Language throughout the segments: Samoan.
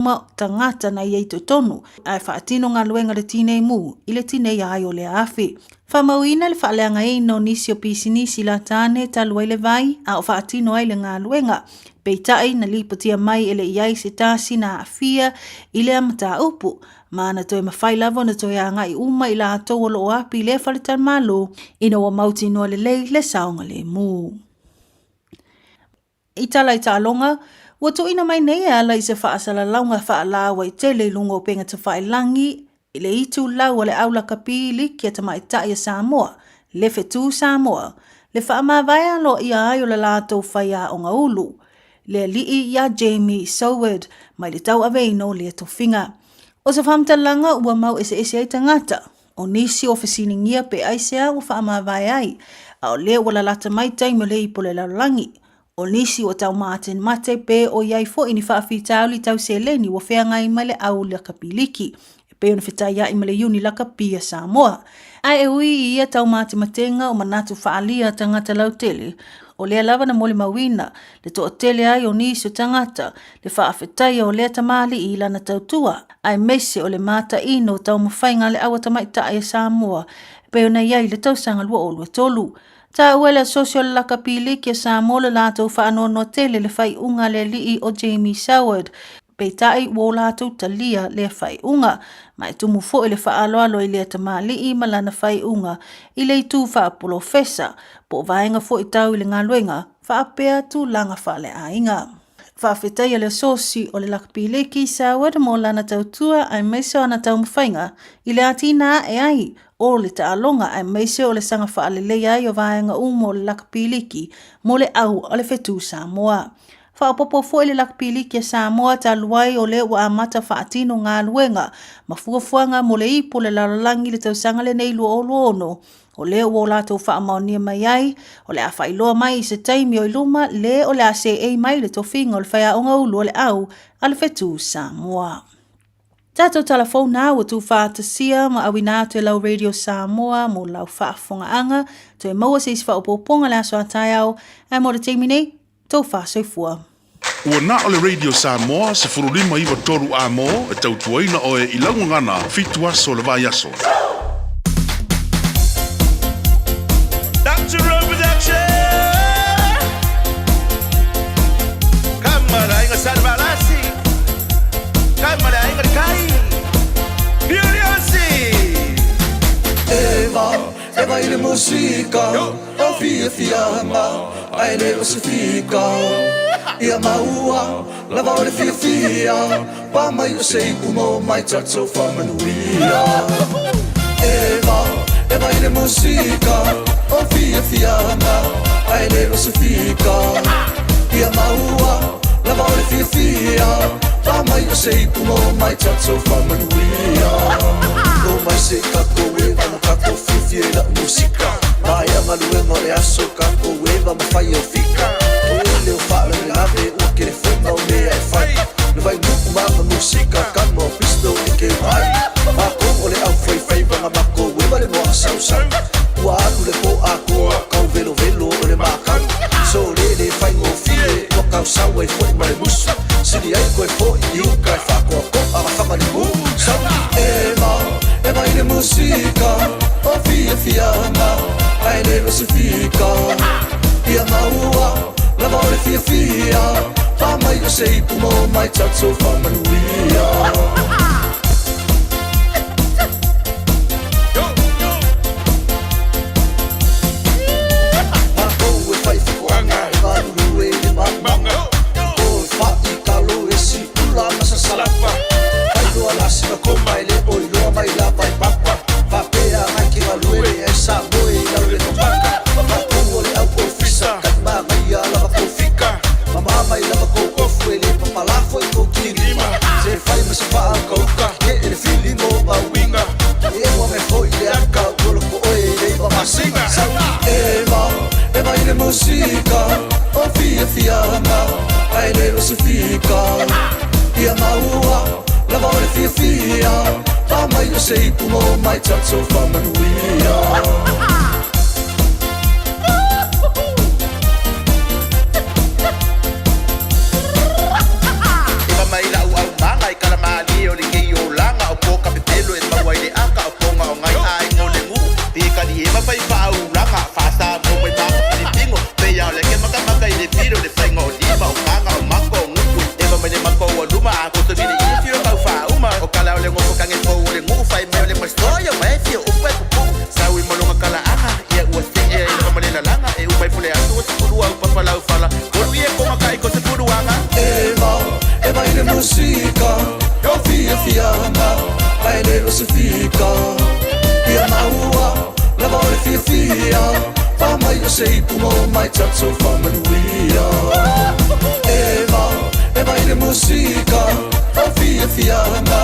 Uma tagata na i ai totonu, ae faatino galuega le tinei mu i le tinei ai o lea afi. Faamauina le faaleagaina o nisi o pisinisi latane talu ai le vai a o faatino ai le galuega. Peitai, na lipotia mai e le i ai se tasi na aafia i lea mataupu, ma na toe mafai lava ona toe agai uma i latou o lo o api i lea faletalimalo ina ua mautinoa lelei le saogalemu. I tala i taaloga, ua tuuina mai nei e ala i se faasalalauga faalauaitele i luga o upega tafailagi i le itulau a le Au Lakapi Liki a Tamaitai a Samoa, le Fetu Samoa, le faamavae aloaia ai o le latou faiaoga ulu, le alii ia Jamie Soward, mai le tauaveina o lea tofiga. O se faamatalaga ua mau eseese ai tagata, O nisi ua fesiligia pe aisea ua faamavae ai, a o lea ua lalata mai taimi o le ipu o le lalolagi. O nisi ua tau matemate pe o i ai foi ni faafitauli tau seleni ua feagai ma le au lakapiliki, e pei ona fetaia'i ma le Iuni Lakapi a Samoa. Ae e ui i ia taumatematenga o manatu faaalia a tagata lautele, o lea lava na molimauina le toatele ai o nisi o tagata le faafetaia o lea tamalii i lana tautua, aemaise o le mataino o taumafaiga a le aua tamaitai a Samoa e pei ona i ai i le tausaga 2023. Taua e le Asosi o le Lakapi Liki a Samoa le latou faanoanoa tele i le faaiuga a le alii o Jamie Soward, peitai ua o latou talia lea faaiuga, ma e tumu foi le faaaloalo i lea tamalii ma lana faaiuga i le itu faapolofesa po o vaega foi tau i le galuega faapea tulaga faaleaiga. Faafetai a le Asosi o le Lakapi Liki Soward mo lana tautua aemaise o ana taumafaiga i le ātina ae ai o le taaloga aemaise o le saga faaleleia ai o vaega uma o le Lakapi Liki mo le au a le Fetu Samoa. Faaopoopo foi le Lakapi Liki a Samoa talu ai o lea ua amata faatino galuega ma fuafuaga mo le ipu o le lalolagi i le tausaga lenei 2026. O lea ua o latou faamaonia mai ai, o le a faailoa mai i se taimi o i luma le o le a seei mai le tofiga o le faiaoga ulu o le au a le Fetu Samoa. Tatou tala fou na ua tuufaatasia ma auina atu e lau Radio Samoa mo lau faafofogaaga, toe maua se isi faaopoopoga le aso a taeao, ae mo le taimi nei, tou faasoifua. Ua na o le Radio Samoa 15 93 A mo e tautuaina oe i lau gagana fitu aso o le vaiaso. Eva i le musika O fiafiaga Ae le o se fika Ia maua Lava o le fiafia Pa mai o se ipu mo mai tatou faamanuia Eva, Eva i le musika O fiafiaga Ae le o se fika Ia maua Lava o le fiafia Pa mai o se ipu mo mai tatou faamanuia O mai se tatou Eva ma tatou fiafia i lau musika Maea galuega o le aso tatou Eva ma fai au fika Tele o faalavelave ua telefona o mea e fai Le vainuu ma ma musika kama o pistol e ke ai Matou o le au faifaiva na matou Eva le moa sausau Ua alu le po atoa kau velovelo o le makau Sole le faigofie ua kau sau ai foi ma le musu Sili ai koe foi i uka e faakoakoa ma faga limu Sau Eva, Eva i le musika O fiafiaga Ae le o se fika Ia maua Lava o le fiafia Pa mai o se ipu mo mai tatou faamanuia. Matou e fai faatoaga e galulue i le mauga O e fai talo e siula ma sasalapa Fai loa la sina koma e le o iloa mai lava e papa Faapea ngai ke galue ai sa moe i lalo le topaka Matou o le au ofisa kai magaia lava kou fika Mama mai lava kou ofu e le papala foi kou kilima Se fai ma se faaukauka ke e le fili mo mauiga E ua me foi le aka ua loko oe i le iva masina Sau Eva, Eva i le musika O fiafiaga Ae le o se fika Ia maua Lava o le fiafia Pa mai o se ipu mo mai tatou faamanuia. Eva mai lau aumaga. musika O fiafiaga ae le o se fika Ia maua lava o le fiafia Pa mai o se ipu maua mai tatou faamanuia Eva, Eva i le musika O fiafiaga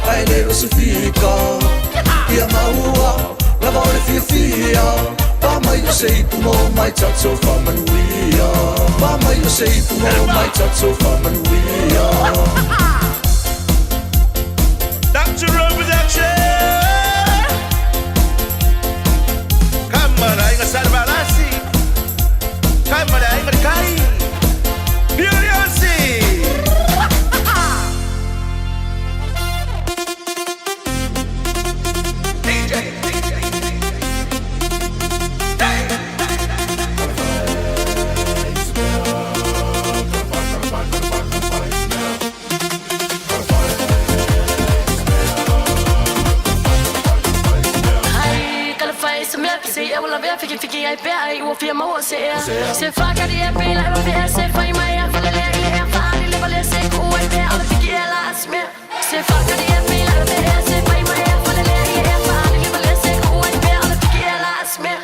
ae le o se fika Ia maua lava o le fiafia Pa mai o se ipu maua mai tatou faamanuia Pa mai o se ipu maua mai tatou faamanuia Dr. Production! Kamarainga Sarvalasi! Kamarainga Kai! Furiosi! Ai, kala fai se mea se e wala vea fiki fiki ai pea ai ua fia maua se ea Se fa ka di e pe la e vea se fai mai a fale le i le fa ali le vale se ku ai pea ala fiki e la asmea Se fa ka di e pe la e vea se fai mai a fale le i le fa ali le vale se ku ai pea ala fiki e la asmea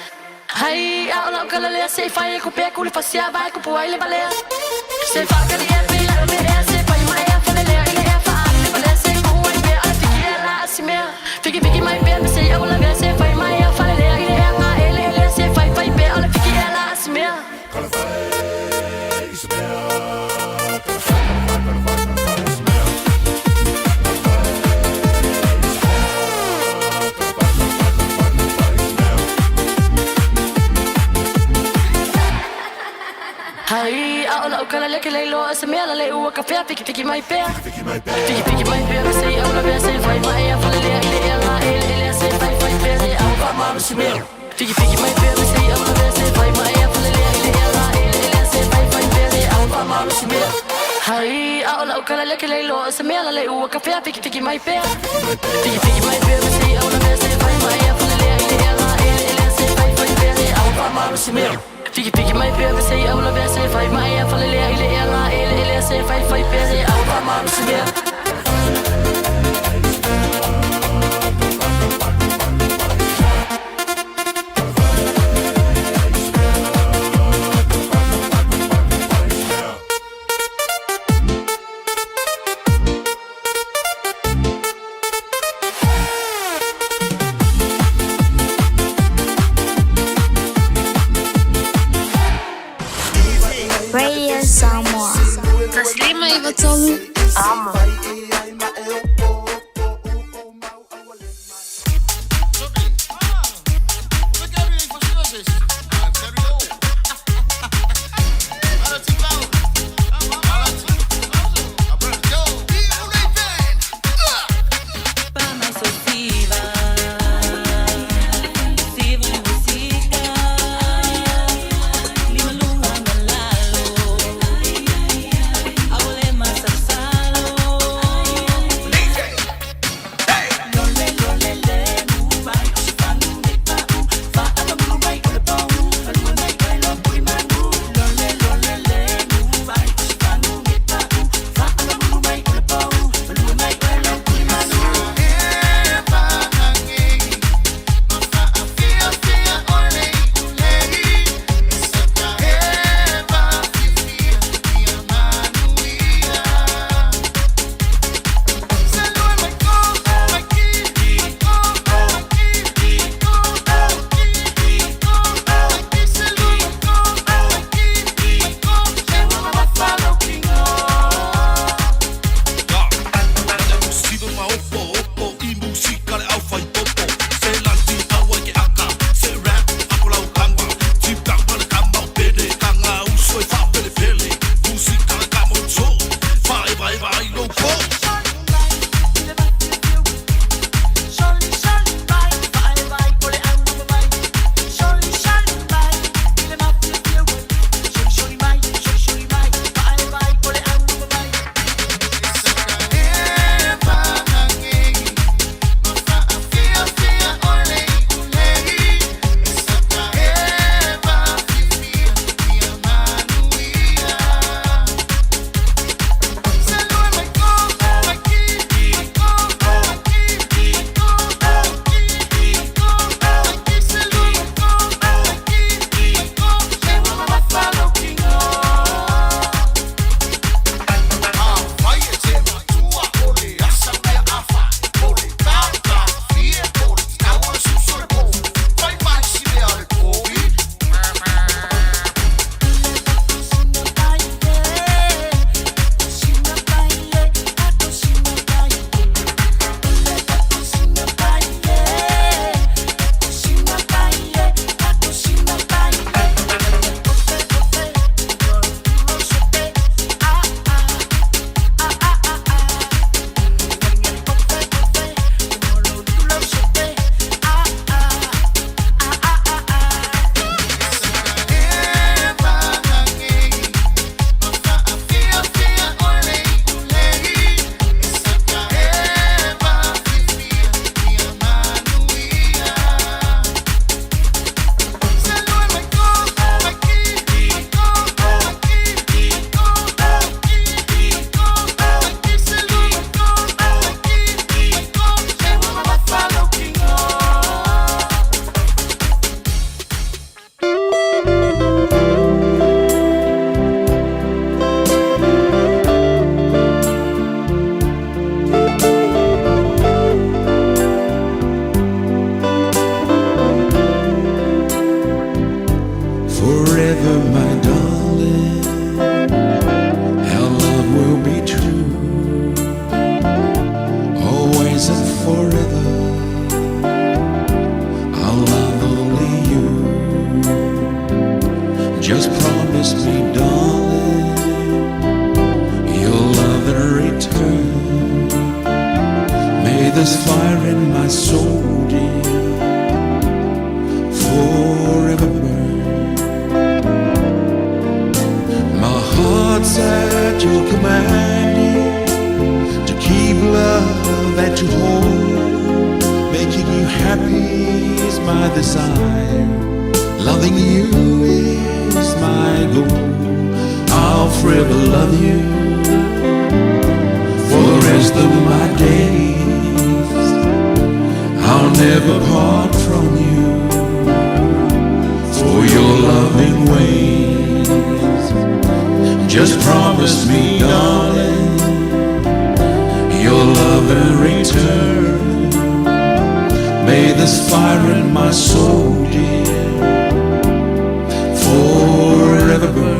Hai a ola kala le se fai e ku pea ku le fasia vai ku pu ai le vale Se fa ka di e pe la e vea se fai mai a fale le i le fa ali le vale se ku ai pea ala fiki e la asmea Fiki fiki mai pea me se ola vea se fai mai a fale le i le nga ele ele se fai fai pea ala fiki e la asmea Hai a ola o kala leke le loa se mea la le ua ka fea fiki fiki mai pea Fiki fiki mai pea me se ola vea se fai mai a fale le i le nga ele ele se fai fai pea se au fa ma se mea Fiki fiki mai pea me se ola vea se fai mai a fale le i le nga ele ele se fai fai pea se au fa ma se mea Hai a ola o kala leke le loa se mea la le ua ka fea fiki fiki mai pea Fiki fiki mai pea me se ola vea se fai mai a fale le i le nga ele ele se fai fai pea se au fa ma se mea Fiki fiki mai pea me se ola vea se fai mai a fale le i le nga ele ele se fai fai pea se au fa ma se mea Radio Samoa. Taslima i Vatolu. Amo. this fire in my soul, dear, forever burn. My heart's at your command, dear, to keep love and to hold. Making you happy is my desire. Loving you is my goal. I'll forever love you for the rest of my days. I'll never part from you for your loving ways. Just promise me, darling, your love in return. May this fire in my soul, dear, forever burn.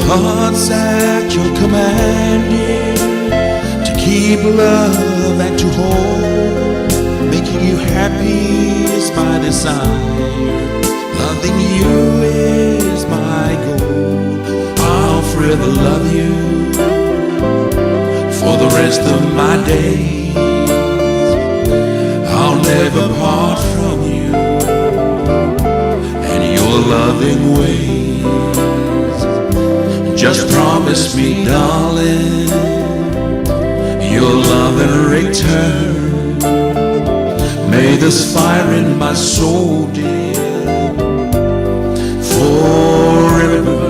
My heart's at your command, dear, to keep love and to hold. Making you happy is my desire. Loving you is my goal. I'll forever love you for the rest of my days. I'll never part from you and your loving ways. Just promise me, darling, your love in return. May this fire in my soul, dear, forever burn.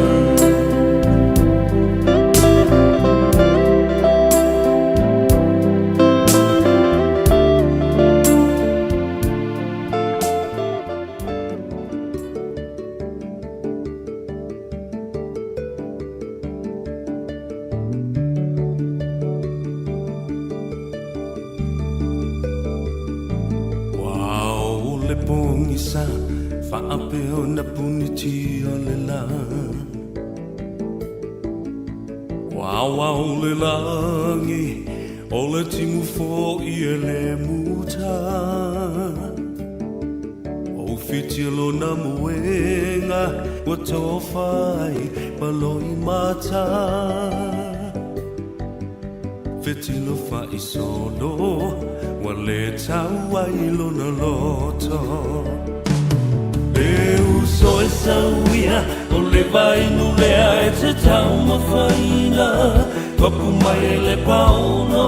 Ua o le pogisa faapea ona puniti o le lā. Ua ao le lagi o le timu fo'i e le muta. O fiti lona moega ua tofa ai ma loimata. Fetilo faisolo ua le tau ai lona loto. Le uso e sauia o le vainu lea e te taumafaina. Papu mai e le paono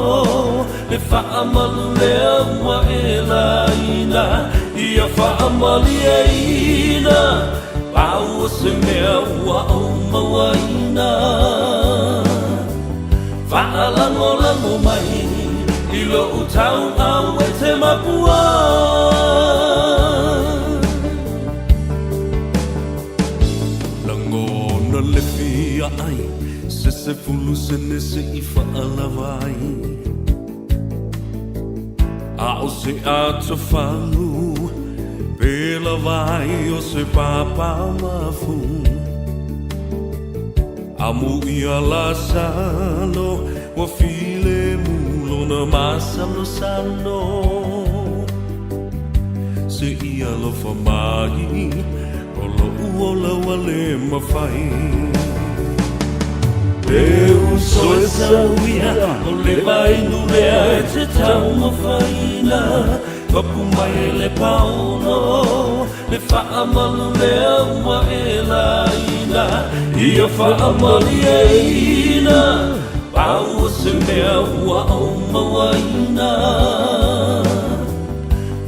le faamalu lea ua e laina. Ia faamalieina pau o se mea ua ou mauaina. Faalagolago mai i lou tauau e te mapua. Lagona le fia ai se 10 sene se i faalava ai. A o se atofagu pe lava ai o se papamafu. Amu ia Lasalo ua filemu lona masalosalo. Se i alofa mai o lo'u ola ua le mafai. Le uso e sauia o le vainu lea e te taumafaina. Papu mai e le paono le faamalu lea ua e laina. Ia faamalieina pau o se mea ua ou mauaina.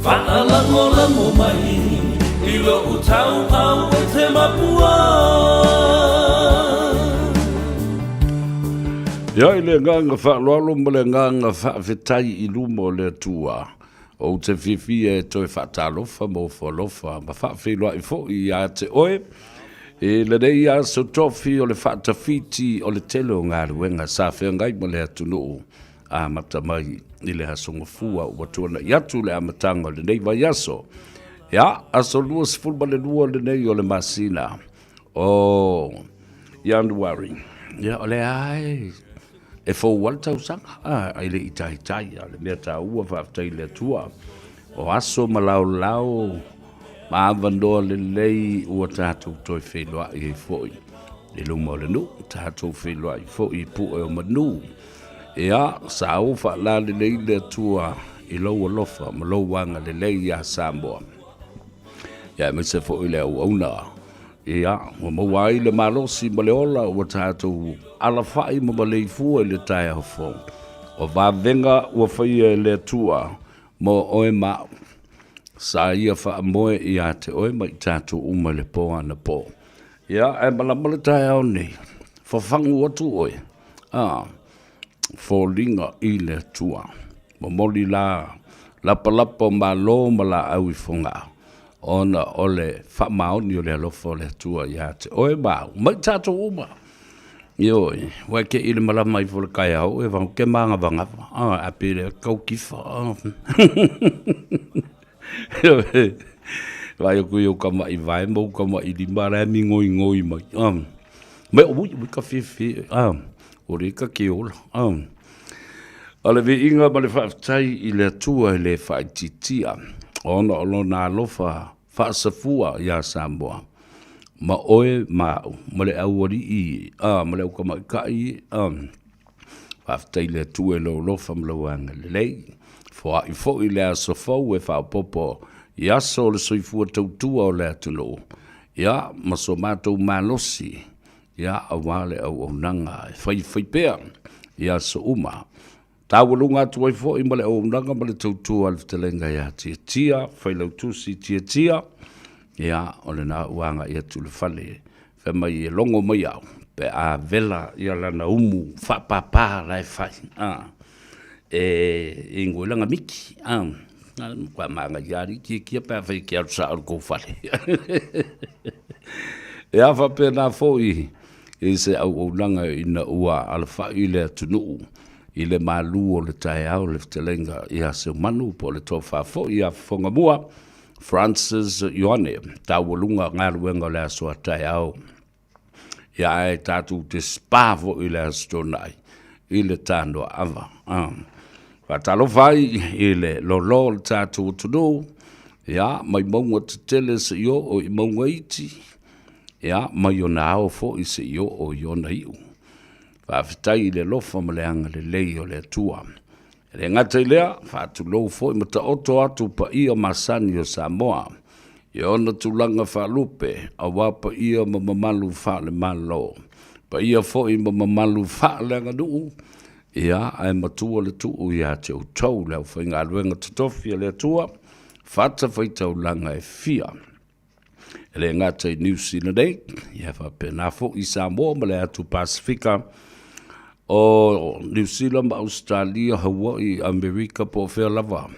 Faalagolago mai i lou tauau e te mapua. Ia, i le agaga faaaloalo ma le agaga faafetai i luma o le Atua, ou te fiafia e toe faatalofa ma ofo alofa ma faafeiloai foi ia te oe. I lenei aso tofi o le faatafiti o le tele o galuega sa feagai ma le atunuu amata mai i le Aso Gafua ua tuanai atu le amataga o lenei vaiaso. Ia, aso 22 lenei o le masina o Ianuari. Ia, o lea lava e fou lava le tausaga, a, e le i taitai. A o le mea taua, faafetai i le Atua, o aso ma laolao ma avanoa lelei ua tatou toe feiloai ai foi i luma o le nuu, tatou feiloai foi i pue o manu. Ia, sa ou faalalelei le Atua i lou alofa ma lou agalelei iā Samoa, ia aemaise foi le auauna. Ia, ua maua ai le malosi ma le ola ua tatou alafai ma maleifua i le taeao fou. O vavega ua faia e le Atua mo oe ma au. Sa ia faamoe ia te oe ma i tatou uma i le po anapo. Ia, ae malama le taeao nei, fafagu atu oe, a, foliga i le Atua. Momoli la lapalapa o malo ma laau i Fogaa, ona o le faamaoni o le alofa o le Atua ia te oe ma au, ma i tatou uma. Ioe, ua e te i le malama ifo le taeao e vanu ke māgavagava, a, a pe lea kau kifa, a. Ioe, vaai atu i ou tama'i vae ma ou tama'i lima la e migoigoi mai, a. Mai ui, ui ka fiafia, a, o le ka ke ola, a. O le viiga ma le faafetai i le Atua e le faaitiitia, ona o Lona alofa faasafua iā Samoa, ma oe ma au, ma le aualii, a, ma le autamaitai, a. Faafetai i le Atua i lou alofa ma lou agalelei. Foai foi le aso fou e faaopoopo i aso o le soifua tautua o le atunuu, ia, ma so matou malosi, ia, aua le auaunaga e faifai pea i aso uma. Taualuga atu ai foi ma le auaunaga ma le tautua a le fetalaiga ia Tiatia, Failautusi Tiatia, ia, o lena ua agai atu i le fale, fai mai e logo mai au pe a vela ia lana umu faapapa la e fai, a, e ingo ai lana miti, a, matua manaia lava le Tiatia pe afai e te alu sao i le tou fale. Ia faapena foi i se auaunaga ina ua alafai le atunuu i le malu o le taeao le fetalaiga ia Seumanu po o le tofa foi ia Fofogamua Francis Ioane, taualuga galuega o le aso a taeao. Ia ae tatou te spa foi i le Aso Toonai i le Tanoaava. Faatalofa ai i le lolo o le tatou atunuu, ia, mai mauga tetele seia oo i mauga iti, ia, mai ona ao foi seia oo i ona iu. Faafetai i le alofa ma le agalelei o le Atua. E le gata i lea, faatulou foi ma taoto atu paia masani o Samoa i ona tulaga faalupe, aua paia ma mamalu faale-Malo, paia foi ma mamalu faaleaganuu, ia, ae matua le tuu ia te outou le aufaigaluega totofi a le Atua, fatafaitaulaga e fia. E le gata i Niu Sila nei, ia faapena foi i Samoa ma le atu Pasefika o Niu Sila ma Ausetalia, Hawaii, Amerika po o fea lava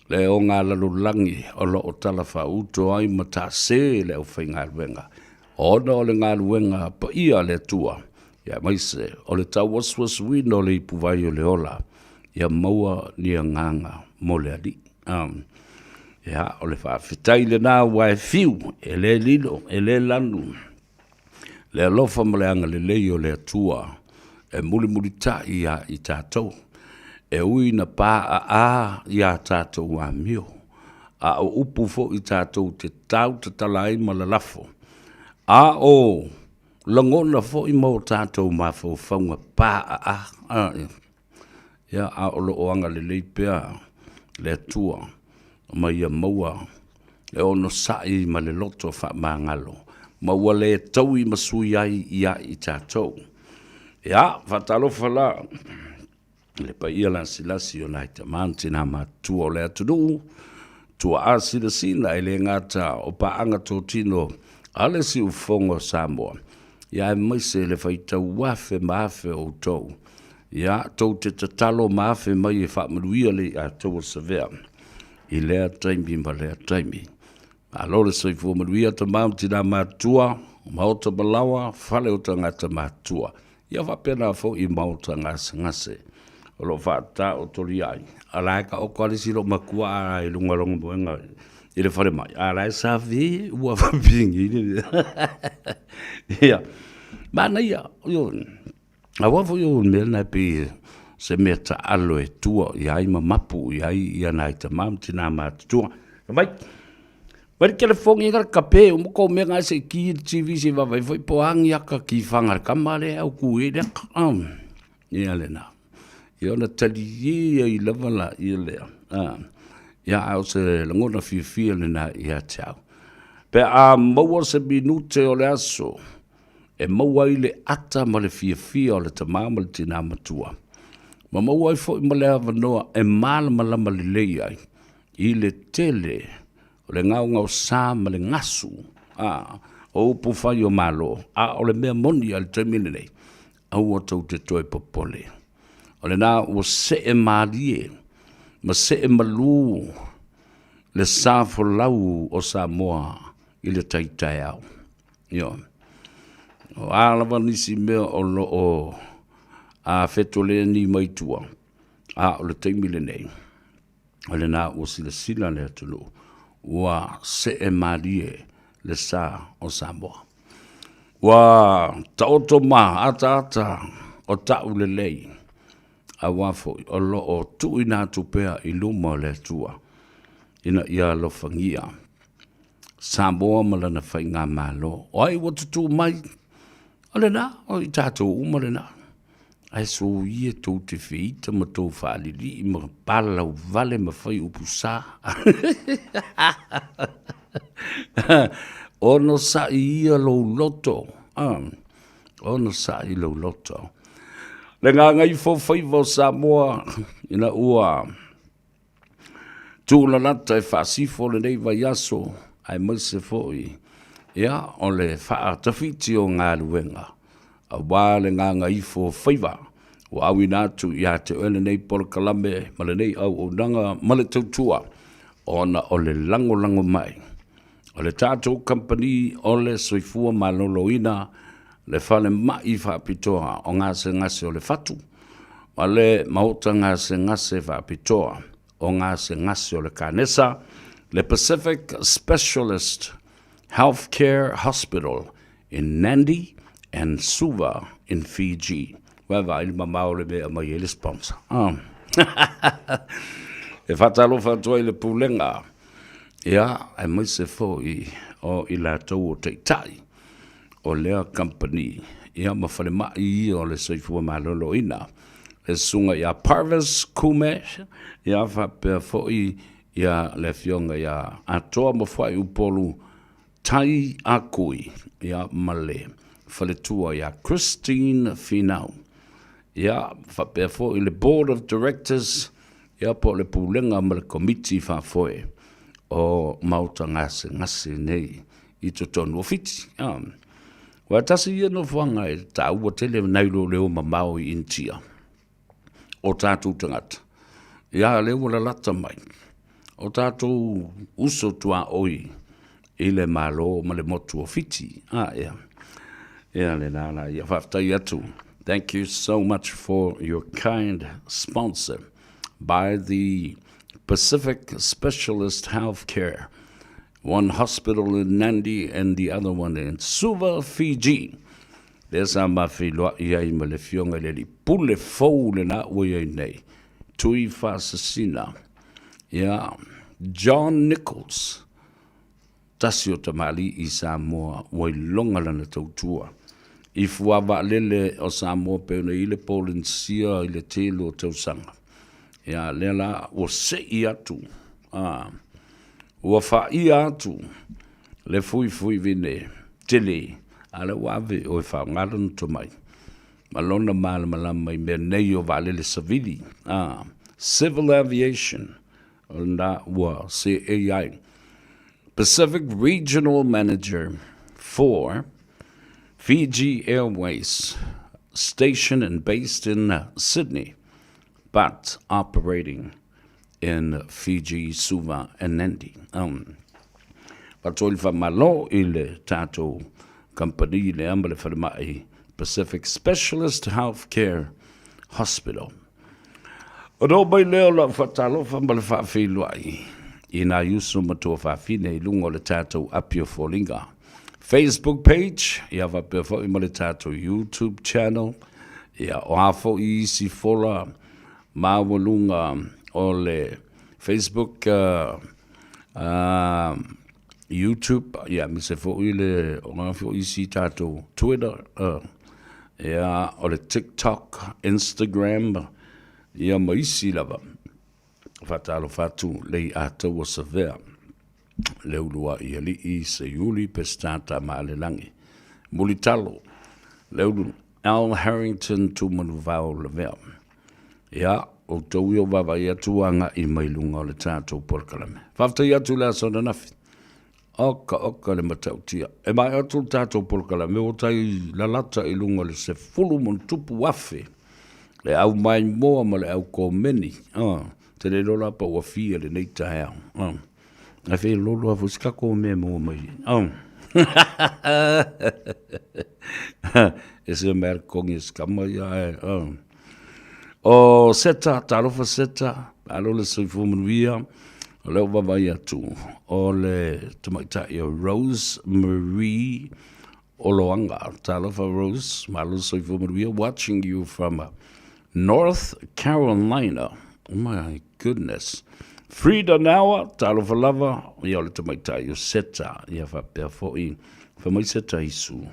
le ogalalolagi o lo o talafaauto ai ma taase le aufaigaluega ona o le galuega paia a le Atua, ia aemaise o le tauasuasuina o le ipuvai o le ola, ia maua ni agaga mo le Alii. Ia, o le faafetai lena ua e fiu, e le lilo, e le lanu le alofa ma le agalelei o le Atua e mulimulitai ia i tatou, e ui ina paaa ia tatou amio, a o upu foi tatou te tau tatala ai ma lalafo, a o lagona foi ma o tatou mafaufauga paaa. Ia, a o lo o agalelei pea le Atua ma ia maua le onosai ma le loto faamagalo, ma ua le taui ma sui ai ia i tatou. Ia, faatalofa la i le paia lasilasi o nai tama ma tina matutua o le atunuu, tuaa sinasina e le gata o paaga totino a le siufofoga o Samoa, ia aemaise le faitau afe ma afe o outou, ia tou te tatalo ma afe mai e faamanuia le iatau o Savea i lea taimi ma lea taimi. Malo le soifua manuia tama ma tina matutua. Maota Malawa, fale o tagata matutua, ia faapena foi i maota gasegase o lo o faataotolia ai. A la e taoto lava le isi loomatua a i luga o lona moega i le falemai, a la e save ua faapenei le mea. Ia, manaia, ioe. Aua foi o le mea lena e pei se mea taalo e tua i ai ma mapu i ai ia nai tama ma tina matutua. Fai mai, Vai le telefoni ka le kape uma kou mea na se i ki le TV se i vaavaai foi po o a ni ata tifaga a le tama lea au tu i ai le ata. Ia lena. Ia ona talie ai lava laia lea. Ia a o se lagona fiafia lena ia te au. Pe a maua se minute o le aso e maua ai le ata ma le fiafia o le tama ma le tina matua, ma maua ai foi ma le avanoa e malamalama lelei ai i le tele o le gaogaosa ma le gasu a o upu fai o Malo, a o le mea moni a le taimi lenei, aua tou te toe popole. O lena ua see malie ma see malū le sa folau o Samoa i le tai taeao. Ioe. O a lava nisi mea o lo o a fetoleni mai tua, a o le taimi lenei, o lena ua silasila le atunuu ua see malie le sa o Samoa. Ua taoto ma ataata o taulelei, aua foi o lo o tuuina atu pea i luma o le Atua ina ia alofagia Samoa ma lana faigamalo. O ai ua tutū mai? O lena, o i tatou uma lena. Ae soia tou te feita ma tou faalilii ma palalauvale ma fai upu sa. Onosai ia lou loto. Onosai lou loto. Le gagaifo faiva o Samoa ina ua Tūlalata e faasifo lenei vaiaso aemaise foi ia o le faatafiti o galuega aua le gagaifo o faiva ua auina atu ia te oe lenei polokalame ma lenei auaunaga ma le tautua ona o le lagolago mai o le tatou kamupani o le Soifua Maloloina, le falemai faapitoa o gasegase o le fatu, ma le maota gasegase faapitoa o gasegase o le kanesa, le Pacific Specialist Healthcare Hospital in Nandi and Suva in Fiji. Ua vaai le mamao o le mea e aumai ai le sponsor. Ah. E faatalofa atu ai le Pulega Ia, aemaise foi o i latou o taitai o lea kamupani, ia ma falemai ia o le soifua maloloina, le susuga ia Parvis Kume, ia faapea foi ia le afioga ia Atoa Mafuai Upolu Tai Akui, ia ma le faletua ia Christine Finau. Ia, faapea foi le Board of Directors, ia po o le Pulega ma le Komiti Faafoe o Maota Gasegase nei i totonu o Fiti. Ia, aua e tasi ia nofoaga e taua tele nai lo le o mamao i Initia o tatou tagata. Ia, lea ua lalata mai o tatou uso tuaoi i le Malo ma le motu o Fiti. A, ia. Ia le la la ia. Faafetai atu. Thank you so much for your kind sponsor by the Pacific Specialist Healthcare. One hospital in Nandi and the other one in Suva, Fiji. Lea sa mafeiloai ai ma le afioga i le alii pule fou lena ua i ai nei, Tui Faasasina, ia, John Nichols, tasi o tamalii i Samoa ua iloga lana tautua i fuavaalele o Samoa pei ona i le Polenisia i le tele o tausaga. Ia, lea la ua sei atu, a, ua faia atu le fuifuivine tele, a lea ua ave o e faaaoga lona tomai ma lona malamalama i mea nei o vaalele savili, a, civil aviation, o lena ua seei ai. Pacific Regional Manager for Fiji Airways, stationed and based in Sydney, but operating in Fiji, Suva and Nandi. Faatoa i le faamalo i le tatou. Kamupani lea ma le falemai Pacific Specialist Healthcare Hospital. Ona oo mai lea o lau faatalofa ma le faafeiloai i nai uso ma tuafafine i luga o le tatou api o foliga, Facebook page, ia faapea foi ma le tatou YouTube channel, ia o a foi isi fola maualuga o le Facebook, YouTube, ia aemaise foi le, o a foi isi tatou Twitter, ia o le TikTok, Instagram, ia ma isi lava. Faatalofa atu lei Ataua Savea, le uluai alii Seiuli Peseta Tamaalelagi, Mulitalo, le ulu Al Harrington Tumanuvao Lavea. Ia, outou ia o vaavaai atu agai mai luga o le tatou polokalame. Faafetai atu i le aso ananafi. Oka oka le matautia. E maea atu le tatou polokalame ua tai lalata i luga o le 10,000+ le au maimoa ma le au komeni. Te le iloa la pa ua fia lenei taeao. Ae fei lolo lava foi se tatou mea e maua mai ai. E se mea le totogi o se tama ia ae. O Seta, talofa Seta, malo le soifua manuia. O lea ua vaavaai atu, o le tamaitai o Rose Marie Oloaga. Talofa Rose, malo le soifua manuia, watching you from North Carolina. My goodness. Frida Nawa, talofa lava, ia o le tamaitai o Seta, ia faapea foi, fai mai Seta Isu.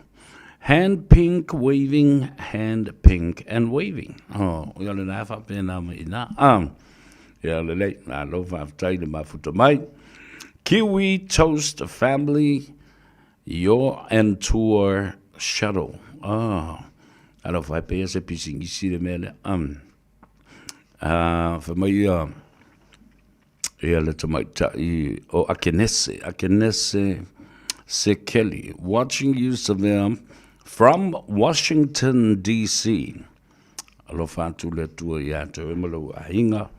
Hand pink waving, hand pink and waving. Oh, ia le na faapena mai ina. Ah, ia lelei, malo faafetai le mafuta mai. Kiwi Toast Family, Your and Tour Shuttle. Ah, alofa e pea se pisinisi le mea lea. Ah, fai mai ia, ia le tamaitai o Akenese, Akenese Sekeli, watching you Savea from Washington DC. Alofa atu le Atua iā te oe ma lou aiga,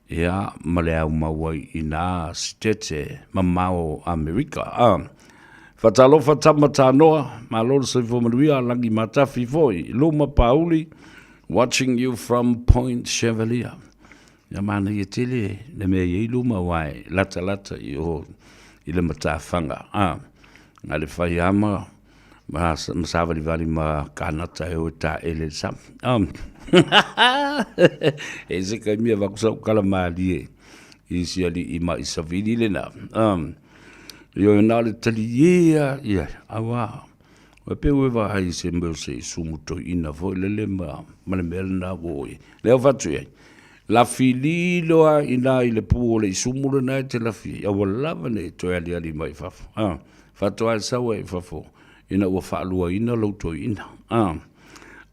ia, ma le au mau ai i nā sitete mamao o Amerika. A, Faatalofa tama tanoa, malo le soifua manuia, lagi matafi foi, luma pāuli, watching you from Point Chevalier. Ia manaia tele le mea i ai luma aua e latalata i o i le matafaga. A, na le fai ama ma, ma savalivali ma kanata e o e taele le sami. E se kaimi e vaku sau kala malie i si ali'i ma i savili lena. Ioe na o le taliē a ia, auā, ua pei ua e vaai i se mea o se isumu toeaina foi lele ma, ma le mea lena ua oo i ai. Lea ua fai atu i ai, lafi lilo lava i ina i le pu o le isumu lena e te lafi ai, aua lava ne i toe aliali mai i fafo. A, faatoa e sau ai i fafo ina ua faaluaina lou toeaina. A,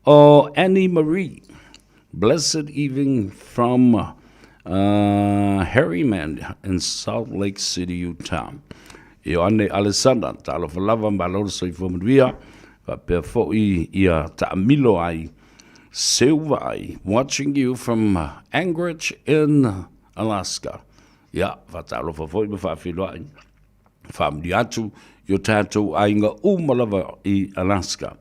o Annie Marie, Blessed evening from Harriman in Salt Lake City, Utah. Ioane Alesana, talofa lava, malo le soifua manuia, faapea foi ia taamilo ai, seu vaai, watching you from Anchorage in Alaska. Ia, faatalofa foi ma faafeiloai. Faamanuia atu i o tatou aiga uma lava i Alaska.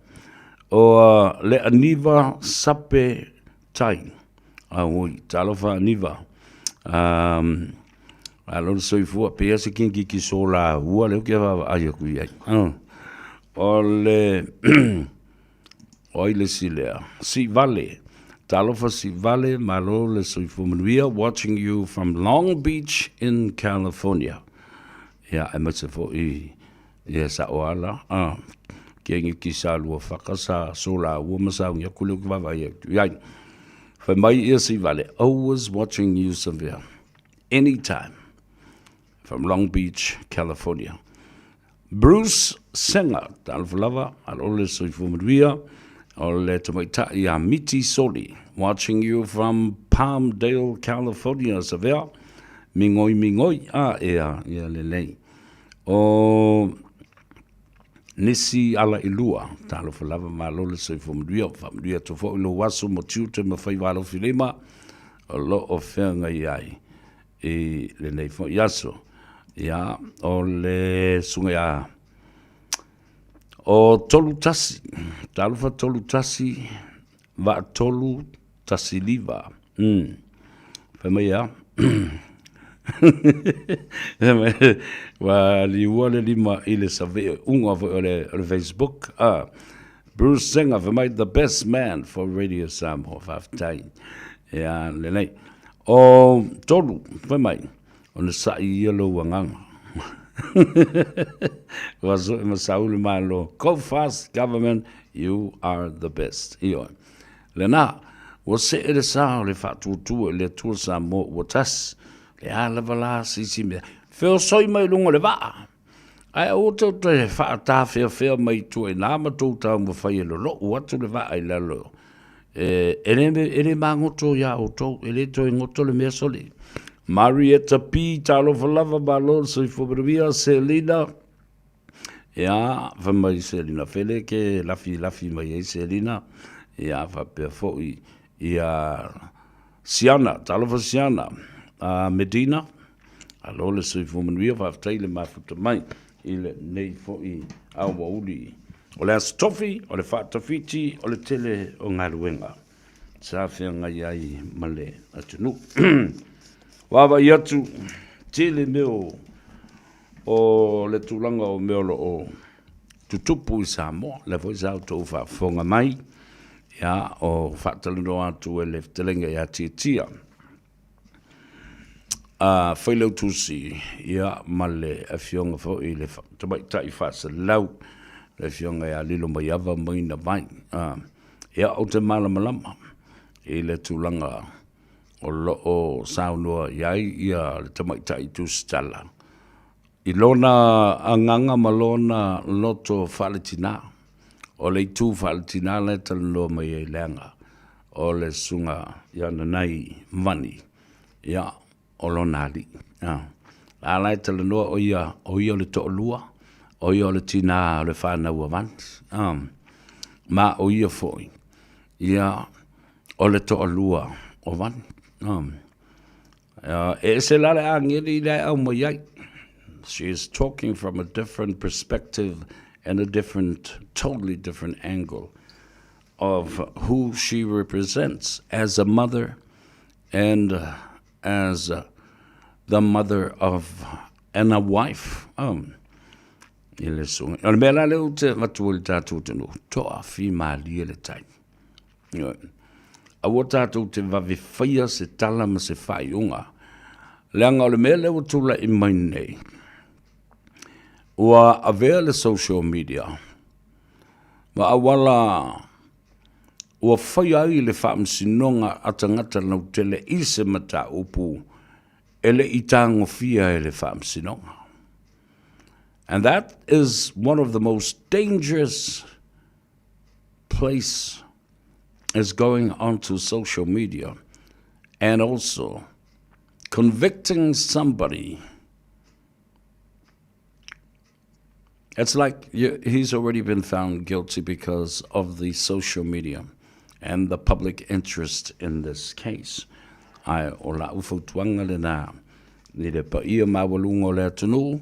O le Aniva Sape Tai. Auoi, talofa Aniva. Um, alo le soifua, pea se kinki ki so la ua leo kia vaavaai aku i ai. O le, o ai le si lea, Si Vale. Talofa Si Vale, malo le soifua manuia, watching you from Long Beach in California. Ia, aemaise foi ia Saoala, a, kia ngiki sa lua whaka sa sola ua ma sa ungi aku leo ki vaavaai atu i ai. Fai mai ia Si Vale, always watching you Savea, anytime, from Long Beach, California. Bruce Senga, talofa lava, alo le soifua manuia, o le tamaitai a Miti Soli, watching you from Palmdale, California, Savea, migoi migoi, a ea, ia lelei. O nisi ala i lua, talofa lava, malo le soifua manuia, faamanuia atu foi lou aso ma tiute ma faiva alofi lima, o lo o feagai ai i lenei foi aso. Ia, o le susuga ia O 31, talofa 31, vaa 3, 15. Fai mai a. Ua liua le lima i le savee uga foi o le Facebook. Ah. Bruce Singer, fai mai, the best man for Radio Samoa. Faafetai. Ia, lelei. O tolu, fai mai, ona sa'i ia lou agaga. Ua soe ma sau le Malo. Go fast, government, you are the best. Ioe. Lena, ua see le sa o le faatuatua i le Atua Samoa ua tasi. Le a lava la se isi mea. Feosoi mai luga o le vaa. Ae aua tou te faatafeafea mai tua i ina ma tou taumafai e lolou atu le vaa i lalo, e le magoto iā outou, e le toe goto le mea sole. Marietta P. Talofa lava, malo le soifua manuia. Selina, ia, fai mai Selina Fele ke lafilafi mai ai Selina, ia, faapea foi ia Siana, talofa Siana, Medina, Alo le soifua manuia, faafetai le mafuta mai i lenei foi aoauli. O le Aso Tofi, o le faatafiti, o le tele o galuega sa feagai ai ma le atunuu. Vaavaai atu, tele mea o le tulaga o mea o lo o tutupu i Samoa. O lea foi sa outou faafofoga mai, ia, o faatalanoa atu e le fetalaiga ia Tiatia. A Failautusi, ia, ma le Afioga foi i le Tamaitai Faasalau, le Afioga ia Lilomaiava Maina Vai. Ia, ou te malamalama i le tulaga o lo o saunoa i ai ia le Tamaitai Tusitala i lona agaga ma lona loto faaletina. O le itu faaletina lea e talanoa mai ai leaga o le susuga ia Nanai Vani, ia, o lona alii. A la e talanoa o ia, o ia o le toalua, o ia o le tinā o le fanau a Vani. Ma o ia foi, ia, o le toalua o Vani. E ese la le ageli lea e aumai ai. She is talking from a different perspective and a different, totally different angle of who she represents as a mother and as the mother of and a wife. I le susuga. O le mea la lea ou te avatu ai i le tatou atunuu, toafimalie le tai. Aua tatou te vave faia se tala ma se faaiuga, leaga o le mea lea ua tulai mai nei, ua avea le social media ma auala ua faia ai le faamasinoga a tagata lautele i se mataupu e le i tagofia e le faamasinoga. And that is one of the most dangerous place is going onto social media and also convicting somebody. It's like you, he's already been found guilty because of the social media and the public interest in this case. Ae o la'u fautuaga lena i le paia maualuga o le atunuu,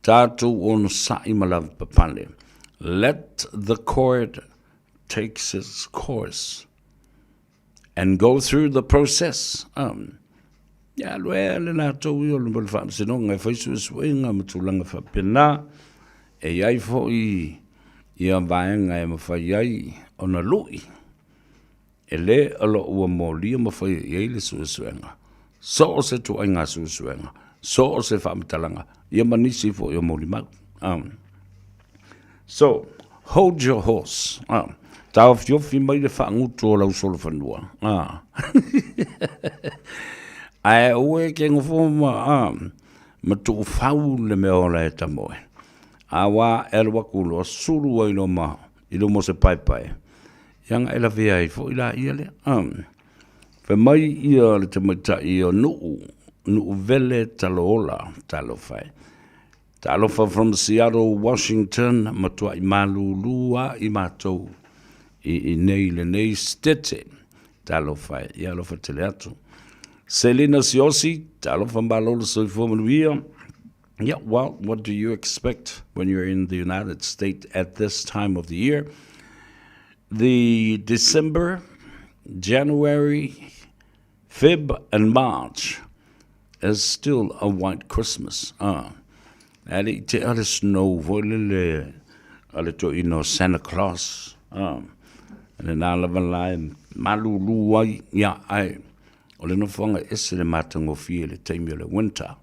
tatou onosai ma lavapapale. Let the court takes its course and go through the process. Ia alu ea le latou ia o le faamasinoga e fai suesuega ma tulaga faapena, e i ai foi ia vaega e mafai ai ona lui. E le o lo ua molia ma faia i ai le suesuega, so o se ituaiga suesuega, so o se faamatalaga, ia ma nisi foi o molimau. So, hold your horse. Taofiofi mai le faagutu o lau solofanua. Ae aua e ke nofo ma, ma tuufau le mea ola e tamoe. Aua e alu atu loa sulu ai loa ma i luma o se paepae, ia na e lavea ai foi laia lea. Fai mai ia le tamaitai o Nuu, Nuuvele Taloola, talofa e. Talofa from Seattle, Washington, matuai malūlū a i matou i inei lenei sitete. Talofa e, ia alofa tele atu. Selina Siosi, talofa malo le soifua manuia. Yeah, well, what do you expect when you're in the United States at this time of the year? The December, January, Feb and March is still a white Christmas. Ah. A le i tea le snow foi lele a le toeaina o Santa Claus. Ah. Lena lava la e malulu ai, ia, ae o le nofoaga e ese le matagofie i le taimi o le winter,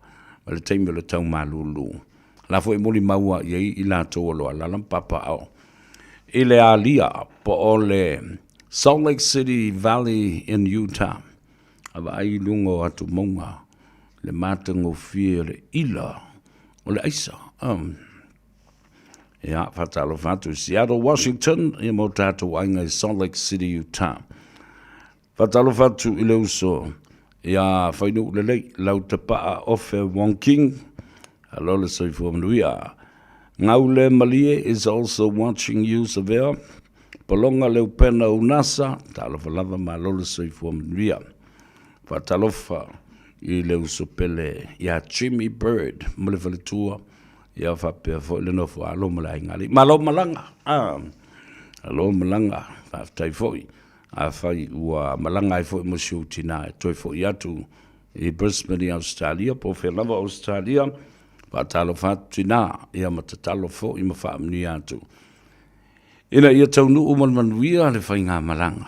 ma le taimi o le tau malulu. La foi e molimau i ai i latou o lo o alaala ma papaaao i le alia po o le Salt Lake City Valley in Utah. A vaai i luga o atumauga le matagofie o le ila o le aisa. Ia, faatalofa atu i Seattle, Washington, ia mo tatou aiga i Salt Lake City, Utah. Faatalofa atu i le uso ia Fainuu Lelei, Lautapaa Ofe Wong King, alo le soifua manuia. Gaule Malie is also watching you, Savea. Polonga Leupena Unasa, talofa lava malo le soifua manuia. Faatalofa i le uso pele ia Jimmy Bird ma le faletua, ia faapea foi le nofo alo ma le aiga alii. Malo malaga, ah, alo malaga, faafetai foi. Afai ua malaga ai foi mo si ou tinā e toe foi atu i Brisbane i Ausetalia, po o fea lava o Ausetalia, faatalofa atu tinā, ia ma tatalo foi ma faamanuia atu. Ina ia taunuu ma le manuia le faigamalaga,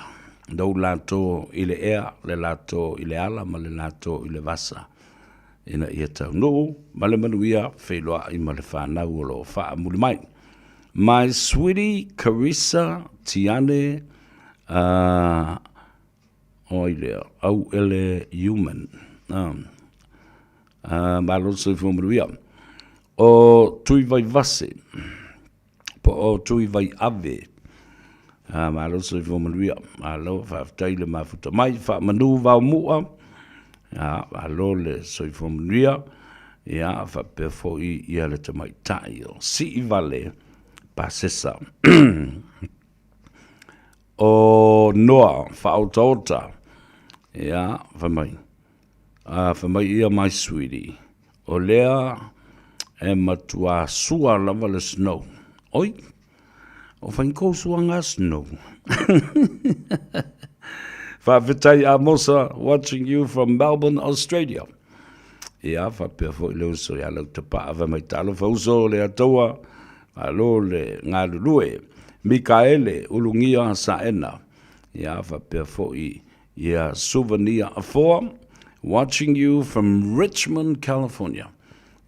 lou lato i le ea, le lato i le ala ma le lato i le vasa, ina ia taunuu ma le manuia feiloai ma le fanau o lo o faamuli mai. My sweetie Carissa Tiane uh, oi lea, au ele human. Malo le soifua manuia. O Tui Vaivase, po o Tui Vaiave, malo le soifua manuia. Malo, faafetai le mafuta mai, faamanu Vaomua, malo le soifua manuia. Ia, faapea foi ia le tamaitai o Siivale Pasesa. O Noa Faaotaota, ia, fai mai, a, fai mai ia my sweetie, o lea e matuā sua lava le snow. Oi, o faigkou suaga snow. Faafetai Amosa, watching you from Melbourne, Australia. Ia, faapea foi le uso ia Lautapaa, fai mai talofa uso le Ataua, malo le galulue. Mikaele Ulugia Saena, ia, faapea foi ia Souvenir Afoa, watching you from Richmond, California.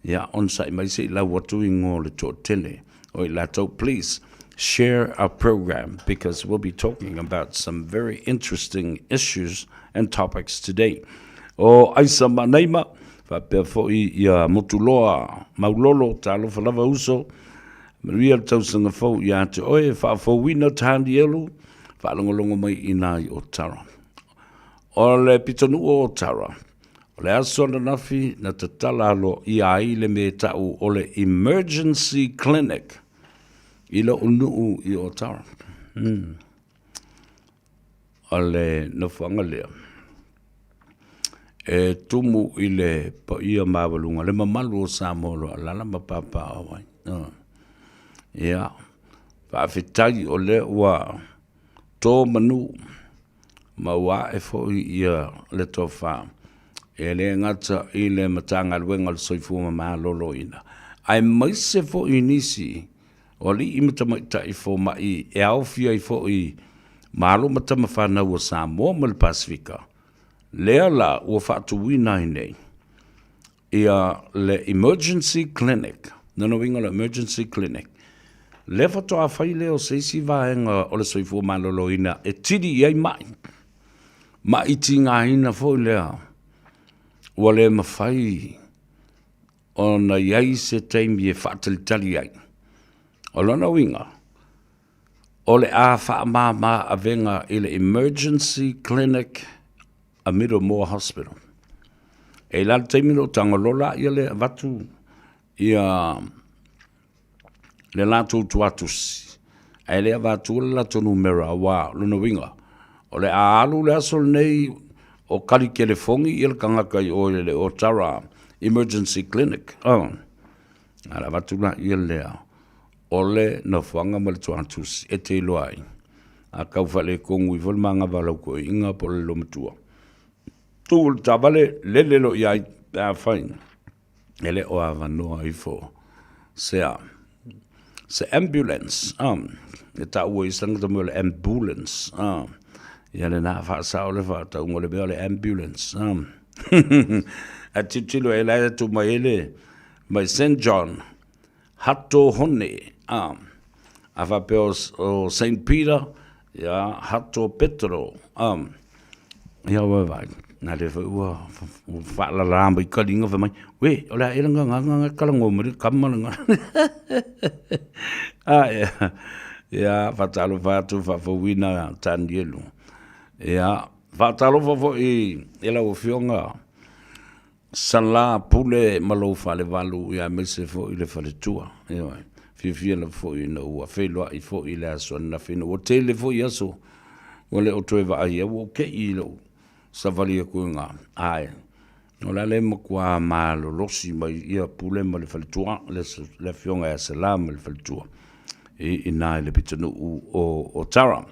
Ia, onosai mai se i lau atu igoa o le toatele o i latou. Please share our program because we'll be talking about some very interesting issues and topics today. O Aisa Manaima, faapea foi ia Motuloa Maulolo, talofa lava uso, manuia le tausaga fou ia te oe, faafouina Tanielu, faalogologo mai i nā i Otara. O le pitonuu o Otara, O le aso ananafi na tatala aloaia ai le me ta'u o le Emergency Clinic i lo'u nu'u i Otara. O le nofoaga lea e tumu i le paia maualuga, le mamalu o Samoa o lo o alaala ma papaaao ai. Ia, faafetai o lea ua to manu ma ua ae foi ia le tofa, e le gata i le Matagaluega o le Soifua ma Maloloina, aemaise foi nisi o alii ma tamaitai fomai e aofia ai foi ma alo ma tama fanau a Samoa ma le Pasefika, lea la ua faatuina ai nei ia le Emergency Clinic. Lona uiga o le Emergency Clinic, lea faatoa fai lea o se isi vaega o le soifua maloloina e tili i ai mai, ma'i tigaina foi lea ua le mafai ona i ai se taimi e faatalitali ai. O lona uiga, o le a faamama avega i le Emergency Clinic a Middlemore Hospital. E i la le taimi loo tagolola ia le avatu ia le latou tuatusi, ae le avatua le latou numera aua lona uiga o le a alu le aso lenei o kali telefoni ia le tagata i o i le Otara Emergency Clinic. Oh. A le avatu laia lea o le nofoaga ma le tuatusi e te iloa ai, a kau faaletonu ifo le magava o lau toeaina po o le loomatua, tu le taavale lele loa i ai pe afai e le o avanoa ifo sea se ambulance e taua i isi tagata mo le ambulance ia lena faasao le faatauga o le mea o le ambulance a tilotilo e la e tu mai ai le mai St John Hato Hone a faapea o St Peter ia Hato Petero ia ua vaai na lea foi ua faalala mai taliga fai mai, uē o le a ea le gagana na e talanoa mai ai le tama lena. Ia faatalofa atu faafouina Tanielu. Ia faatalofa foi i lau Afioga Sala Pule ma lou falevalu ia aemaise foi le faletua. Ioe. Fiafia lava foi ina ua feiloai foi i le aso ananafi ina ua tele foi aso ua le o toe vaaia, ua ou te i i lou savali atu i ina, ae o le a le matua malolosi mai ia Pule ma le faletua, le afioga ia Sala ma le faletua i ina i le pitonuu o Tara.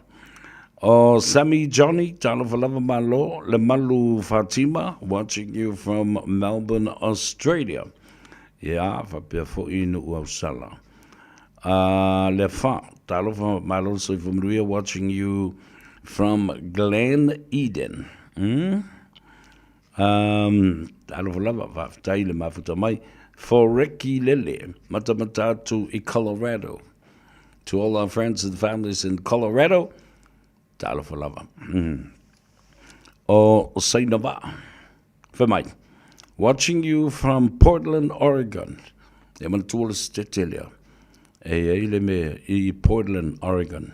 O Sammy Johnny, talofa lava malo, le malu Fatima, watching you from Melbourne, Australia. Ia, faapea foi Nuu Ausala. Le Afa, talofa malo le soifua manuia, watching you from Glen Eden. Talofa lava, faafetai le mafuta mai. Foreki Lele, matamata atu i Colorado. To all our friends and families in Colorado, talofa lava. O Saina Vaa, fai mai, watching you from Portland, Oregon. E manatua le setete lea. E i ai le mea i Portland, Oregon.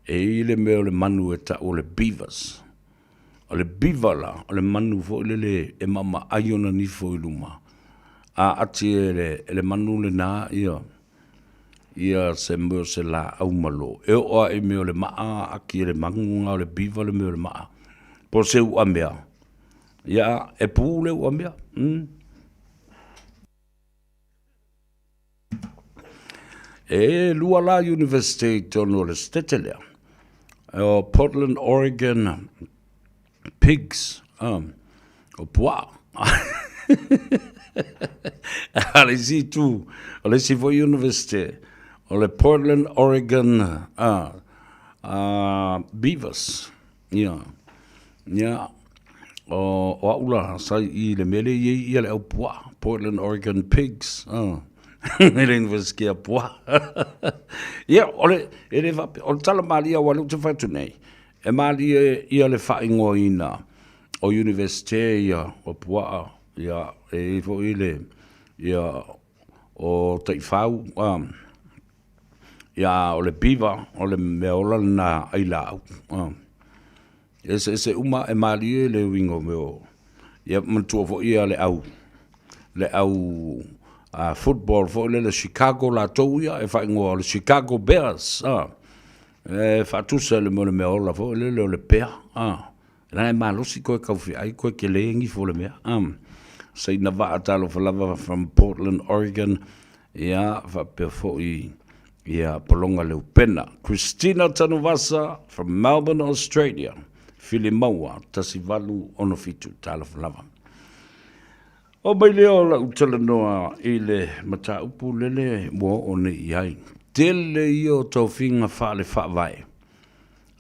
E i ai le mea o le manu e tau o le beavers. O le beaver la, o le manu foi lele e mamaai ona nifo i luma. A ati e le, e le manu lena ia, ia se mea o se laau malo. E oo lava i mea o le maa, ati e le manu lena o le beaver le mea o le maa. Po o se uamea. Ia, e pu le uamea. E lua la University i totonu o le setete lea. O Portland, Oregon Pigs, o puaa. A le isi itu, o le isi foi University, o le Portland, Oregon Beavers. Ia, ia, o, o au la, sa i le mea lea e i ai ia le au puaa, Portland, Oregon Pigs, i le University a puaa. Ia, o le, e le faapea, o le tala malie aua o lea ou te fai atu nei, e malie ia le faaigoaina o University ia o puaa, ia, e i ai foi le, ia, o taifau, Ia, o le beaver, o le mea ola lena ai laau. E eseese uma e malie le uiga o mea o, ia manatua foi ia le au, le au football foi lele Chicago latou ia e faaigoa o le Chicago Bears, e faatusa i le mea o le mea ola foi lele o le pea. Leaga e malosi koe tau feai koe tele gifo o le mea. Saina vaa talofa lava from Portland, Oregon. Ia, faapea foi ia Pologa Leupena. Christina Tanuvasa from Melbourne, Australia. Filimaua 1867. Talofa lava. Oo mai lea o lau talanoa i le mataupu lele ua oo nei i ai. Tele ia o tofiga faale-faavae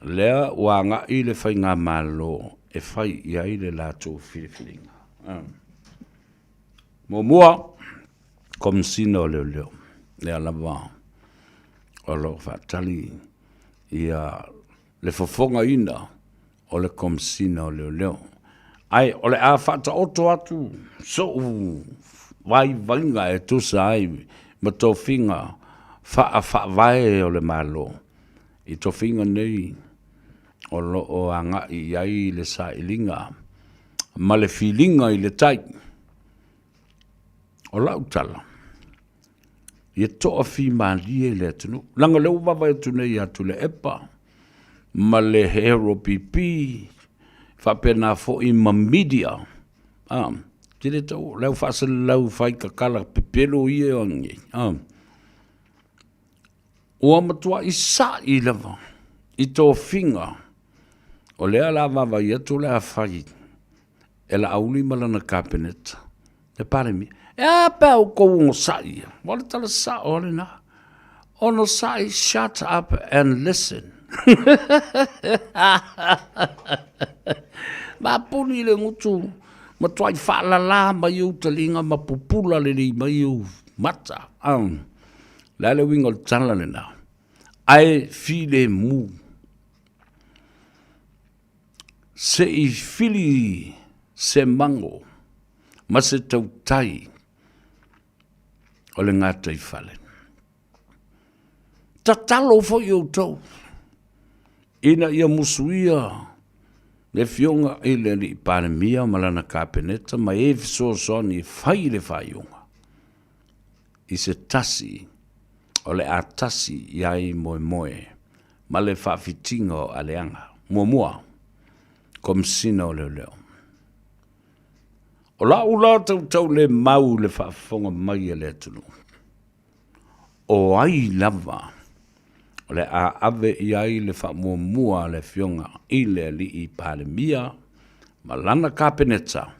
lea ua agai le faigamalo e fai i ai le latou filifiliga. Muamua, Komesina o Leoleo, lea lava o lo o faatali ia le fofogaina o le Komesina o Leoleo. Ae o le a faataoto atu so'u vaivaiga e tusa ai ma tofiga faafaavae o le Malo i tofiga nei o lo o agai i ai le sailiga ma le filiga i le tai. O lau tala, ia toafimalie le atunuu. Leaga o lea ua vaavaai atu nei ia Tuilaepa ma le Hero PP, faapena foi ma media. Tele tau, le au faaselelau fai kakala pepelo ia e oangi. Ah. Ua matuai sa'i lava i tofiga o lea la vaavaai atu o le a fai e Laauli ma lana Kapeneta, le Palemia. E a pe a outou onosai ia? Ua o le tala sao lava lena. Onosai, shut up and listen. Mapuni le gutu, matuai faalala mai ou taliga ma pupula lelei mai ou mata. Le a le uiga o le tala lena? Ae filemu. Se i fili se mago ma se tautai o le gataifale. Tatalo foi outou ina ia musuia le Afioga i le Alii Palemia ma lana Kapeneta ma e fesoasoani e fai le faaiuga i se tasi o le a tasi i ai moemoe ma le faafitiga o aleaga. Muamua, Komesina o Leoleo. O la'u la tautaulemau i le faafofoga mai a le atunuu, o ai lava o le a ave i ai le faamuamua a le Afioga i le Alii Palemia ma lana Kapeneta,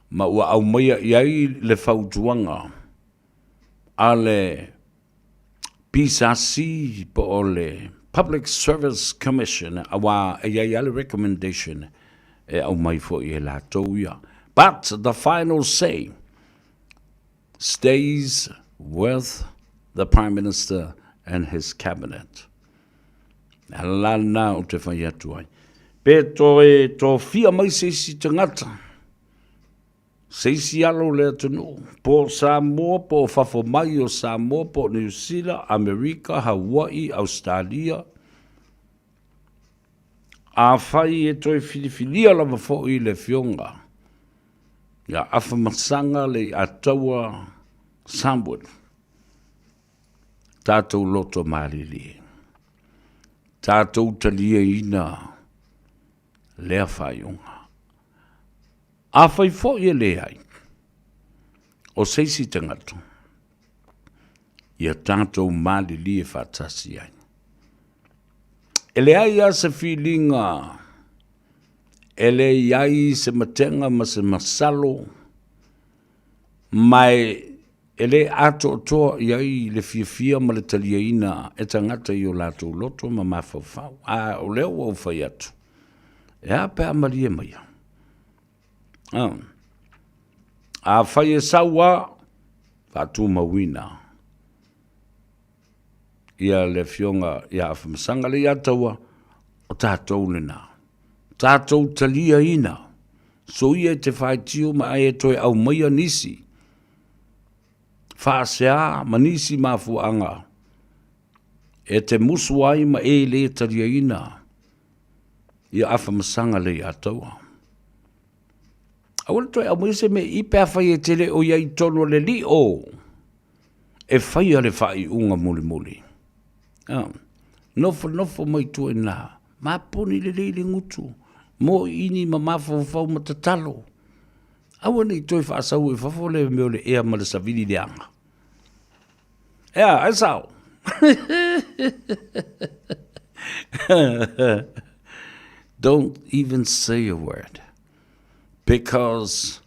ma ua aumaia i ai le fautuaga a le PSC po o le Public Service Commission, aua e i ai lava le recommendation e aumai foi e latou ia. But the final say stays with the Prime Minister and his cabinet. Le ala la lena ou te fai atu ai. Pe toe tofia mai se isi tagata, se isi alo o le atunuu, po o Samoa, po o fafo mai o Samoa, po o Niu Sila, Amerika, Hawaii, Ausetalia, afai e toe filifilia lava foi le Afioga ia Afamasaga Leiataua Samwood, tatou loto malilie, tatou taliaina lea faaiuga. Afai foi e leai, o se isi tagata, ia tatou malilie faatasi ai. E leai lava se filiga, e leai se matega ma se masalo, ma e le atoatoa i ai le fiafia ma le taliaina e tagata i o latou loto ma mafaufau. A o lea ua ou fai atu, e a pe a malie maia? Afai e sau lava, faatumauina ia le Afioga ia Afamasaga Leiataua, o tatou lena. Tatou taliaina, soia e te faitio ma e toe aumaia nisi faasea ma nisi mafuaaga e te musu ai ma e le taliaina ia Afamasaga Leiataua. Aua le toe aumaia se mea i pe afai e te le o i ai i totonu o le lio e faia le faaiuga mulimuli. Nofonofo mai tua i ina, mapuni lelei le gutu, mōiini ma mafaufau ma tatalo. Aua ne i toe faasau i fafo le mea o le ea ma le savili leaga. Ea, ai sao. Don't even say a word because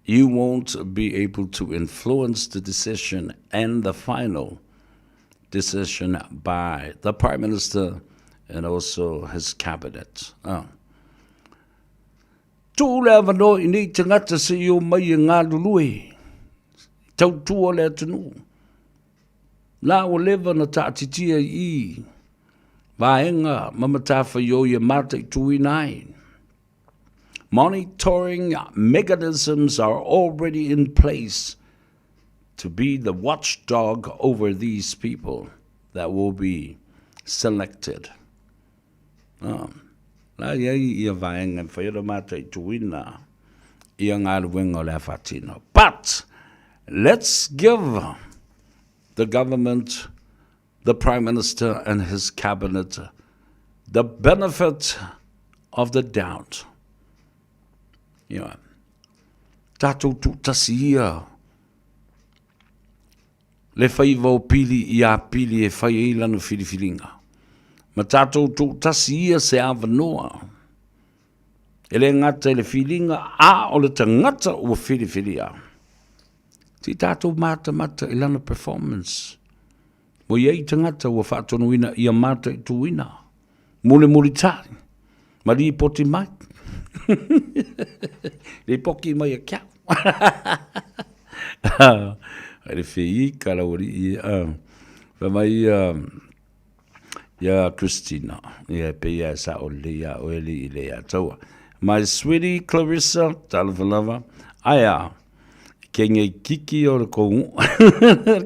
you won't be able to influence the decision and the final decision by the Prime Minister and also his cabinet. Oh. Tuu le avanoa i nei tagata se i omai e galulue, tautua le atunuu. La ua leva na taatitia i i vaega ma matafaioi e mataituina ai. Monitoring mechanisms are already in place to be the watchdog over these people that will be selected. Ah, la i ai ia vaega e mafai ona mataituina ia galuega o le a faatino. But let's give the government, the Prime Minister and his cabinet the benefit of the doubt. Ia. Tatou tuutasi ia le faiva o Pili iā Pili e fai ai lana filifiliga. Ma tatou tuutasi ia se avanoa e le gata i le filiga a o le tagata ua filifilia. Se i tatou matamata i lana performance. Ua i ai tagata ua faatonuina ia mataituina, mulimulitai ma lipoti mai. Lipoti mai e ke au. Ai le feika lau alii e. Fai mai ia, ia Christina, ia e pei lava e sao lelei ia oe alii i le ia taua. My sweetie Clarissa, talofa lava, ae a, kenge kiki o le kongu.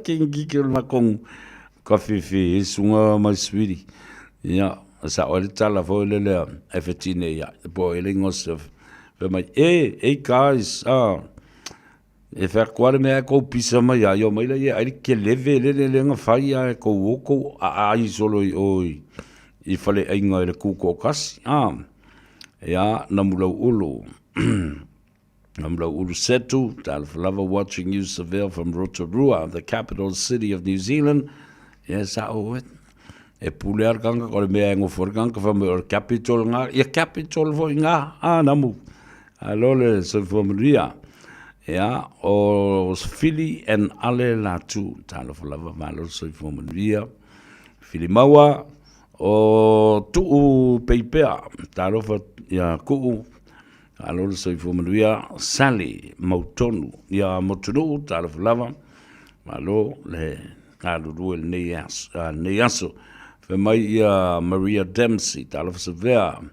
Kenge kiki o le makongu. Ka whiwhi e sunga my sweetie. Ia, sao ai le tala foi le lea, e whetine ia, po e le ingoa Fai mai, e, hey guys, ah, e whea koa le mea e kou pisa mai a, io mai la ia, ai le keleve le le lenga fai a e kou o kou a ai solo i o i, i whale ainga i le kuko kasi, ah, ia, namulau ulu. Namlau Ulu Setu, talofa lava watching you Seville from Rotorua, the capital city of New Zealand. Yes, a oe. E pule a le kanga, ko le mea e ngofo le kanga, wha mai o le capital ngā, ia capital foi ngā, a namu. A lo le soifua manuia. Ia, o Fili and Ale Latu, talofa lava, malo le soifua manuia. Fili maua, o Tuu Peipea, talofa ia Kuu, Malo le soifua manuia Sally Mautonu ia Motunuu talofa lava malo le galulue lenei aso, lenei aso. Fai mai ia Maria Dempsey talofa Savea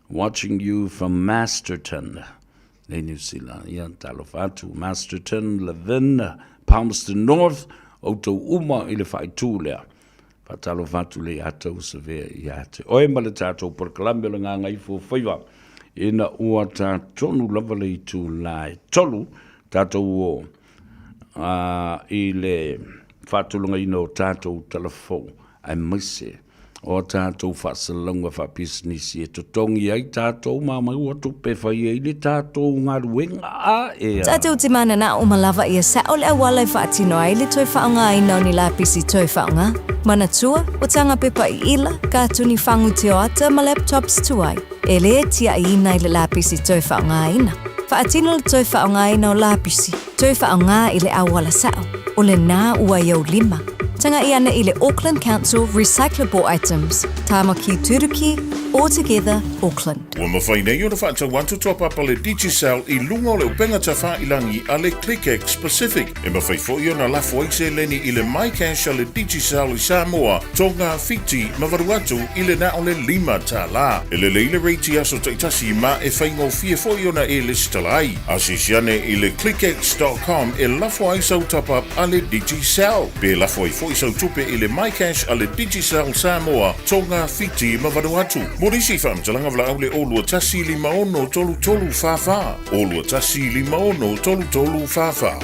watching you from Masterton nei New Zealand ia talofa atu Masterton Levin Palmerston North outou uma i le faaitu lea Faatalofa atu le ia tou Savea ia te oe ma le tatou polokalame o le Gagaifo Faiva ina ua tatonu lava le itulā e tolu tatou o i le faatulagaina o tatou talafou aemaise o a tatou faasalalauga faapisinisi e totogi ai tatou ma maua tupe e fai ai le tatou galuega a e a. Tatou te mananao ma lava ia sao le auala e faatino ai le toe faaaogaina o ni lapisi toe faaaoga. Manatua, o tanga pepa i ila, katuni fagu tioata ma laptops tuai, e le tiaʻiina i le lapisi toe faaaogaina. Faatino le toe faaaogaina o lapisi, toe faaaoga i le auala sao, o lena ua i ou lima. Tagaʻi ana i le Auckland Council Recyclable Items, Tāmaki Turuki, All Together, Auckland. Ua mafai nei ona faatau atu toa papa le Digicel i luga o le upega tafailangi a le ClickX Pacific. E mafai foi ona lafo ai seleni i le MyCash a le Digicel i Samoa, Tonga, Fiti ma Vanuatu i le na o le $5. E lelei le rate i aso taitasi ma e faigofie foi ona e lesitala ai. Asiasi ane i le clickx dot com e lafo ai sau top up a le Digicel. Pe lafo ai foi sau tupe i le MyCash a le Digicel Samoa, Tonga, Fiti ma Vanuatu. Mo nisi faamatalaga valaau le 021 56 33 44, 021 56 33 44.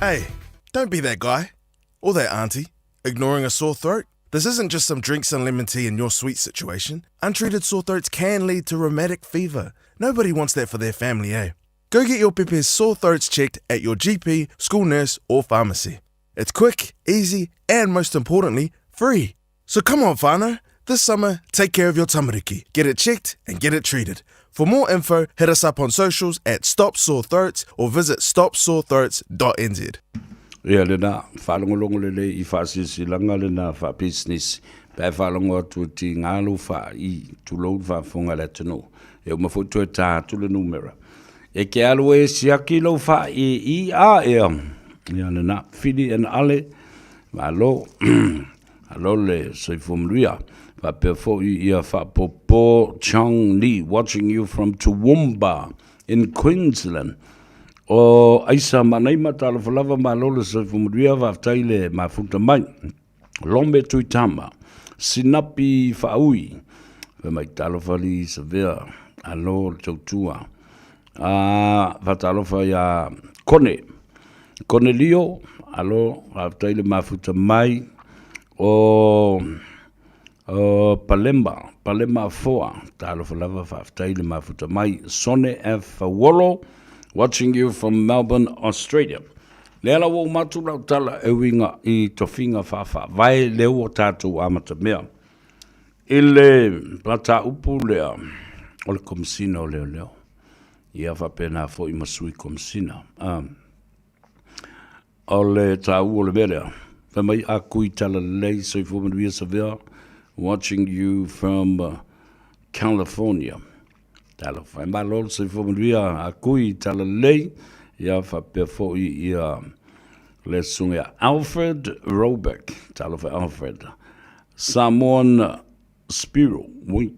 Hey, don't be that guy. Or that auntie, ignoring a sore throat. This isn't just some drinks and lemon tea in your sweet situation. Untreated sore throats can lead to rheumatic fever. Nobody wants that for their family, eh? Go get your pepe's sore throats checked at your GP, school nurse, or pharmacy. It's quick, easy, and most importantly, free. So come on, whānau. This summer, take care of your tamariki. Get it checked and get it treated. For more info, hit us up on socials at Stop Sore Throats or visit stopsorethroats.nz. Ia lena, faalogologo lelei i faasilasilaga lena faapisinisi, pe a e faalogo atu e tiga lou faaii, tulou le faafofoga a le atunuu, e uma foi toe ta atu le numera. E ke alu e siaki lou faaii a ea, ia lena, Fili and Ale, malo. Alo le soifua manuia. Faapea foi ia Faapopo Chong Ni watching you from Toowoomba in Queensland. O Aisa Manaima talofa lava malo le soifua manuia faafetai le mafuta mai. Lome Tuitama, Sinapi Faaui, fai mai talofa li Savea, alo le tautua. A faatalofa ia Kone, Konelio, alo, faafetai le mafuta mai. O, o O Palema, Palema Afoa, talofa lava faafetai le mafuta mai. Sone F. Fauolo, watching you from Melbourne, Australia. Lea la ua uma atu lau tala e uiga i tofiga faafaavae lea ua tatou amatamea i le mataupu lea o le Komesina o Leoleo, ia faapena foi ma Sui Komesina. O le taua o le mea lea, fai mai a kui talalelei, soifua manuia Savea, watching you from California. Talofa e malo le soifua manuia a kui talalelei, ia faapea foi ia le susuga ia Alfred Robeck, talofa Alfred, Samoan Spiro, ui,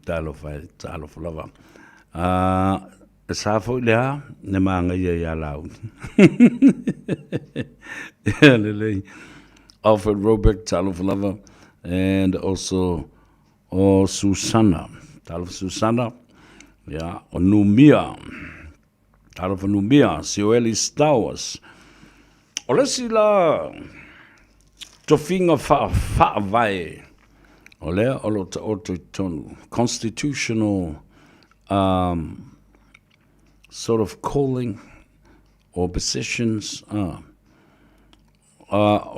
Talofa e, talofa lava. E sa foi le a, ne māngaia ia Laauli. Ia lelei. Alfred Robeck, talofa lava. And also o Susana. Talofa Susana. Ia, o Numia. Talofa Numia, Sioeli Stowers. O le isi la tofiga faavae o lea o lo o taoto i totonu, constitutional um, sort of calling or positions, o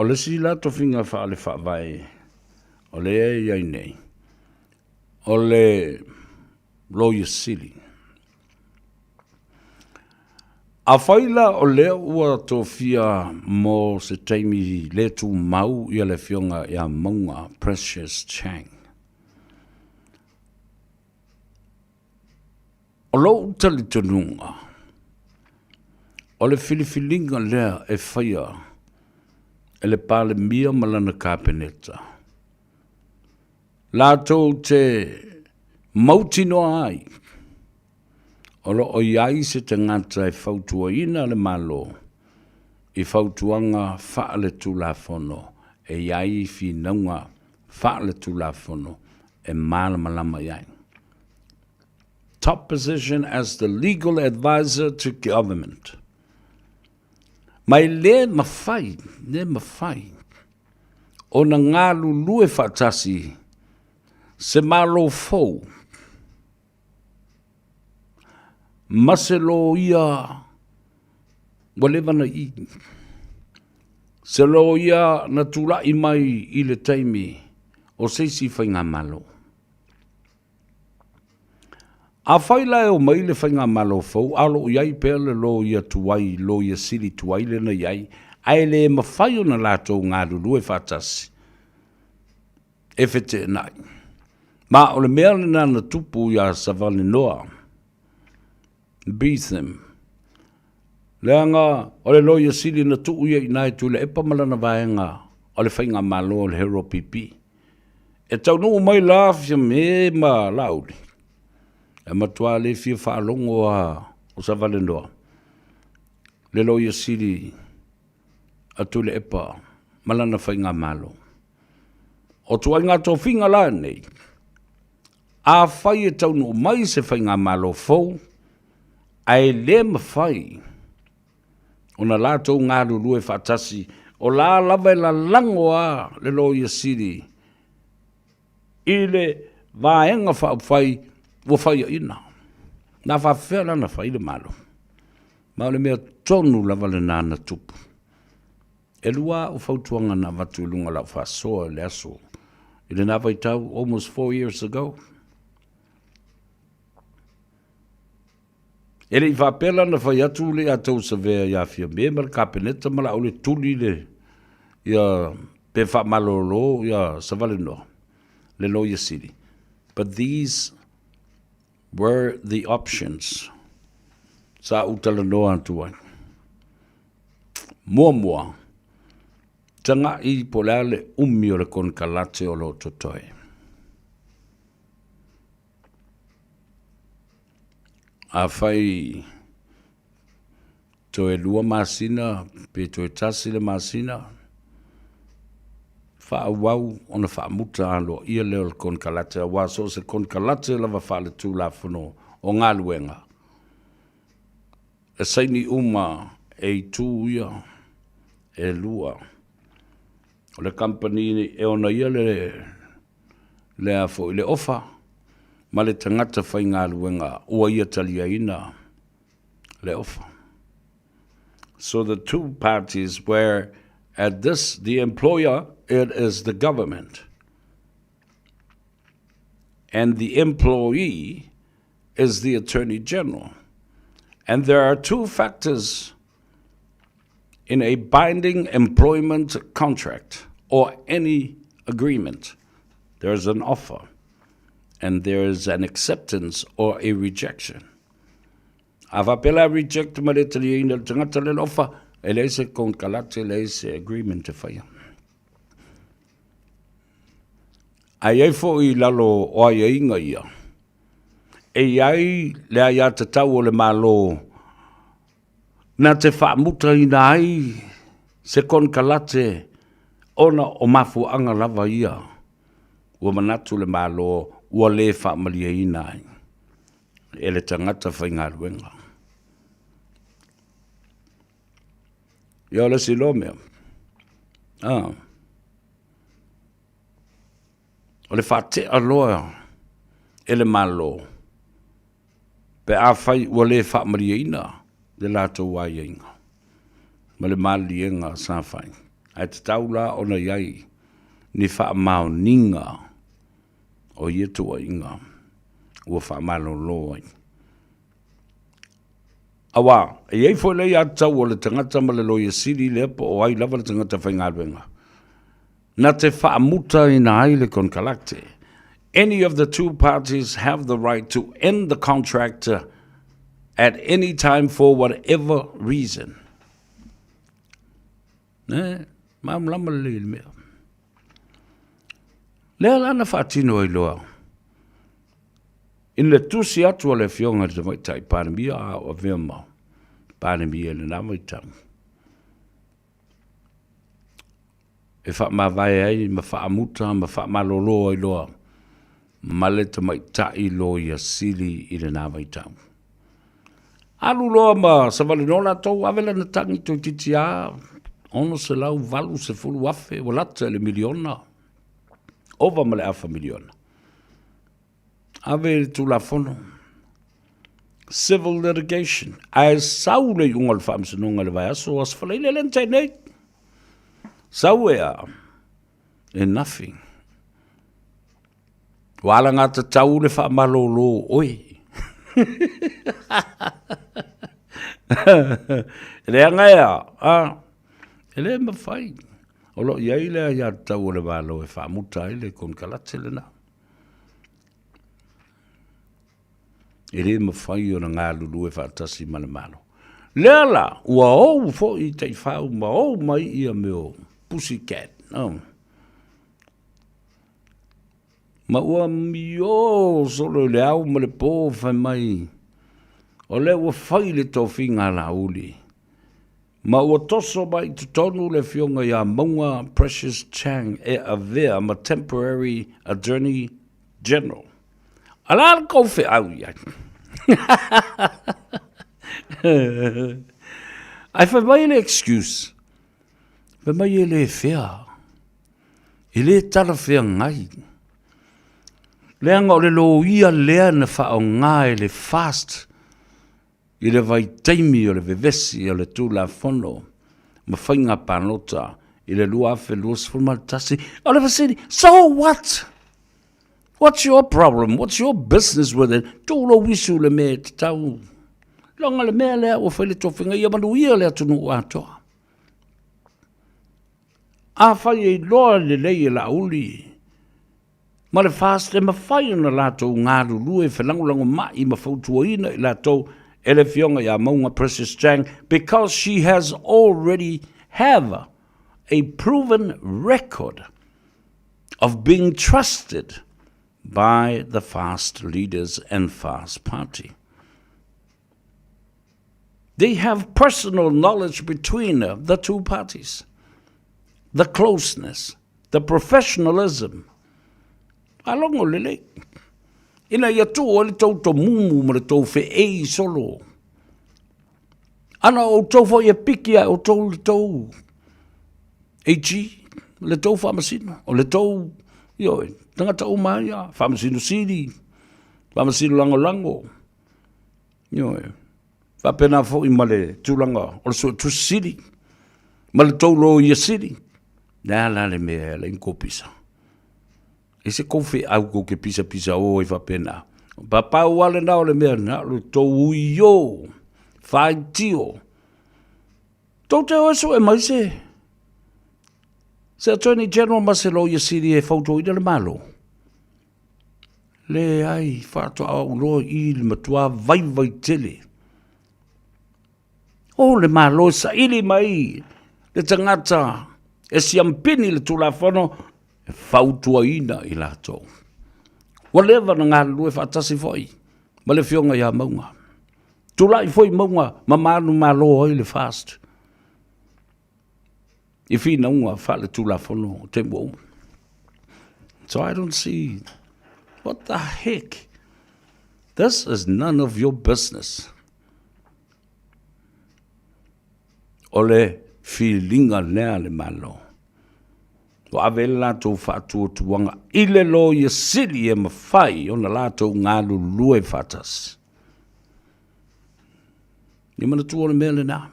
le isi la tofiga faale-faavae o lea e i ai nei, o le Loia Sili. Afai la o lea ua tofia mo se taimi le tumau ia le Afioga ia Mauga Precious Chang, o lou talitonuga, o le filifiliga lea e faia e le Palemia ma lana Kapeneta, latou te mautinoa ai o lo o i ai se tagata e fautuaina le Malo i fautuaga faaletulafono e i ai finauga faaletulafono e malamalama i ai. Top position as the legal advisor to government. Ma e le mafai, le mafai ona galulue faatasi se Malo fou ma se loia ua leva na i, se loia na tulai mai i le taimi o se isi faigamalo. Afai la e omai le faigamalo fou a o lo o i ai pea le loia tuai, loia sili tuai lea na i ai, ae le mafai ona latou galulue faatasi, e feteenai. Ma o le mea lena na tupu iā Savalenoa Beetham, leaga o le Loia Sili na tuu ia i ina e Tuilaepa ma lana vaega o le Faigamalo o le HRPP. E taunuu mai la Fiame ma Laauli, e matua le fia faalogo a o Savalenoa, le Loia Sili a Tuilaepa ma lana Faigamalo. O ituaiga tofiga la nei, afai e taunuu mai se faigamalo fou, ae le mafai ona latou galulue faatasi, o la lava e lalago a le Loia Sili i le Vaega Faaupufai ua faiaina. Na faapefea la ona fai le Malo? Ma o le mea tonu lava lena na tupu. E lua au fautuaga na avatu i luga o lau faasoa i le aso i lena vaitau, almost 4 years ago. E le i faapea la na fai atu le ia tou savea ia Fiame ma le Kapeneta ma Laauli e tuli le ia pe faamalolo ia Savalenoa le Loia Sili. But these were the options sa ou talanoa atu ai. Muamua, taga'i po o le a le umi o le konekarate o lo o totoe. Afai toe 2 masina pe toe 1 le masina, faaauau ona faamuta aloaia lea o le konekarate, aua so o se konekarate lava faaletulafono o galuega, e saini uma e itu ia e lua. O le kamupani e ona ia le le a foi le ofa ma le tagata faigaluega ua ia taliaina le ofa. So the two parties where at this the employer it is the government and the employee is the attorney general. And there are two factors in a binding employment contract or any agreement. There's an offer and there is an acceptance or a rejection. A faapea la reject ma le taliaina le tagata le ofa, e leai se konekarate, e leai se agreement e faia. Ae i ai foi i lalo o aiaiga ia, e i ai le aiatatau o le Malo na te faamutaina ai se konekarate ona o mafuaaga lava ia ua manatu le Malo ua le faamalieina ai e le tagata faigaluega. Ia o le isi loa mea, a, o le faatea loa e le Malo pe afai ua le faamalieina le latou aiaiga ma le maliliega sa fai. Ae tatau la ona i ai ni faamaoniga o ia tuuaiga ua faamalolo ai. Auā, e i ai foi le aiatatau a le tagata ma le Loia Sili lea po o ai lava le tagata faigaluega, na te faamutaina ai le konekarate. Any of the two parties have the right to end the contract at any time for whatever reason. Ne, malamalama lelei le mea. Lea la na faatino ai loa i le tusi atu a le Afioga i le Tamaitai Palemia a o avea ma Palemia i lena vaitau, e faamavae ai ma faamuta ma faamalolo ai loa ma le Tamaitai Loia Sili i lena vaitau. Alu loa ma savali loa latou, ave lana tagi toeitiiti lava $680,000 ua lata i le miliona, ova ma le afa miliona. Ave i le Tulafono, Civil Litigation, ae sau le iuga o le Faamasinoga i le vaiaso o Aso Faraile lea na tea nei. Sau e a? E nothing. Ua alagatatau le faamalolo o oe. E leaga e a, a, e le mafai. O lo o i ai le aiatatau a le Malo e faamuta ai le konekarate lena. E le mafai ona galulue faatasi ma le Malo. Lea la, ua ou foi i taifau ma ou mai ia mea o pussycat. Oh. Ma ua amio solo i le ao ma le po fai mai, o lea ua fai le tofiga a Laauli, ma ua toso mai i totonu le afioga ia Mauga Precious Chang e avea ma Temporary Attorney General. A le a le tou feau i ai? Ae fai mai le excuse, fai mai e le fea. E le talafeagai, leaga o le loia lea na faaaoga e le FAST i le vaitaimi o le vevesi o le Tulafono ma Faiga Palota i le 2021. O le fesili, so what? What's your problem? What's your business with it? Tuu lou isu i le mea e tatau. Leaga le mea lea ua fai le tofiga ia manuia le atunuu atoa. Afai e iloa lelei e Laauli ma le FAST e mafai ona latou galulue felagolagomai ma fautuaina i latou e le Afioga ia Mauga Precious Chang because she has already have a proven record of being trusted by the FAST leaders and FAST party. They have personal knowledge between the two parties, the closeness, the professionalism. Faalogo lelei. Ina ia tuu ai le tou tomumu ma le tou feei solo. Ana o outou foi e piki a outou le tou AG, le tou faamasino, o le tou Ioe, tagata uma ia, Faamasino Sili, Faamasino Lagolago. Ioe, faapena foi ma le tulaga o le Suetusi Sili, ma le tou Loia Sili. Le a la le mea e ala ai ona tou pisa? E se kou feau kou te pisapisa o ai faapena. Papau lava lena o le mea na o le tou uio, faitio. Tou te o e sue mai se se Attorney General ma se Loia Sili e fautuaina le Malo. Leai, faatoa ou loa i le matua vaivai tele. O le Malo e saili mai le tagata e siampini le Tulafono e fautuaina i latou. Ua leva na galulue faatasi foi ma le Afioga ia Mauga. Tulai foi Mauga ma manumalo ai le FAST i finauga faale-Tulafono o taimi ua uma. So I don't see what the heck. This is none of your business. O le filiga lea a le Malo. Ua ave ai le latou faatuatuaga i le Loia Sili e mafai ona latou galulue faatasi. Ia manatua le mea lena.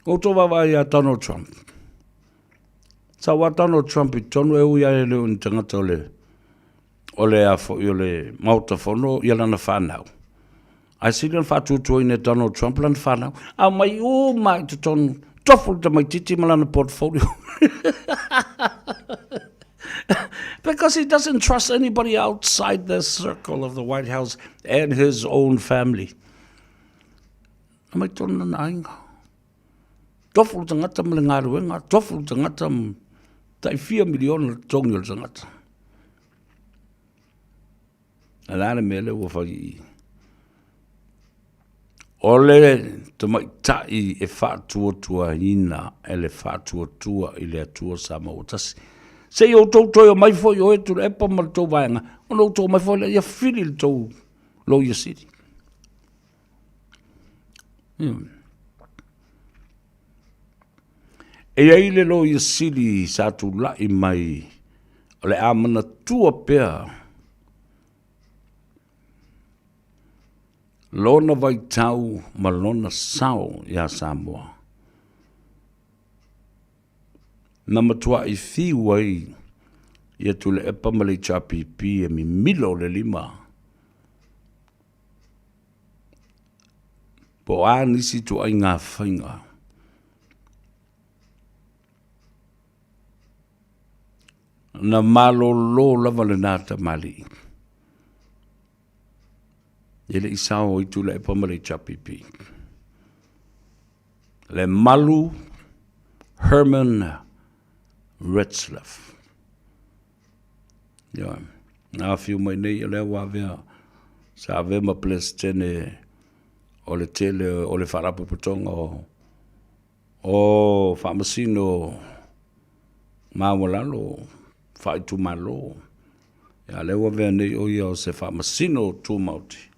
Ua outou vaavaai ia Donald Trump. Sa ua Donald Trump i totonu e ui lava e le o ni tagata o le o le a foi o le Maota Fono ia lana fanau. Ae sili ona faatuatuaina e Donald Trump lana fanau. Aumai uma i totonu, tofu le tamaitiiti ma lana portfolio. Because he doesn't trust anybody outside the circle of the White House and his own family. Aumai tonu lana aiga. Tofu le tagata ma le galuega, tofu le tagata tai fia miliona le totogi o le tagata. A le a le mea lea ua fai i i? O le tamaitai e faatuatuaina e le faatuatua i le Atua Samoa ua tasi. Se i outou toe omai foi o e Tuilaepa ma le tou vaega, ona outou omai foi lea ia fili le tou Loia Sili. E i ai le Loia Sili sa tulai mai o le a manatua pea lona vaitau ma lona sao iā Samoa. Na matuai fiu ai ia Tuilaepa ma le HRPP e mimilo le lima Po o a nisi ituaiga faiga na malolo lava lena tamalii e le i sao ai Tuilaepa ma le HRPP. Lemalu Herman Retzlaff. Ioe. Na afio mai nei o lea ua avea, sa avea ma Peresetene o le tele o le Faalapotopotoga o, o Faamasino Maualalo Faaitumalo. Ia lea ua avea nei o ia o se Faamasino Tumaoti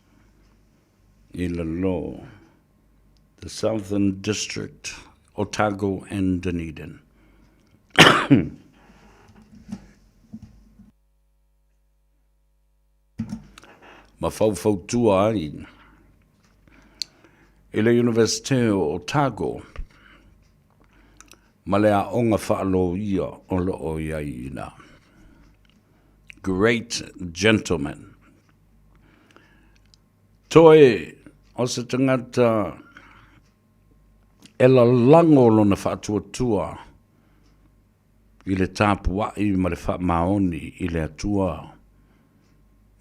i lalo the Southern District, Otago and Dunedin. Ma faufautua ai i le Iunivesite o Otago ma le aoga faaloia o lo o i ai i ina. Great gentleman. Toe o se tagata e lalago lona faatuatua i le tapuai ma le faamaoni i le Atua,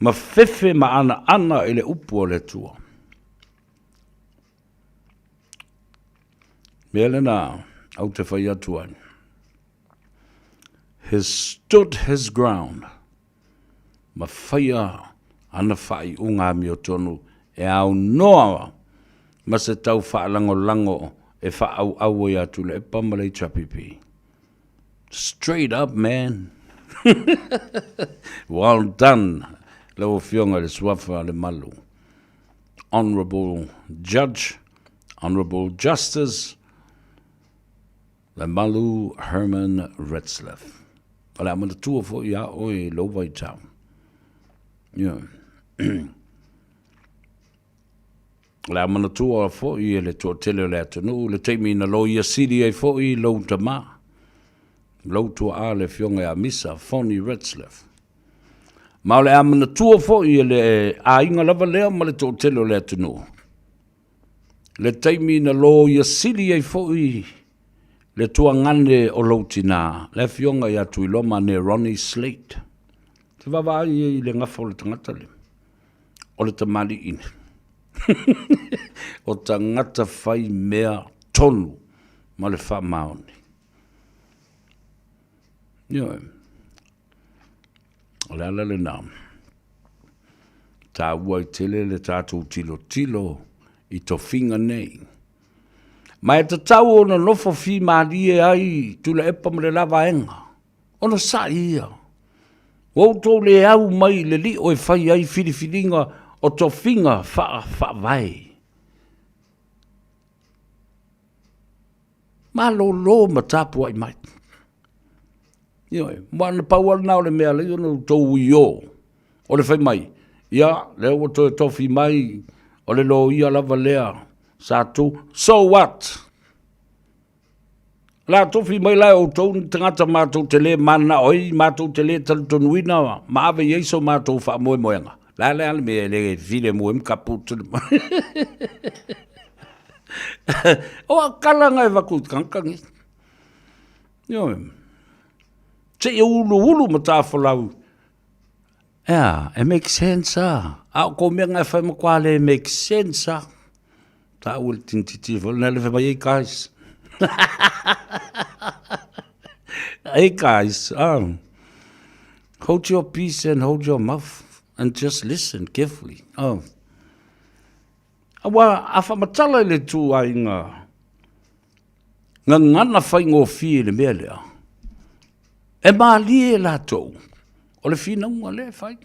ma fefe ma anaana i le upu a le Atua. Mea lena au te fai atu ai. He stood his ground. Ma faia ana faaiuga amiotonu e aunoa ma se tau faalagolago e faaauau ai ia Tuilaepa ma le HRPP. Straight up, man! Well done, lau Afioga i le Suafa Lemalu. Honourable Judge, Honourable Justice, Lemalu Herman Retzlaff. O le a manatua foi iā oe i lou vaitau. Ioe. O le a manatua foi e le toatele o le atunuu le taimi na loia sili ai foi lou tamā, lou tuaa le Afioga ia Misa Fonny Retzlaff. Ma o le a manatua foi e le aiga lava lea ma le toatele o le atunuu le taimi na loia sili ai foi le tuagane o lou tinā, le Afioga ia Tuiloma ne Ronnie Slate. Te vaavaai ai i le gafa o le tagata lea, o le tamalii o tagata fai mea tonu ma le faamaoni. Ioe. O le ala lena, taua ai tele le tatou tilotilo i tofiga nei. Ma e tatau ona nofo fimalie ai Tuilaepa ma le la vaega, ona sa'i ia. Ua outou le au mai i le lio e fai ai filifiliga o tofiga faa-faavae. Malolo ma tapuai mai. Ioe, ma na pau lava lena o le mea e ala ai ona outou io, o le fai mai, ia, lea ua toe tofi mai, o le loia lava lea sa tu, so what? O le a tofi mai la e outou ni tagata matou te le mananao ai, matou te le talitonuina ma ave i ai so matou faamoemoega. Le a le a le mea e le filemu ai ma kaputu le O a kala na e vaku i tagata nei. Ioe. Seia uluulu ma tafolau. Ea, e make sense a. A o kou mea na e whai matua le make sense a. Ta ua le tinititi fo le le mai, hey guys. Hey guys, hold your peace and hold your mouth and just listen carefully. Oh. Aua a whamatala i le tūāinga gagana faigofie i le mea lea, e mālie latou, o le finauga lea e fai.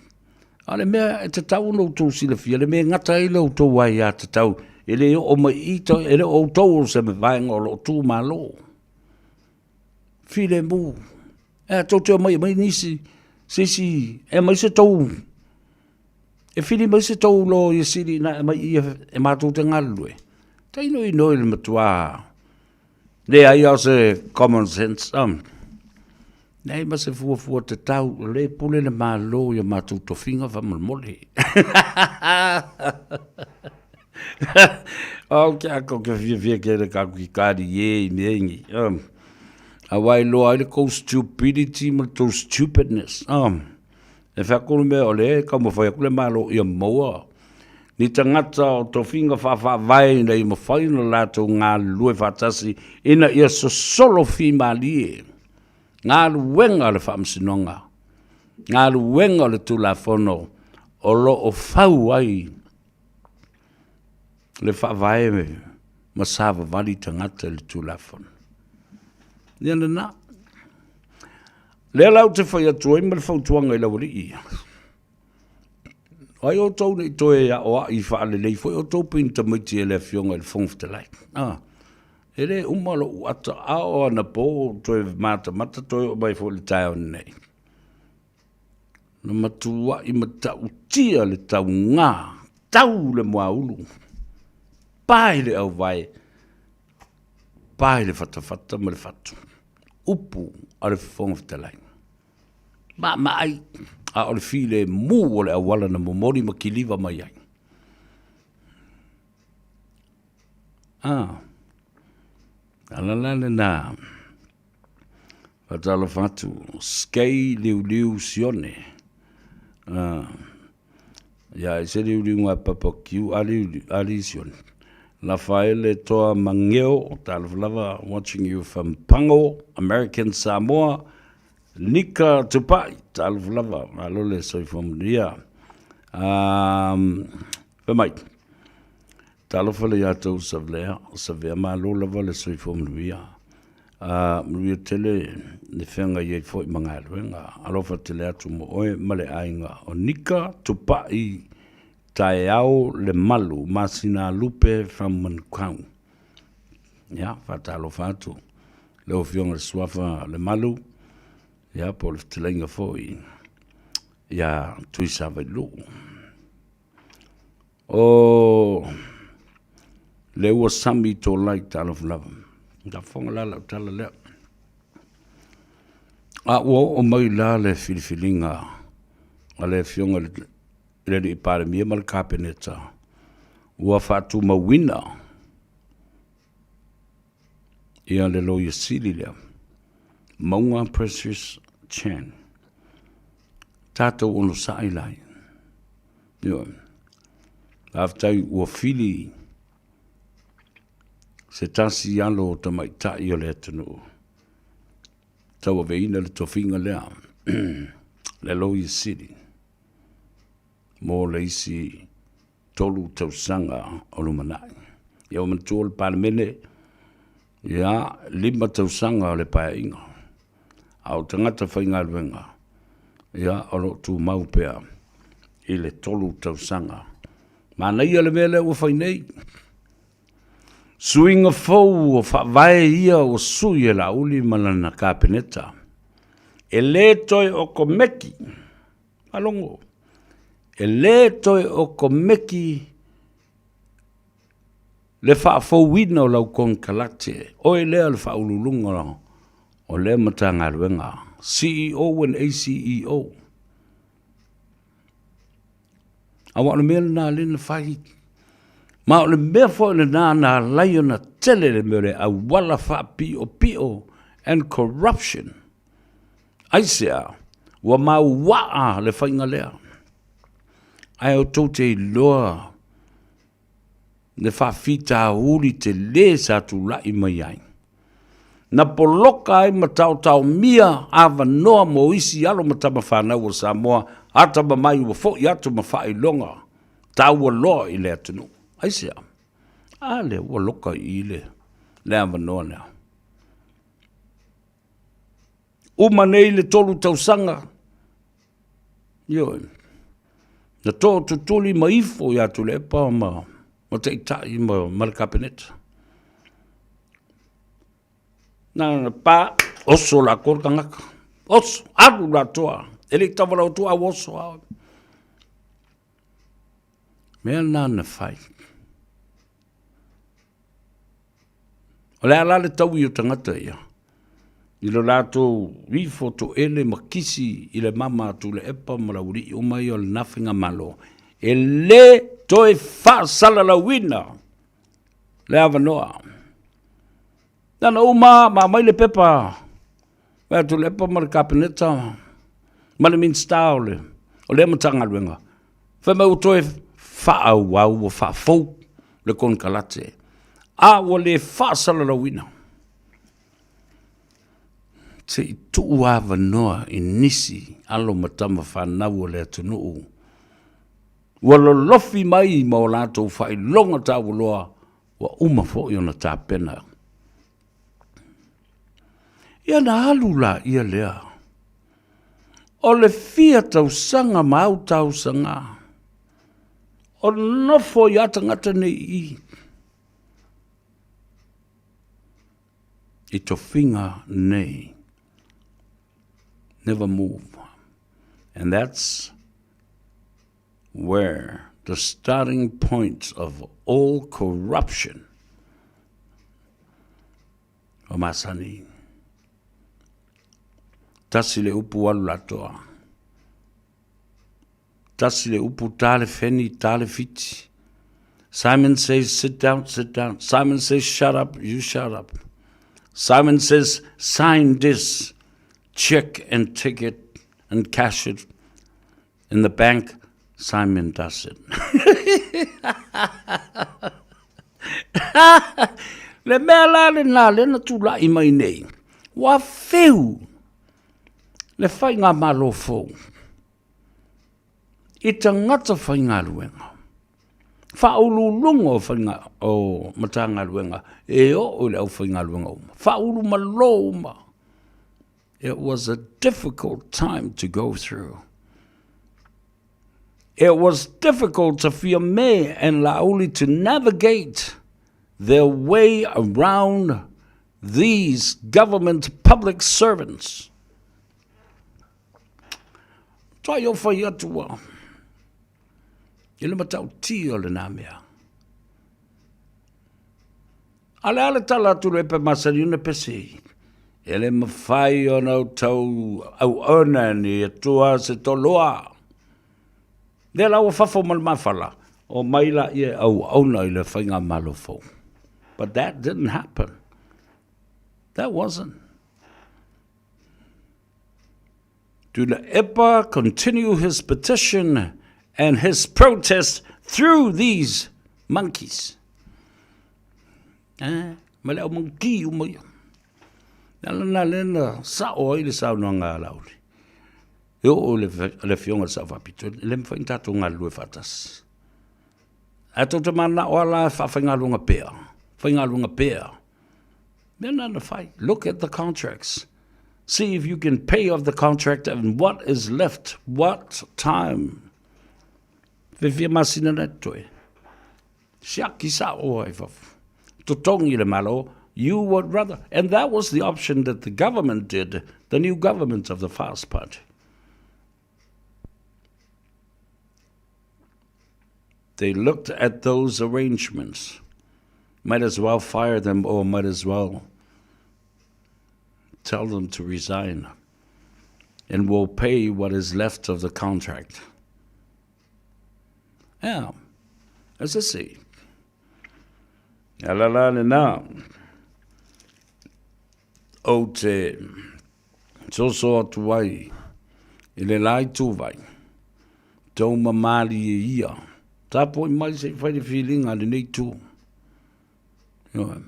A o le mea e tatau ona outou silafia, le mea e gata ai la outou aiatatau, e le oo mai i i, e le o outou o se vaega o lo o tu malo. Filemu. E tou te omai e aumai nisi, se isi, e aumai se tou, e fili mai se tou loia sili ina e aumai i i e matou te galulue. Tainoino i le matua leai lava o se common sense. Leai ma se fuafua tatau, o lea e pule le Malo i a matou tofiga faamolemole. Au ke ako ke fiafia ke le ka ki kari ye i mea ingi. Aua e loa ai le kou stupidity ma le tou stupidness. E whea kuru mea o le taumawhai atu le Malo ia maua ni tagata o tofiga faafaavae ina ia mafai ona latou galulue faatasi ina ia sosolo fimalie galuega a le Faamasinoga, galuega o le Tulafono o lo o fau ai le faavae ma savavali tagata i le Tulafono. Ia lena. Lea la ou te fai atu ai ma le fautuaga i le aualii ia. O ai outou ne i toe aoai faalelei foi outou pei ni tamaiti e le Afioga i le Fofoga Fetalai. Ah, e le uma lou ata ao anapo toe matamata toe oo mai foi i le taeao nei. Na matuai matautia le tauga, tau le muaulu, pae le auvae, pae le fatafata ma le fatu. Upu a le Fofoga Fetalai. Maamaai, a o le filemu o le auala na momoli ma kiliva mai ai. Ah, ala la lena. Faatalofa atu, Skei Liuliu Sione. Ah, ia e se liuliuga papa kiu a liuliu, a li Sione. Lafaele Toa Mangeo, talofa lava, watching you from Pango, American Samoa. Nika Tupai, talofa lava, malo le soifua manuia. Um, fai mai, talofa le ia tou Savlea, Savea malo lava le soifua manuia. A manuia tele le feagai ai foi ma galuega. Alofa tele atu mo oe ma le aiga o Nika Tupai Taeao Lemalu Masina Lupe from Manukau. Ia, faatalofa atu lau Afioga i le Suafa Lemalu. Ia, po o le fetalaiga foi ia Tuisavailuu. O le ua sami tolai talofa lava. Faafofoga la lau tala lea. A ua oo mai la le filifiliga a le Afioga i le Alii Palemia ma le Kapeneta, ua faatumauina ia le Loia Sili lea, Mauga Precious Chan. Tatou onosai lai. Ioe. Faafetai ua fili se tasi alo o tamaitai o le atunuu tauaveina le tofiga lea, le Loia Sili mo le isi 3 tausaga o lumanai. Ia ua manatua le Palemene, ia, 5 tausaga o le Paeaiga, a o tagata faigaluega, ia, o lo o tumau pea i le 3 tausaga. Manaia le mea lea ua fai nei. Suiga fou o faavae ia ua sui e Laauli ma lana Kapeneta. E le toe okomeki, faalogo, e le toe okomeki le faafouina o lau konekarate, oe lea o le faauluuluga o lea Matagaluega, CEO and ACEO. Aua o le mea lena lea na fai. Ma o le mea foi lena na ala ai ona tele le mea o le auala faapiopio and corruption. Aisea? Ua mauaa le faiga lea. Ae outou te iloa le faafitauli tele sa tulai mai ai. Na poloka ai ma taotaomia avanoa mo isi alo ma tama fanau a Samoa atamamai ua foi atu ma faailoga taua loa i le atunuu. Aisea? A lea ua loka i i le avanoa lea. Uma nei le 3 tausaga, ioe, na tootutuli ma ifo ia Tuilaepa ma Taitai ma le Kapeneta. Na ona pa, oso latou le tagata, oso, alu latou, e le i tauvalau atu a ua oso lava. Mea lena na fai. O le a la le taui o tagata ia i lo latou ifo toele ma kisi i le mama a Tuilaepa ma Laualii uma ia o lena faigamalo, e le toe faasalalauina le avanoa. Na ona uma ma aumai le pepa a Tuilaepa ma le Kapeneta ma le Minisita o le o lea Matagaluega, fai mai ua toe faaauau ua faafou le konekarate, a ua le faasalalauina. Se i tuu avanoa i nisi alo ma tama fanau o le atunuu ua lolofi mai ma o latou faailoga taualoa ua uma foi ona tapena. Ia na alu laia lea o le fia tausaga ma au tausaga o nofo i a tagata nei i i i tofiga nei. Never move. And that's where the starting point of all corruption o masani. Tasi le upu alu latoa. Tasi le upu ta le feni, ta le fiti. Simon says, sit down, sit down. Simon says, shut up, you shut up. Simon says, sign this check and ticket and cash it in the bank. Simon does it. Le mea la lena lea na tulai mai nei, ua feu le faigamalo fou i tagata faigaluega, faauluuluga o faiga o Matagaluega e oo i le aufaigaluega uma, faaulumalo uma. It was a difficult time to go through. It was difficult to Fiame and Laauli to navigate their way around these government public servants. Tuai o fai atu ua i le matautia o lenā mea. A le a le tala atu le epe masani ona pese i. E le mafai ona outou auauna ni Atua se toloa. Lea la ua fafo ma le mafala, o mai la ia e auauna i le faigamalo fou. But that didn't happen. That wasn't. Tuilaepa continue his petition and his protest through these monkeys. Eh, ma le au monkey uma ia. Le ala na lea na sao ai le saunoaga a Laauli. E oo i le afioga i le Sao Faapito, e le mafai ona tatou galulue faatasi. Ae tou te mananao lava la e faafaigaluega pea, faigaluega pea. Mea na na fai. Look at the contracts. See if you can pay off the contract and what is left, what time. Fefia masina na toe. Siaki sa'o ai fafo. Totogi le Malo, you would rather. And that was the option that the government did, the new government of the Fast Party. They looked at those arrangements. Might as well fire them or might as well tell them to resign and we'll pay what is left of the contract. Yeah, as I see. Ala la lena. O te soso atu ai i le la ituvai, tou mamalie ia. Tapuai mai se i fai le filiga a lenei itu. Ioe.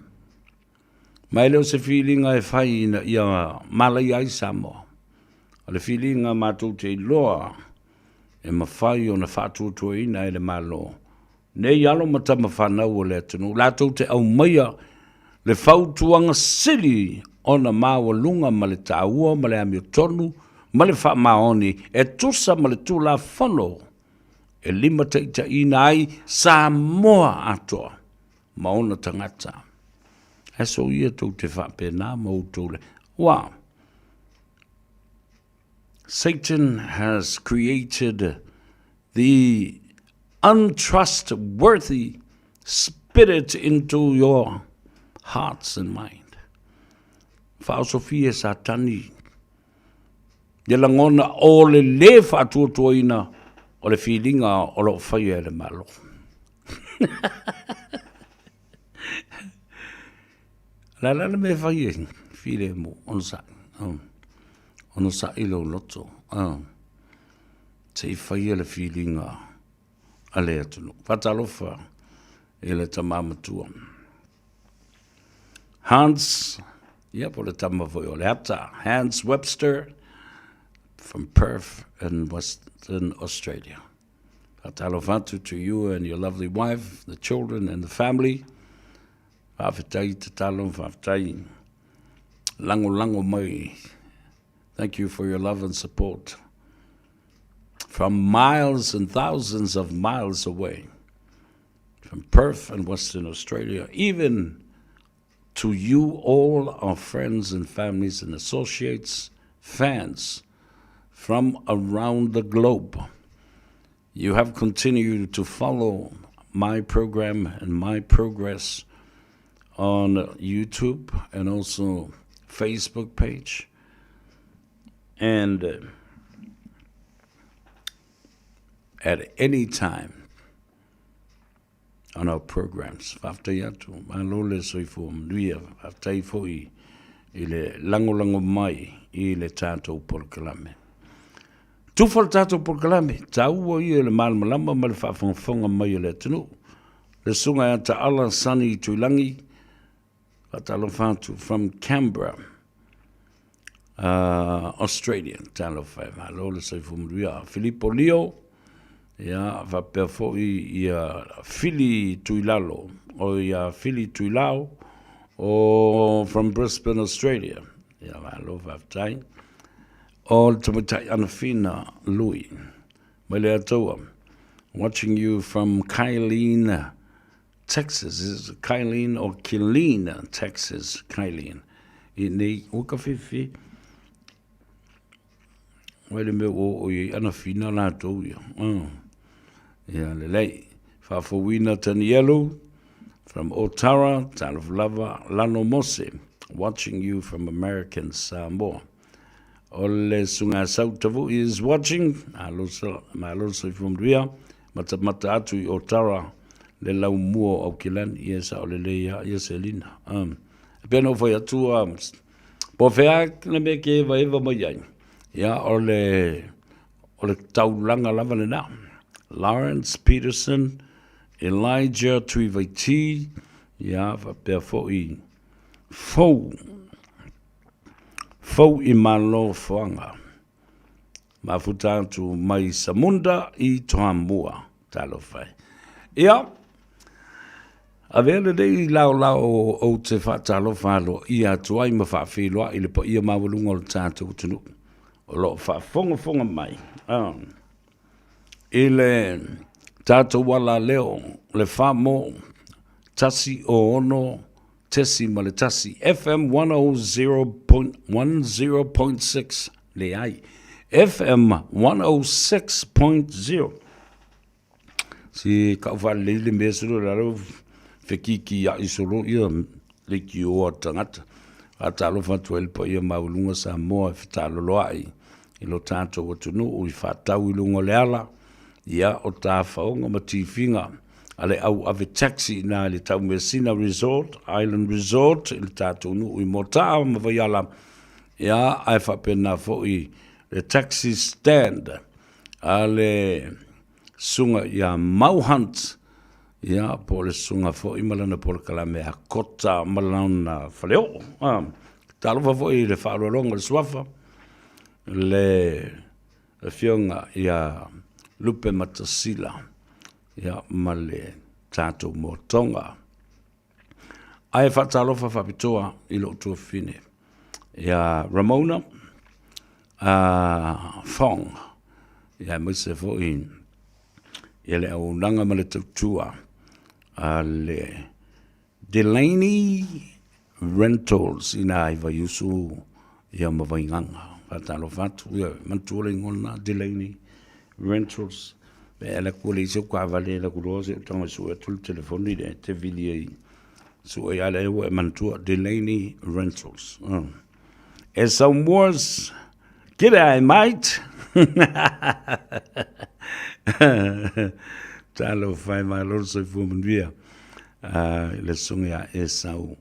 Ma e le o se filiga e fai ina ia malaia ai Samoa. O le filiga matou te iloa e mafai ona faatuatuaina e le Malo nei alo ma tama fanau o le atunuu latou te aumaia le fautuaga sili ona maualuga ma le taua ma le amiotonu ma le faamaoni e tusa ma le Tulafono e limataitaiina ai Samoa atoa ma ona tagata. Ae so ia tou te faapena ma outou le. Ua, Satan has created the untrustworthy spirit into your hearts and mind. Faaosofia e Satani le lagona o le lē faatuatuaina o le filiga o lo o faia e le Malo. La la le mea e fai ai, filemu, onosai, oh. Onosai lou loto, oh. Se i faia le filiga a le atunuu. Faatalofa i le tama matua. Hans, ia po le tama foi o le ata, Hans Webster from Perth in Western Australia. Faatalofa atu to you and your lovely wife, the children and the family. Faafetai tatalo, faafetai lagolago mai. Thank you for your love and support. From miles and thousands of miles away, from Perth and Western Australia, even to you all, our friends and families and associates, fans from around the globe. You have continued to follow my program and my progress on YouTube and also Facebook page. And uh, at any time on our programs. Faafetai atu, malo le soifua manuia, faafetai foi i le lagolago mai i le tatou polokalame. Tufa le tatou polokalame, taua ia le malamalama ma le faafogafoga mai a le atunuu. Le susuga ia Taala Sonny Tuilagi, faatalofa atu from Canberra, uh, Australia. Talofa e malo le soifua manuia. Filipo Leo, ia, faapea foi ia Fili Tuilalo, o ia Fili Tuilao, o from Brisbane, Australia. Ia, malo faafetai. O le tamaitai Anafina Lui, mai le Atoa, watching you from Kylene, Texas. Is it Kylene or Killeen, Texas? Kylene. I nei, ua ka whiwhi. Vaai le mea ua oo i ai ana fina latou ia. Ia lelei. Faafouina Tanielu from Otara, talofa lava, Lano Mose, watching you from American Samoa. O le susuga Sau Tavui is watching, malo malo le soifua manuia, matamata atu i Otara le laumua o Aukilani, ia e sao lelei lava ia Selina. E pei ona ou fai atu, po o fea le mea e te evaeva mai ai, ia o le o le taulaga lava lena. Lawrence Peterson, Elijah Tuivaiti, ia faapea foi Fou, Fou i Malo Foaga. Mafuta atu mai Samunda i Toamua. Talofa e. Ia, avea lenei laolao ou te faatalofa aloaia atu ai ma faafeiloai i le paia maualuga o le tatou atunuu o lo o faafogafoga mai i le tatou alaleo le FAMO 106 .1 FM 100.10.6 leai FM 106.0 Si kau faalelei le mea solo lalo fekikia'i solo ia leitio a tagata. Faatalofa atu ai le paia maualuga Samoa e fetaloloa'i i lo tatou atunuu i faatau i luga o le ala, ia o tafaoga ma tifiga a le au ave taxi i ina i le Taumeasina Resort, Island Resort i le tatou nuu i Moataa ma Vaiala, ia ae faapena foi le taxi stand a le susuga ia Mau Hunt, ia po o le susuga foi ma lana polokalame a Kota ma lana faleoo. Talofa foi i le faaaloaloga o le suafa, le afioga ia Lupe Matasila, ia ma le tatou motoga. Ae faatalofa faapitoa i lou tuafafine ia Ramona Fong, ia aemaise foi ia le auaunaga ma le tautua a le Delaney Rentals i ina i Vaiusu ia ma Vaigaga. Faatalofa atu, ia manatua le igoa lena, Delaney Rentals. Pe ala atu le isi au taavale ala atu loa se i tago e sue atu le telefoni lea e te vili ai sue ai lea ua e manatua Delaney Rentals. E sau Moores, G'day mate. Talofa e malo le soifua manuia i le susuga ia Esau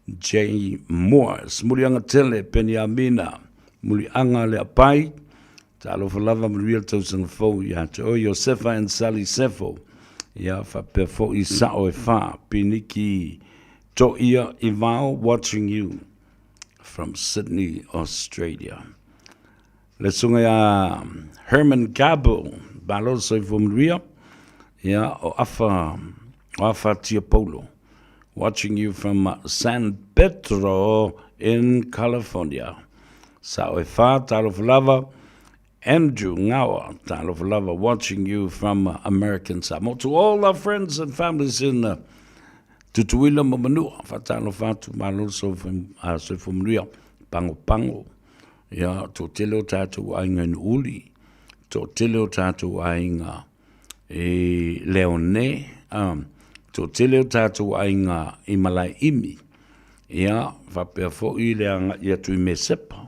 J. Moores. Muliaga tele Peniamina, muliaga le apai, talofa lava manuia le tausaga fou ia te oe Iosefa and Sally Sefo, ia faapea foi sao e fa, Piniki Toia Ivao watching you from Sydney, Australia. Le susuga ia Herman Gabo, malo le soifua manuia, ia o Afa, o Afa Tiapolo, watching you from San Pedro in California. Sao e fa, talofa lava, Andrew Ngawa, talofa lava, watching you from American Samoa. To all our friends and families in Tutuila ma Manua, faatalofa atu, malo le soifua manuia, pagopago. Ia, toatele o tatou aiga i Nu'uli, toatele o tatou aiga i Leone, toatele o tatou aiga i Malaeimi, ia, faapea foi le agai atu i Mesepa.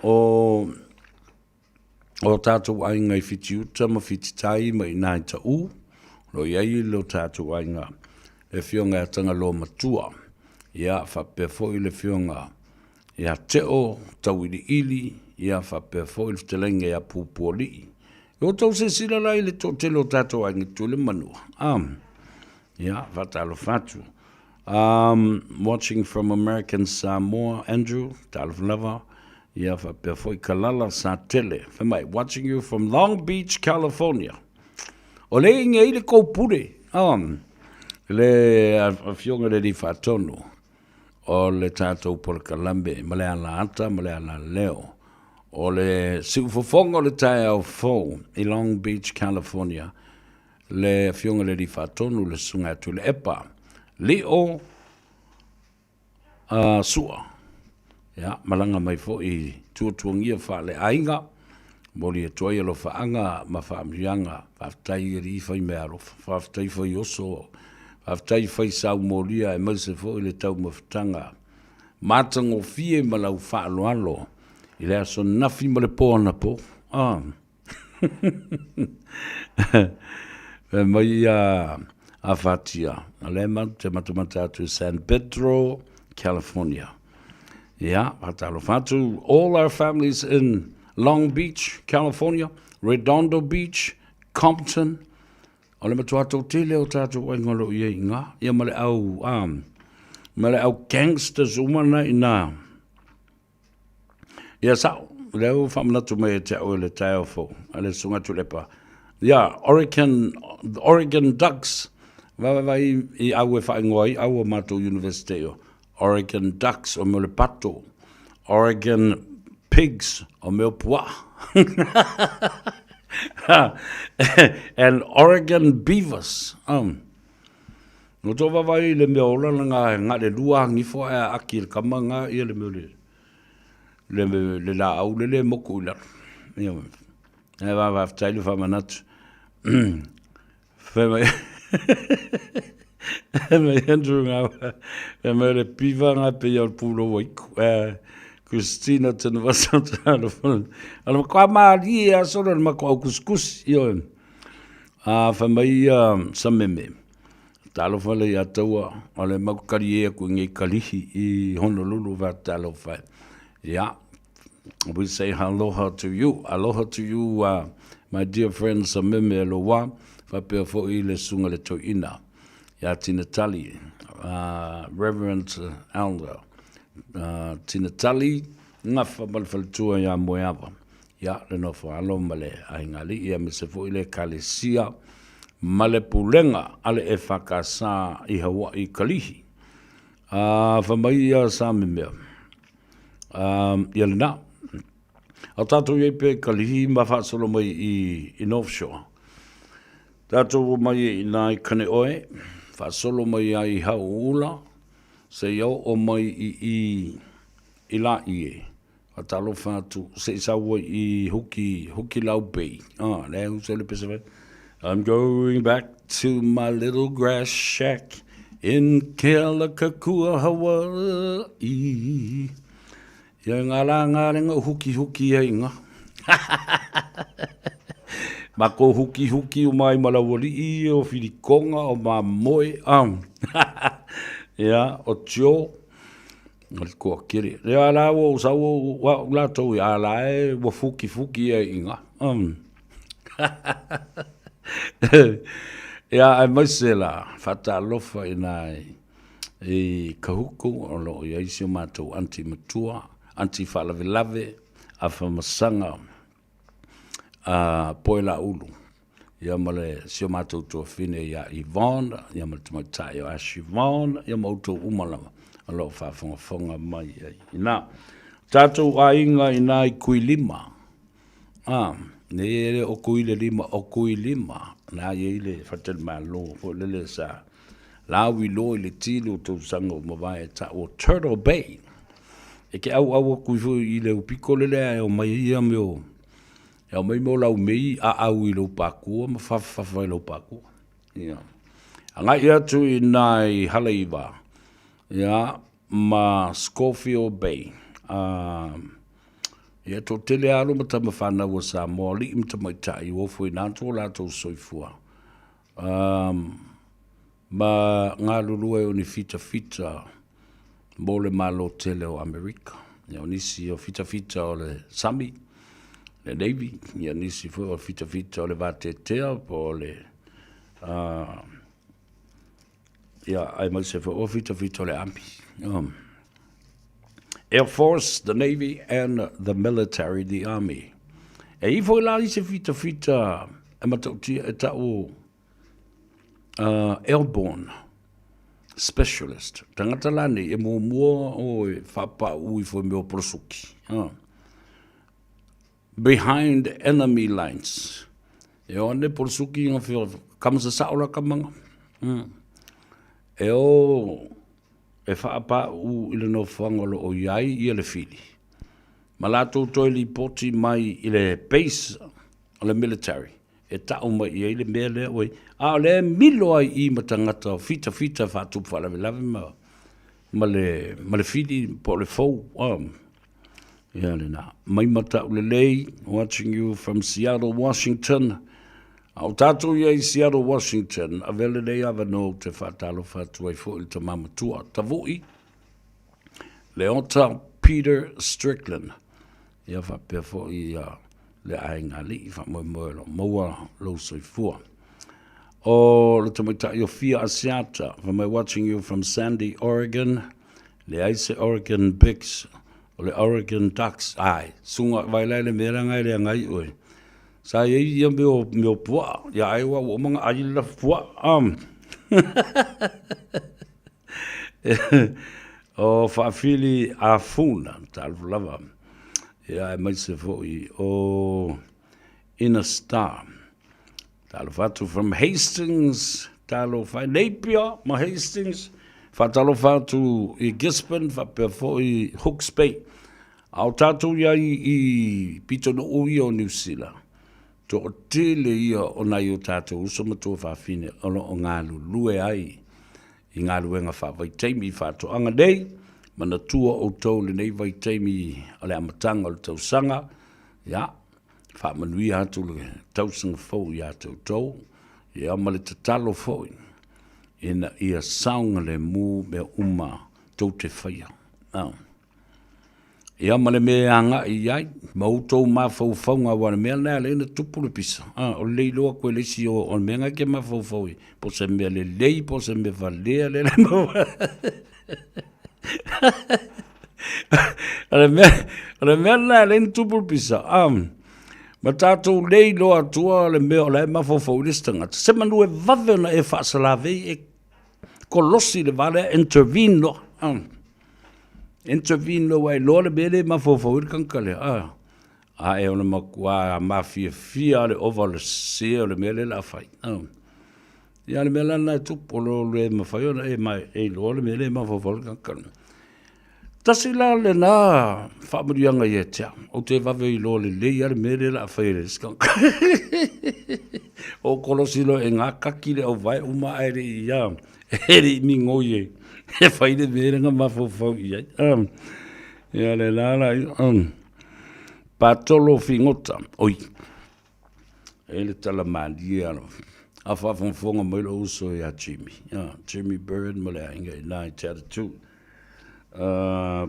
O o tatou aiga i Fitiuta ma Fititai ma i ina i Taʻu, o lo o i ai lo tatou aiga, le Afioga ia Tagaloa Matua, ia faapea foi le Afioga ia Teo Tauiliili, ia faapea foi le fetalaiga ia Pupualii. Ia outou silasila la i le toatele o tatou aiga i Tuilemanua. Ia, faatalofa atu. Watching from American Samoa, Andrew, talofa lava. Ia, faapea foi Kalala Satele. Fai mai, watching you from Long Beach, California. O le inge i le kou pule. Le afioga le alii faatonu o le tatou polokalame ma le alaata ma le alaleo o le siufofoga o le taeao fou i Long Beach, California. Le Afioga i le Alii Faatonu, le Susuga ia Tuilaepa Lio Sua. Ia, malaga mai foi i tuatuagia faaleaiga, momoli atu ai alofaaga ma faamanuiaga. Faafetai i alii faimeaalofa, faafetai faioso, faafetai faisaumolia aemaise foi le taumafataga matagofie ma lau faaaloalo i le aso ananafi ma le po anapo. Ah. Fai mai ia Afatia, o lea matou te matamata atu i San Pedro, California. Ia, faatalofa atu all our families in Long Beach, California, Redondo Beach, Compton. O le matua toatele o tātou aiga o lo o i ai i ina. Ia ma le au, um, ma le au gangsters uma na i ina. Ia sa'o, o lea ua faamanatu mai ia te au i le taeao fou, a le Susuga Tuilaepa. Ia, Oregon, Oregon Ducks, vaavaai i au e faaigoa ai au o matou Universite o Oregon Ducks, o mea o le pato, Oregon Pigs, o mea o puaa. And Oregon Beavers. Um. No tō vaavaai i le mea ola la ngā ngā le lua angifo ae a aki le kama ngā ia le mea le le le laau le le moku i lalo. Ia e vaavaafetai le faamanatu. Fai mai Fai mai Andrew ngā fai mai le piva ngā pe ia o le pūlou aiku. Eh, Christina tena vasa talo. Ala kwa malie a solo le mako au kuskusi. Io. A fai mai ia Sameme, Talofa le ia taua, o le mau kali e aku i ngei kalihi i Honolulu va talofa. Yeah, we say aloha to you. Aloha to you, uh, my dear friend Sameme Aloha, faapea foi le susuga le toeaina ia Tina Tali, uh, Reverend Elder uh, Tina Tali, Gafa ma le faletua ia Moeava. Ia, le nofo alo ma le aiga alii aemaise foi le Ekalesia ma le pulega a le EFKS i Hawaii i Kalihi. A, fai mai ia sa mea, a, ia lena. A o tatou i ai pea i Kalihi ma faasolo mai i, i North Shore. Tatou o mai i ina i Kaneohe, faasolo mai ai i Hauula, seia oo mai i i, i Laie. Faatalofa atu se i sau ai i Huki, Hukilau Bay. Ah, lea uso le pese fai. I'm going back to my little grass shack in Kealakekua, Hawaii. Ia ngā rā ngā renga huki huki ai ngā. Ma ko huki huki o mai malaualii o Whirikonga o Mamoe. Um. Ia, o Tio. O le toatele. Lea la ua ou sau ou au latou ia la e ua fukifuki ia i ina. Um. Ia aemaise la faatalofa i nā i Kahuku o lo o i ai si o matou aunty matua, aunty faalavelave, Afamasaga a Poelaulu, ia ma le si o matou tuafine ia Yvonne, ia ma le tamaitai o Ashley Vaughan, ia ma outou uma lava o lo o faafogafoga mai ai ina. Tatou aiga ina i Kuilima, a, nei e le o kui le lima, o Kuilima, na i ai le faletalimalo foi lele sa lauiloa i le tili o tausaga ua mavae e ta'u o Turtle Bay. E ke ʻauʻau aku ifo i le upiko lele ae omai ai ia mea o, e aumai mea o laumei ʻaʻau i lou pākua ma fafafafa i lou pākua. Ia. Agai atu i nā i Haleiwa, ia, ma Schofield Bay. Uh, ia, toatele alo ma tama whanau a Samoa, aliʻi ma tamaitai, ua ofo i nā tō lātou soifua. Um, ma galulue o ni fitafita mo le Malo tele o Amerika. Ia, o nisi o fitafita o le sami, le Navy, ia nisi foi o fitafita o le vateatea po o le uh, ia, aemaise foi o fitafita o le Army. Um, Air Force, the Navy and the military, the Army. E ifo i la i se fitafita e matautia e ta'u uh, airborne specialist. Tangata la nei e muamua o e whapau ifo i mea o porosuki. Uh. Behind enemy lines. E o ane porosuki nga whio kamasa sao la kamanga. Mm. E o... e faapauu i le nofoaga o lo o i ai ia le fili, ma latou toe lipoti mai i le base o le military e tau mai i ai le mea lea ua i ai. A o lea e milo ai i i ma tagata o fitafita faatupu faalavelave ma, ma le, ma le fili po o le fou. Oh. Ia lena. Mai Mataulelei, watching you from Seattle, Washington. A o tātou ia i Seattle, Washington, avea lenei avanoa ou te faatalofa atu ai foi i le tama matua, Tavui, Leota Peter Strickland. Ia faapea foi ia le aiga alii faamoemoe o lo o maua lou soifua. O le tamaitai o Fia Asiata, fai mai watching you from Sandy, Oregon. Leai se Oregon Bigs, o le Oregon Ducks, ai, suga vai lai le mea langa e le agai oe. Sa i ai ia mea o puaa, ia ai ua ua omanga ai le lafu puaa. O Faafili Afuna, talofa lava. Ia aemaise foi o Inner Star. Talofa atu from Hastings, talofa e Napier ma Hastings. Faatalofa atu i Gisborne faapea foi Hooks Bay. A o tātou i ai i pitonuu ia o Niu Sila, toatele ia o nai o tātou uso ma tuafafine o lo o galulue ai i galuega faavaitaimi i faatoaga nei, manatua outou lenei vaitaimi o le amataga o le tausaga, ia, faamanuia atu le tausaga fou iā te outou, ia ma le tatalo foi, ina ia saogalemu mea uma tou te faia. Ia ma le mea e agai i ai, ma outou mafaufauga aua o le mea lena e ala ai ona tupu le pisa. O le le iloa atu e le isi o le mea lena e te mafaufau i ai, po o se mea lelei po o se mea valea lea e maua. O le mea, o le mea lena e ala ai ona tupu le pisa, ma tatou le iloa atua le mea o la e mafaufau i le isi tagata, semanu e vave ona e faasalavei e kolosi le va lea, intervene loa. Intervene loa ua e iloa le mea lea e mafaufau ai le tagata lea, ae o le matua mafiafia lava le ova o le sese o le mea lea o le a fai. Ia o le mea la lena e tupu, o lo le mafai ona e iloa le mea lea e mafaufau ai le tagata lena. Tasi la lena faamanuiaga ia te au, ou te vave iloa lelei lava le mea lea o le a fai e le isi tagata. O kolosi loa e gakaki le auvae uma ae le i a, e le i migoi e, e fai le mea lea na mafaufau i ai. Ia le la la, Patolo Figota, oi, e le tala malie alo. A faafogafoga mai lou uso ia Jimmy, Jimmy Bird ma le aiga i ina i Te Atatū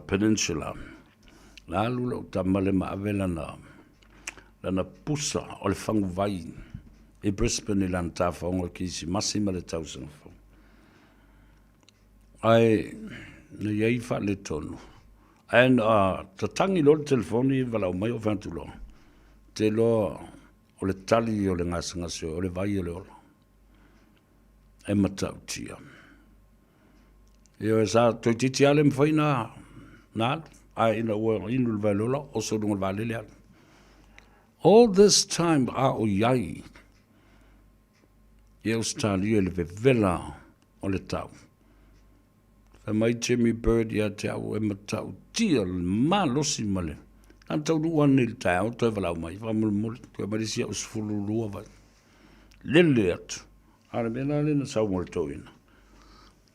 Peninsula. Na alu lou tama lea ma ave lana, lana pusa o le faguvai i Brisbane i lana tafaoga o le Kerisimasi ma le tausaga fou. Ae na i ai faaletonu. Ae na tatagi loa le telefoni valaau mai ou fai atu loa, ou te iloa o le tali o le gasegase o le vai o le ola. E matautia. Ioe, sa toeitiiti lava le mafai ona alu, ae ina ua inu le vai o le ola, oso i luga o le vaalele alu. All this time a o i ai i Ausetalia i le vevela o le tau, Fai mai Jimmy Bird ia te au e matautia le malosi ma le na taunuu ane i le taeao toe valaau mai faamolemole toe aumai le isi au 12 vai lele atu a o le mea la lea na sau mo le toeaina.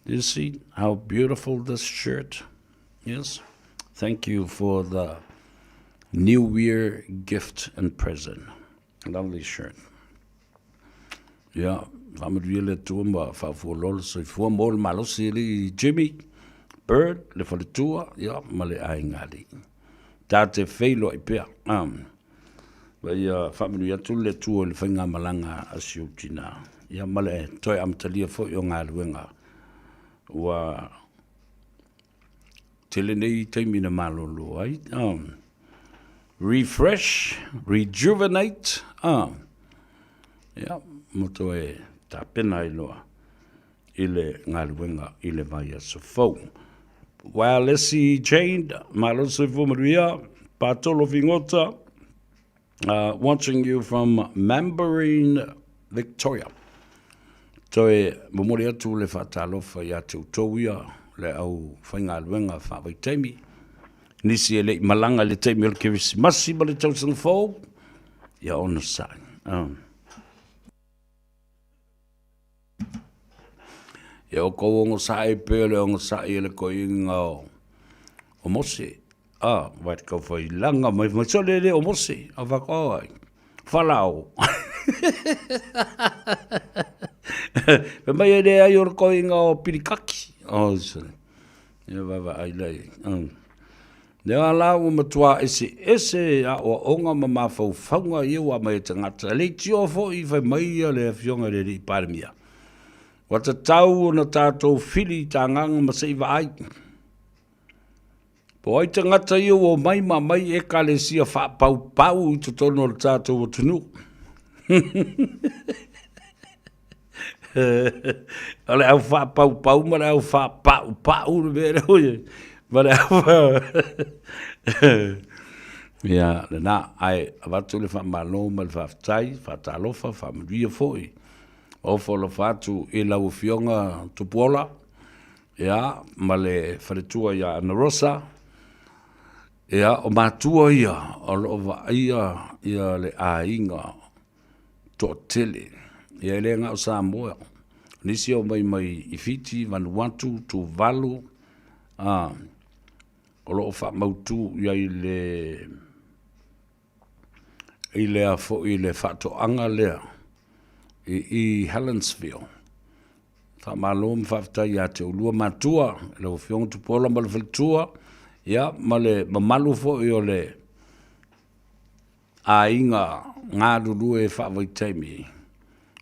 Do you see how beautiful this shirt is? Thank you for the New Year gift and present. Lovely shirt. Ia, faamanuia le Atua ma faafualoa le soifua mo le malosi alii Jimmy Bird, le faletua, ia, ma le aiga alii. Ta te feiloai pea. Um, ma ia faamanuia atu le Atua i le faigamalaga a si ou tinā. Ia, ma le toe amatalia foi o galuega ua tele nei taimi na malolo ai. Refresh, rejuvenate, ia, ma toe tapena ai loa i le galuega i le vaiaso fou. Wireless Jane, malo le soifua manuia, Patolo Figota, watching you from Mambourin, Victoria. Toe momoli atu le faatalofa ia te outou ia, le au faigaluega faavaitaimi, nisi e le i malaga i le taimi o le Kerisimasi ma le tausaga fou, ia onosai. Ia outou onosai pei o le onosai a le toeaina o Mose, a, vai te tau failaga mai, mai sole le o Mose, a whakaoa ai. Falao. Fai mai e leai o le toeaina o Pilikaki. O, sole. Ia vaavaai lea i ai. Lea la ua matua eseese aoaoga ma mafaufauga ia ua aumai e tagata. E leitioa foi fai mai ia le Afioga i le Alii Palemia, ua tatau ona tatou fili i tagaga ma se i vaai. Po o ai tagata ia ua omai ma aumai Ekalesia faapaupau i totonu o le tatou atunuu. O le au faapaupau ma le au faapaupau le mea lea ua i ai, ma le au Ia, lena, ae avatu le faamalo ma le faafetai, faatalofa, faamanuia foi. Ofo alofa atu i lau Afioga Tupuola, ia, ma le faletua ia Ana Rosa, ia, o matua ia o lo o vaaia ia le aiga toatele. Ia e le na o Samoa, o nisi e omai mai i Fiti, Vanuatu, Tuvalu, a, o lo o faamautu i ai le i lea foi le faatoaga lea i i Helensville. Faamalo ma faafetai ia te oulua matua, lau Afioga Tupuola ma le faletua, ia ma le mamalu foi o le aiga galulue faavaitaimi.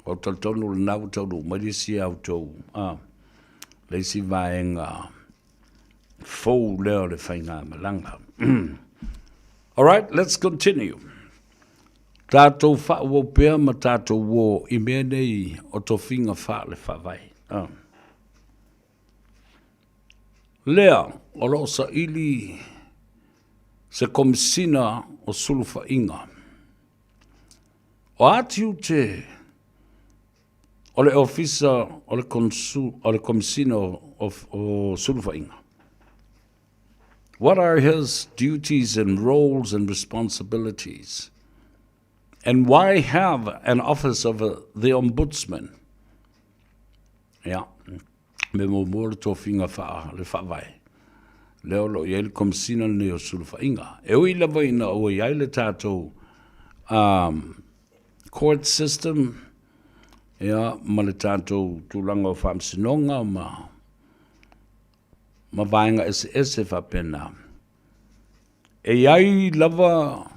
Ua ou talitonu lena ua taunuu mai le isi a outou, a, le isi vaega fou lea o le faigamalaga. All right, let's continue. Tatou faaauau pea ma tatou uo i mea nei o tofiga faale-faavae. Ah. Lea o lo o saili se Komisina o Sulufaiga. O a tiute o le Ofisa o le, Konsu, o le Komisina o, o, o Sulufaiga? What are his duties and roles and responsibilities? And why have an office of the ombudsman? Ia, me muamua le tofiga faa le faavae. Lea o lo o i ai le Komesina lenei o Sulufaiga. E ui lava ina ua i ai le tatou um, court system, ia, ma le tatou tulaga o faamasinoga ma ma vaega eseese faapena. E i ai lava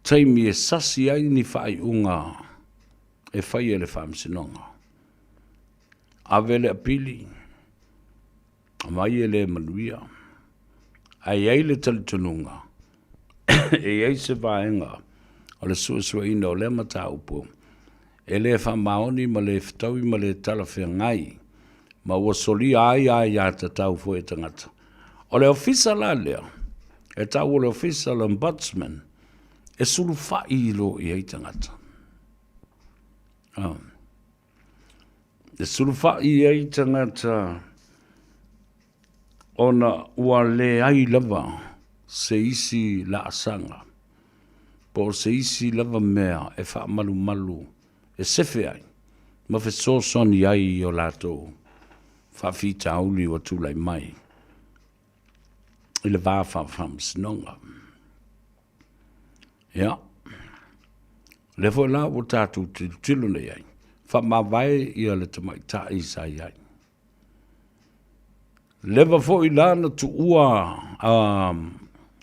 taimi e sasi ai ni faaiuga e fai e le Faamasinoga. Ave le apili, aumai e le manuia, ae i ai le talitonuga e i ai se vaega o le suesueina o lea mataupu e le faamaoni ma le fetaui ma le talafeagai ma ua solia ai aiatatau foi a tagata. O le ofisa la lea, e tau o le ofisa o le Ombudsman, e sulufai loa i ai tagata. E sulufai i ai tagata ona ua leai lava se isi laasaga po o se isi lava mea e faamalumalu e sefe ai ma fesoasoani ai i o latou faafitauli ua tulai mai i le va faafaamasinoga. Ia, lea foi la ua tatou tilotilo nei ai, faamavae ia le tamaitai sa i ai. Leva foi la na tuua,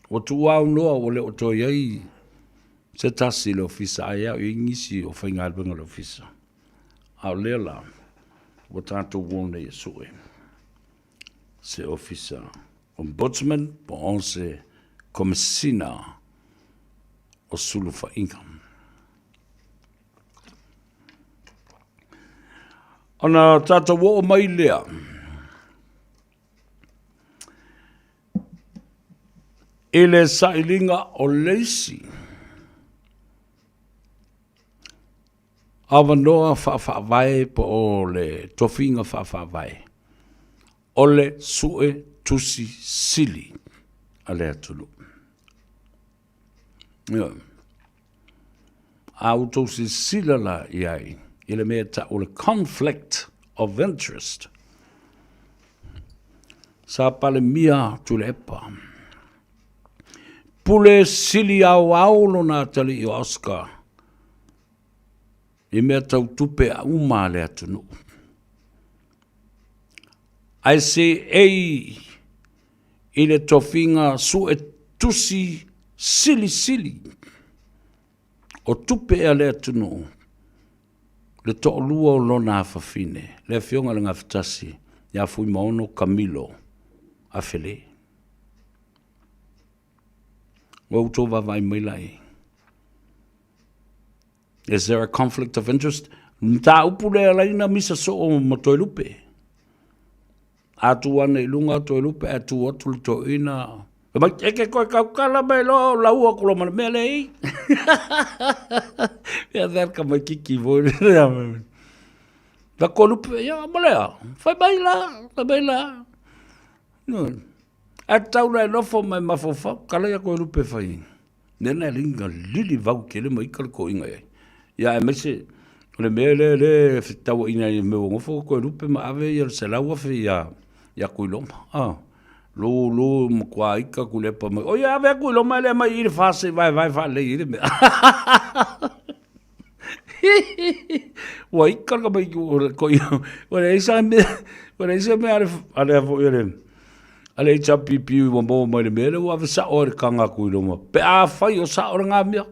ua tuua aunoa ua le o toe i ai se tasi i le ofisa, ae au i ai nisi o faigaluega o le ofisa. A o lea la, ua tatou o nei e sue se ofisa ombudsman po o se komesina o sulufaiga. Ona tatou oo mai lea i le sailiga o le isi avanoa faafaavae po o le tofiga faafaavae. O le sue tusi sili a le atunuu. Ioe. A outou silasila la i ai i le mea e tau o le conflict of interest, sa Palemia Tuilaepa, pule sili aoao lona atalii o Oscar i mea tau tupe uma a le atunuu. Ae seei i le tofiga suetusi silisili o tupe a le atunuu, le toalua o lona afafine, le Afioga i le Gafatasi ia Fuimaono Camilo Afele. Ua outou vaavaai mai la i ai. Is there a conflict of interest? Mataupu lea laina misa soo ma Toelupe. A tu ane i luga Toelupe ae tu atu le toeaina. Fai mai, e ke koe kaukala mai loa o laua ku loma le mea le i. Ia that ka mai kiki voi le lea. La Toelupe, ia ma lea, fai mai la, fai mai la. Ae tau la e nofo ma e mafaufau, kala ia Toelupe fai. Mea na linga lili vau tele ma ika le toeaina i ai. Ia aemaise o le mea lea lea e fetauaiga ai mea ua nofo Toelupe ma ave ia le $100,000 ia ia Tuiloma. Ah, lu lu matua ika Tuilaepa mai. Oi ave atu Tuiloma lea mai i le fa se i vaevae faalelei ai le mea. Ua ika le tamaiti o le toeaina. Ua leai sa mea, ua leai se mea a le a le foi a le a le HRPP ua maua mai le mea lea ua ave sao i le taga atu i luma. Pe afai o sao lena mea,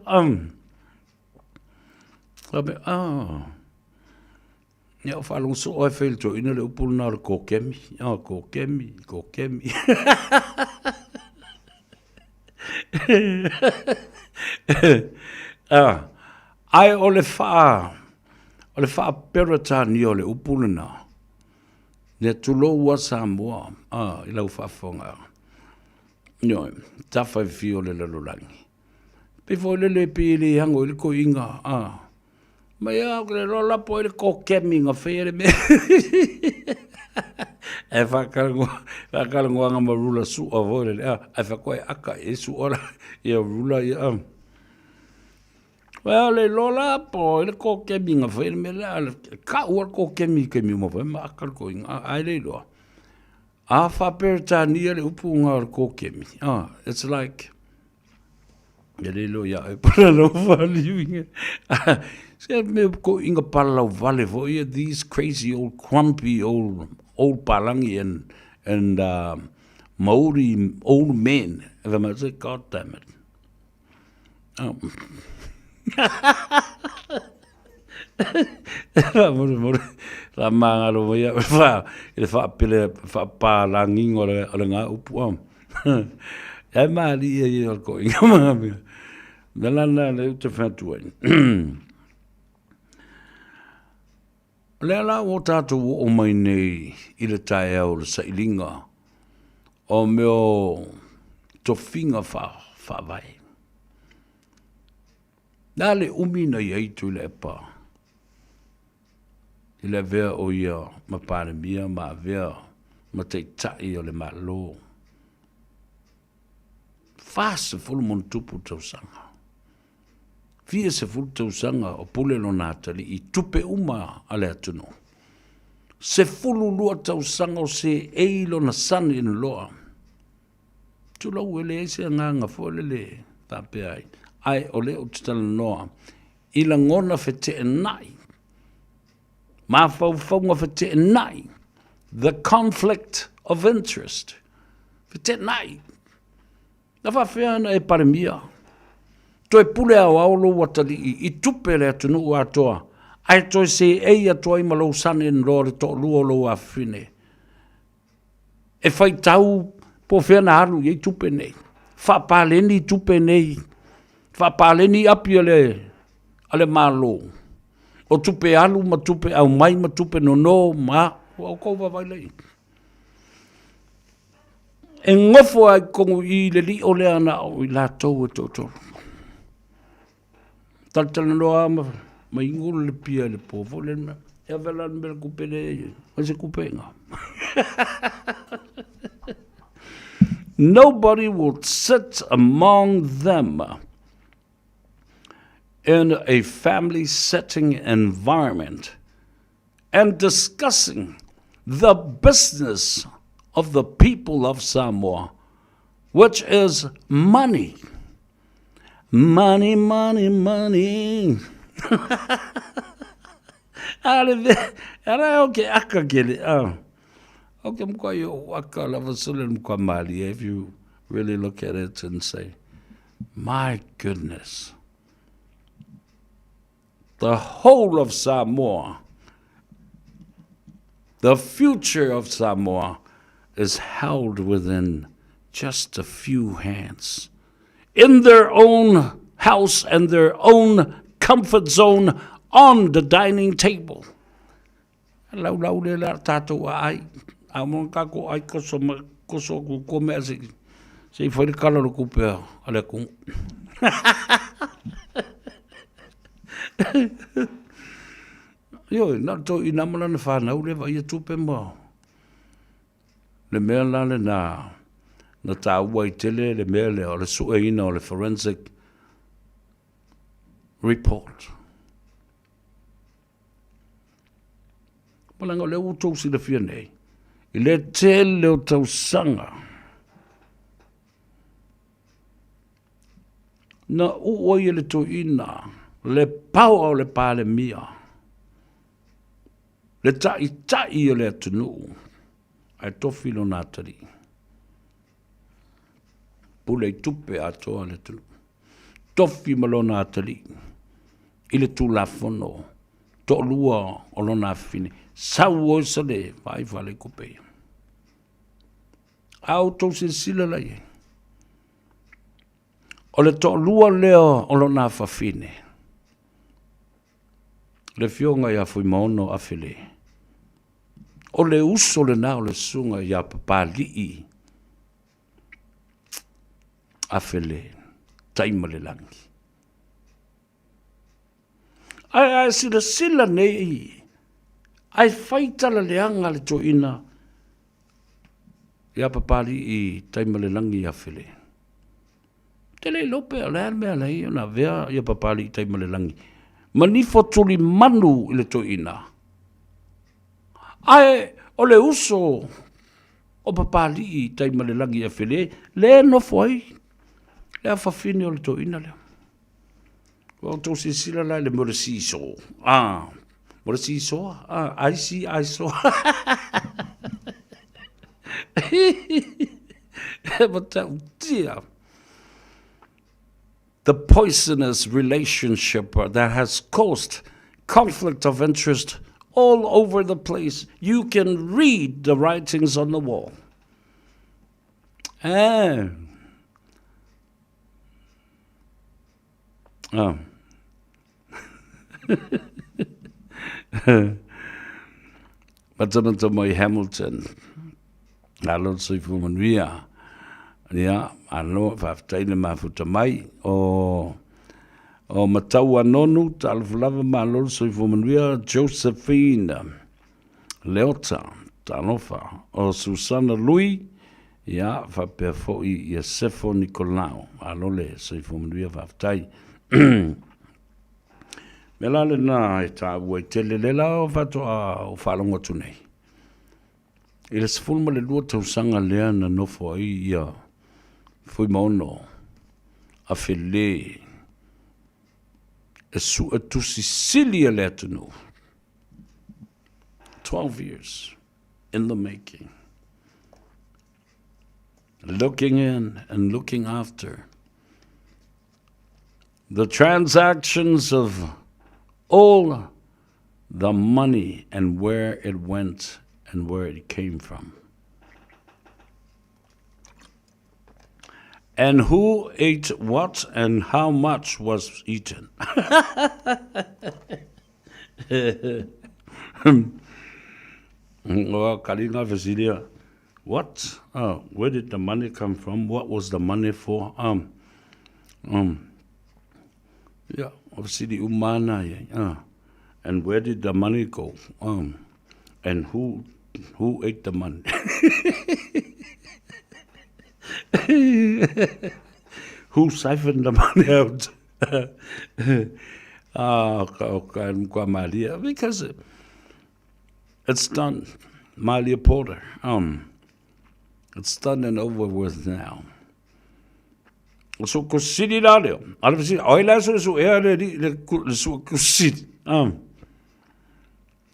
faapea, ah, ia o faalogo soo lava e fai e le toeaina le upu lena o le kokemi, ah, kokemi, kokemi. Ah, ae o le faa, o le faa-Peretania o le upu lena, Ia tulou a Samoa a i lau faafofoga. Ioe, tafa e fio o le lalolagi. Pei foi lele pei e le ano i le toeaina a. Mai a ke loa lapo ai le kokemi na faia le mea. Ae faatalanoa, faatalanoaga ma rula sua foi lele a, ae faatoa e aka e sua la ia rula ia a. Well, le iloa la po o ai le kokemi na fai le mea lea, kau a le kokemi i taimi uma foi ma aka le toeaina, ae le iloa. A faa-Peretania le upu lena o le kokemi, ah, it's like, e le iloa ia oe po o le a lau faaliuina. Se mea toeaina palalauvale foi ia, these crazy old grumpy old, old palagi and Maori old men, e fai mai, God damn it. Faamolemole, faamagalo mai au i le faapele faapālagiga o le gaupu. Ae malie ia o le toeaina ma mea. O le ala lena lea ou te fai atu ai. O lea la ua tatou oo mai nei i le taeao o le sailiga o mea o tofiga faavae. Le a le umi na i ai Tuilaepa i le avea o ia ma Palemia ma avea ma Taitai o le Malo, 40+ tausaga. Fia sefulu tausaga o pule lona atalii i tupe uma a le atunuu. 12 tausaga o seei lona son in law. Tulou e leai se agaga foi lele faapea ai. Ae o lea ou te talanoa i lagona feteenai, mafaufauga feteenai, the conflict of interest, feteenai. Na faafefea ona e Palemia toe pule aoao lou atalii i tupe a le atunuu atoa, ae toe seei atu ai ma lou son-in-law le toalua o lou afafine e faitau po o fea na alu i ai tupe nei, faapaleni tupe nei, faapaleni api a le, a le Malo, o tupe alu ma tupe aumai ma tupe nono ma, ua outou vaavaai lea i ai. E nofo ai totonu i i le lio lea na o i latou e toatolu. Talatalanoa ma, ma inu le pia i le po foi le mea. E ave la le mea le kupe le ai se kupega. Nobody will sit among them in a family setting environment and discussing the business of the people of Samoa, which is money. Money, money, money. A le ve, ara o ke aka ke le, ah. O ke mkwa yo aka lava sole mkwa mali, if you really look at it and say, my goodness, the whole of Samoa, the future of Samoa is held within just a few hands. In their own house and their own comfort zone on the dining table. Laulau le la tātou a ai. A mo ka ko ai koso ma koso ku ko mea se se i whai kala lo kupea a le kungu. Ioe, na to i nama lana whanau le vai e tupe ma. Le mea la lena na taua ai tele le mea lea o le sueina o le forensic report. Malaga o lea ua outou silafia nei, i le tele o tausaga, na uu ai e le toeaina le paoa o le Palemia, le taitai o le atunuu, ae tofi lona atalii. Pule i tupe atoa le atunuu. Tofi ma lona atalii i le Tulafono toalua o lona afafine, sau oe sa le vaai faleikope ia. A outou silasila la i ai, o le toalua lea o lona afafine, le afioga ia Fuimaono Afele, o le uso lena o le susuga ia Papalii Afele Taimalelagi. Ae a e silasila nei, ae fai tala leaga le toeaina ia Papalii Taimalelagi Afele. Te le iloa pe o le a le mea ala ai ona avea ia Papalii Taimalelagi ma nifo tulimanu i le toeaina. Ae o le uso o Papalii Taimalelagi Afele le nofo ai le afafine o le toeaina lea. Ua outou silasila la i le mea o le seesaw. Ah, o le seesaw, ah, I see, I saw. E matautia. The poisonous relationship that has caused conflict of interest all over the place. You can read the writings on the wall. Eh. Ah. Matamata mai Hamilton. Alo le soifua manuia. Ia, alo, faafetai le mafuta mai. O, o Matau Anonu, talofa lava, malo le soifua manuia. Josephine Leota, talofa. O Susana Lui, ia, faapea foi ia Sefo Nikolao. Malo le soifua manuia, faafetai. Mea la lena e taua i tele le la o faatoa o faalogo atu nei. I le 12 tausaga lea na nofo ai ia Fuimaono Afele e suetusi sili a le atunuu. 12 years in the making. Looking in and looking after the transactions of all the money and where it went and where it came from. And who ate what and how much was eaten. Ua kali ngā whesilia. What? Oh, where did the money come from? What was the money for? Um, um, yeah, o fesili uma ana ia. Uh. And where did the money go? Um, and who who ate the money? who siphoned the money out? Ah, o ka kwa malia because it's done. Malia Porter. Um, it's done and over with now. So ko siri la leo. Ala fasi, oi la so so ea le le le so ko siri. Um.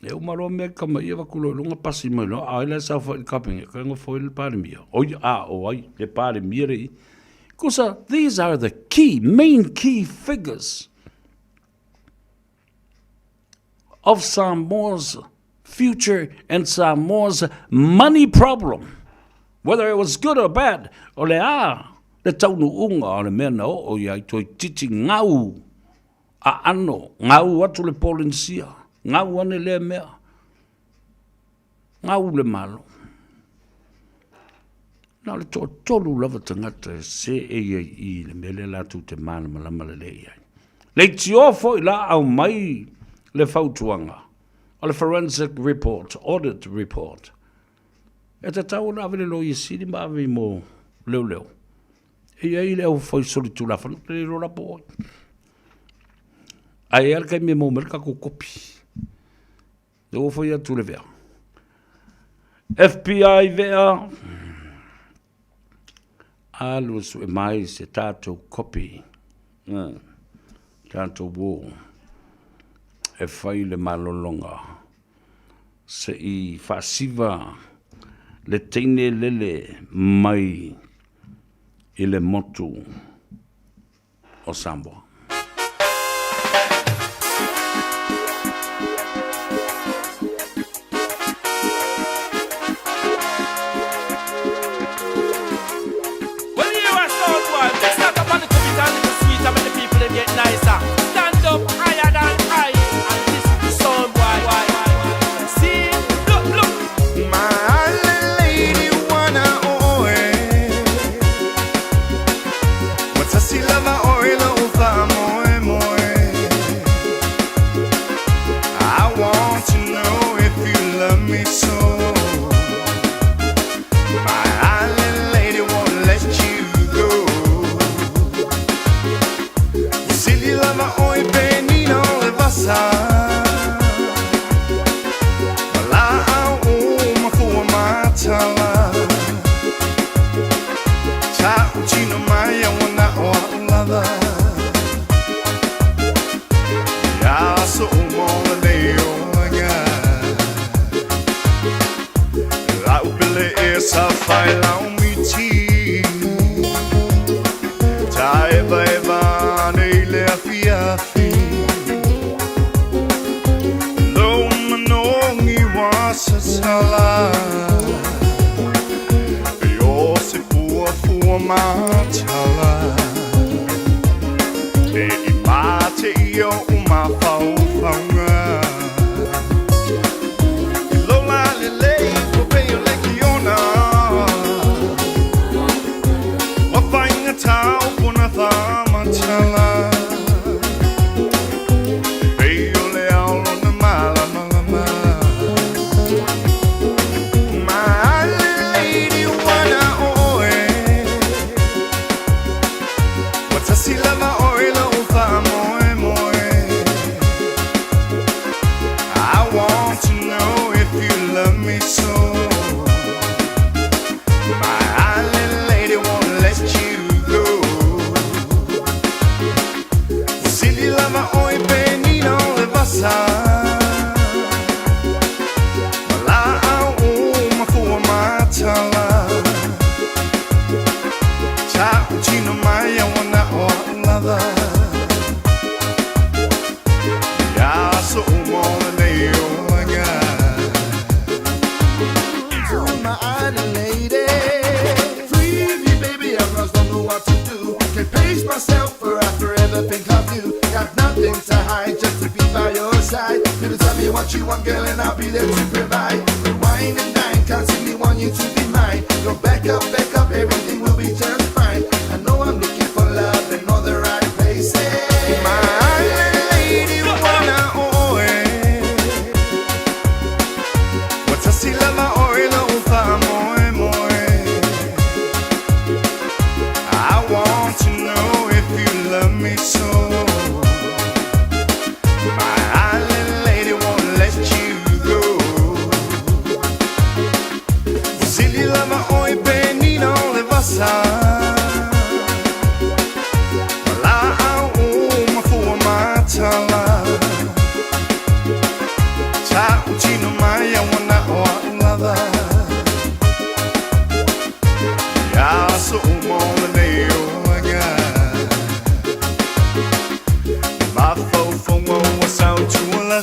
E uma loa mea kama ia vaku loa lunga pasi mai loa, a oi la sa fo i kapenge, ka ngo fo i le palemia. Oi a o ai le palemia le i. Kusa, these are the key, main key figures of Samoa's future and Samoa's money problem. Whether it was good or bad, o le a le taunuuga o le mea na oo i ai toeitiiti gau aano, gau atu le Polenisia, gau ane lea mea, gau le Malo. Na o le toatolu lava tagata e seei ai i le mea lea latou te malamalama lelei ai. Leitioa foi la aumai le fautuaga o le forensic report, audit report. E tatau ona ave le Loia Sili ma ave i mo leoleo. E i ai le au fai solitulafono, te le iloa la po o ai. Ae i ai le taimi e maua mai le tatou kopi. Lea ua fai atu le vea. FBI vea, alu e sue mai se tatou kopi. Tatou o e fai le malologa se i faasiva le teine lele mai i le motu o Samoa.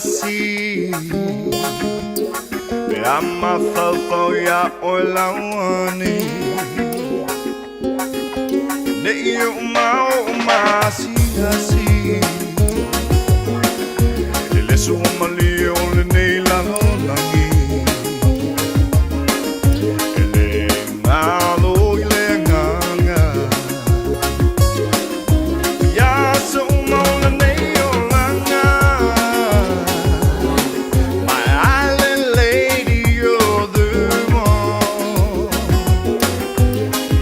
asiasi Pe a mafaufau iā oe lauani Nei o mao o maasiasi E le sua malie o lenei lalolagi E le galo i le agaga Ia aso uma o lenei olaga My island lady, you're the one,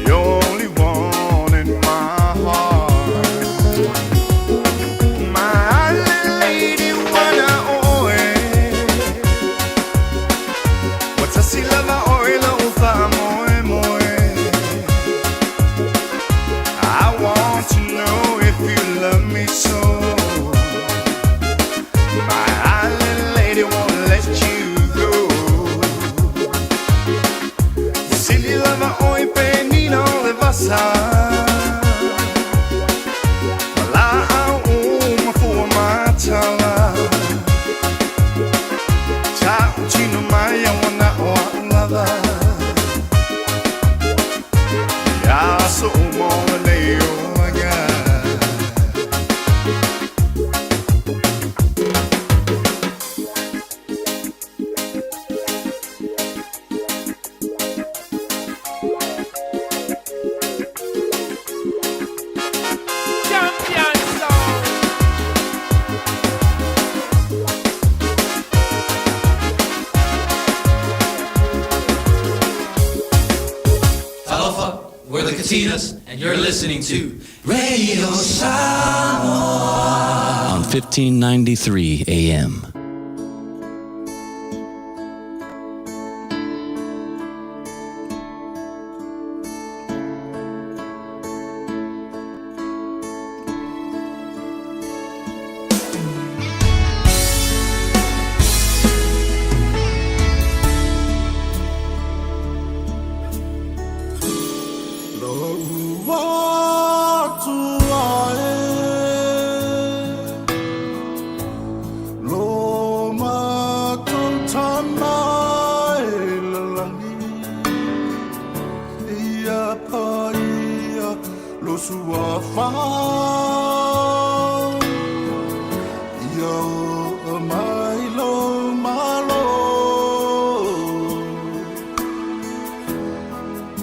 the only one in my heart. My island lady, wana oe Ua tasi lava oe lo'u fa'amoemoe. I want to know if you love me so. My island lady won't let you go. Sili lava oe pe nina o le vasa Ma la'au uma fua matala Ta'utino mai a wana o a'u lava Ia aso uma o lenei olaga. Champion sound. Talofa, we're the Katinas, and you're listening to Radio Samoa on 1593 AM. Lo'u Atua e Lo matou Tama i le lagi Ia paia lo suafa Ia oo mai lou Malo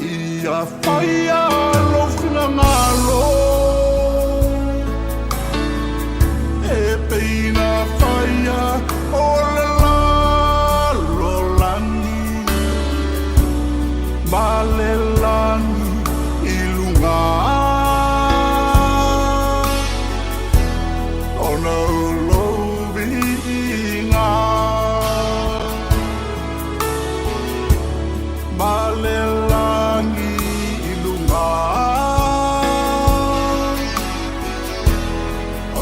Ia faia lou finagalo E pei ona faia o le lalolagi Ma le lagi i luga Ona o lou viiga Ma le lagi i luga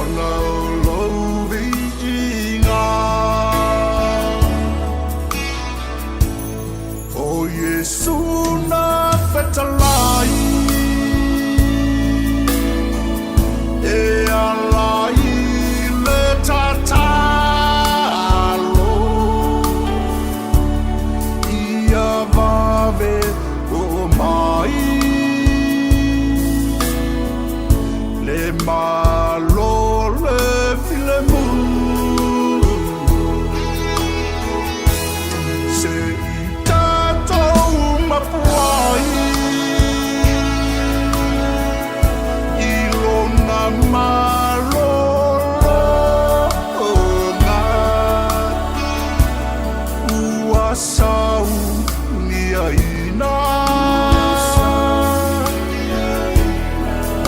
Ona o lou viiga O Iesu na fetalai E ala i le tatalo Ia vave oo mai Le Malo le filemu Se i tatou mafuai I lona malologa Ua sauniaina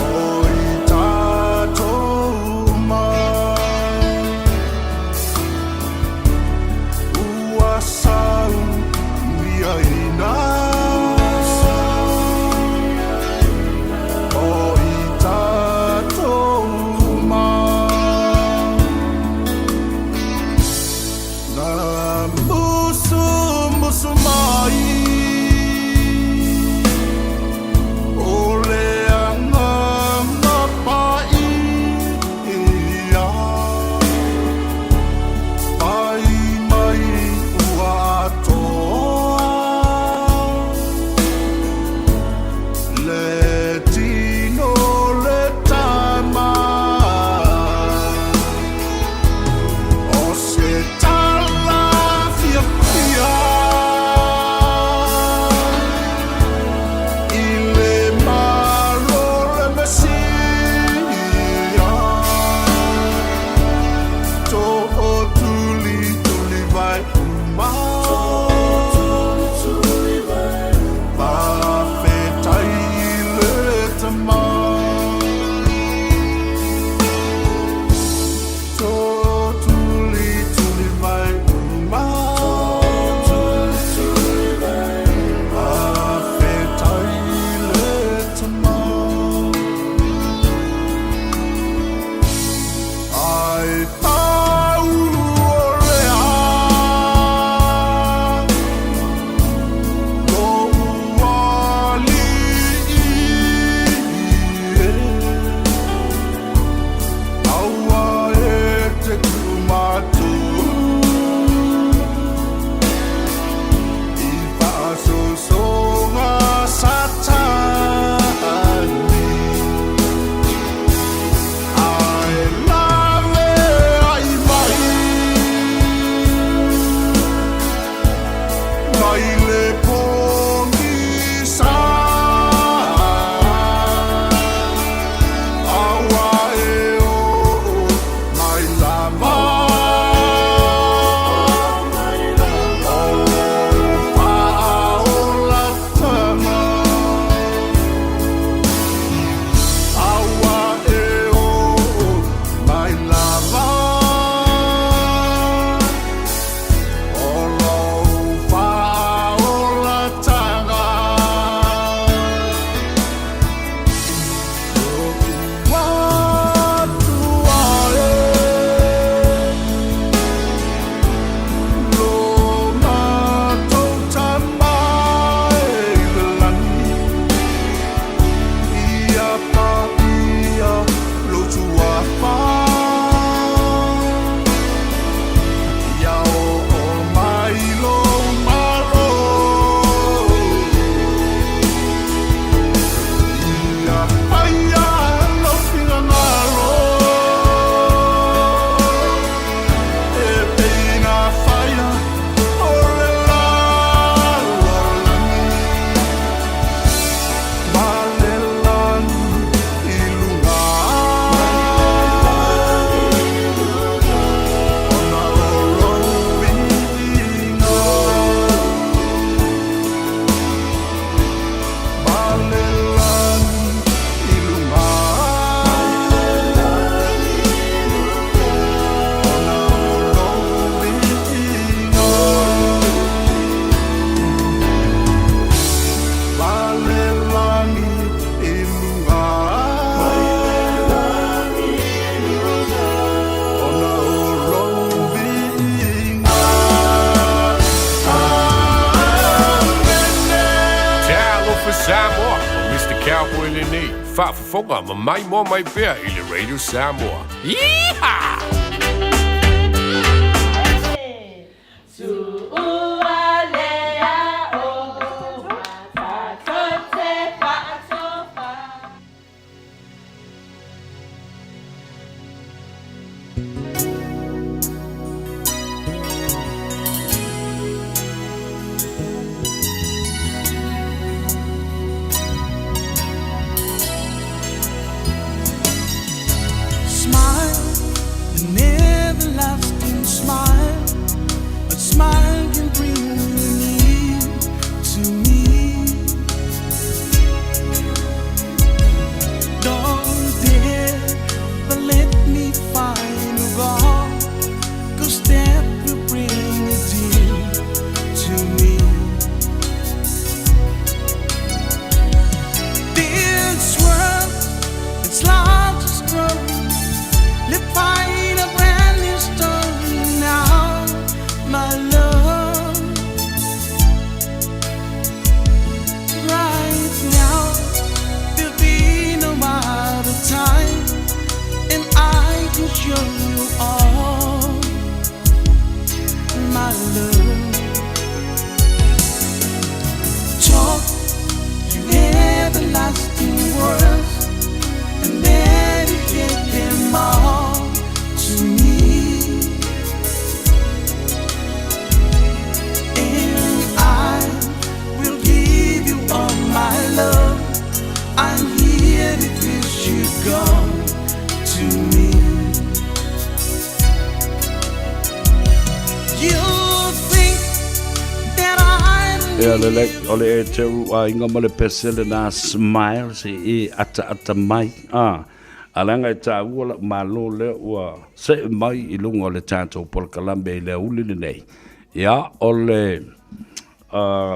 O i tatou. tuafa Ia oo mai lou malo Ia faia lou finagalo E pei na faia o le lalolagi Ma le lagi i luga Ona o lou viiga Ma le lagi i luga Ona o lou viiga Ma le lagi i luga Ona o lou viiga Amene. Talofa Samoa, o Mr. Cowboy lenei, faafofoga ma maimoa mai pea i le Radio Samoa. Yeehaw! Smile, an everlasting smile. A smile can bring you near to me. Don't ever let me find a wrong, 'cause that will bring a tear to me. This world, it's largest growing. Live find a brand new story now, my love. Right now, there'll be no other time, and I can show you all, my love. Talk you everlasting words and dedicate them all to me. And I will give you all my love. I'm here because you come to me. You think that I'm Ia le le o le e te aiga ma le pese lena smile se e ataata mai a a leaga e taua la'u malo lea ua se'e mai i luga o le tatou polokalame i le auli lenei. Ia o le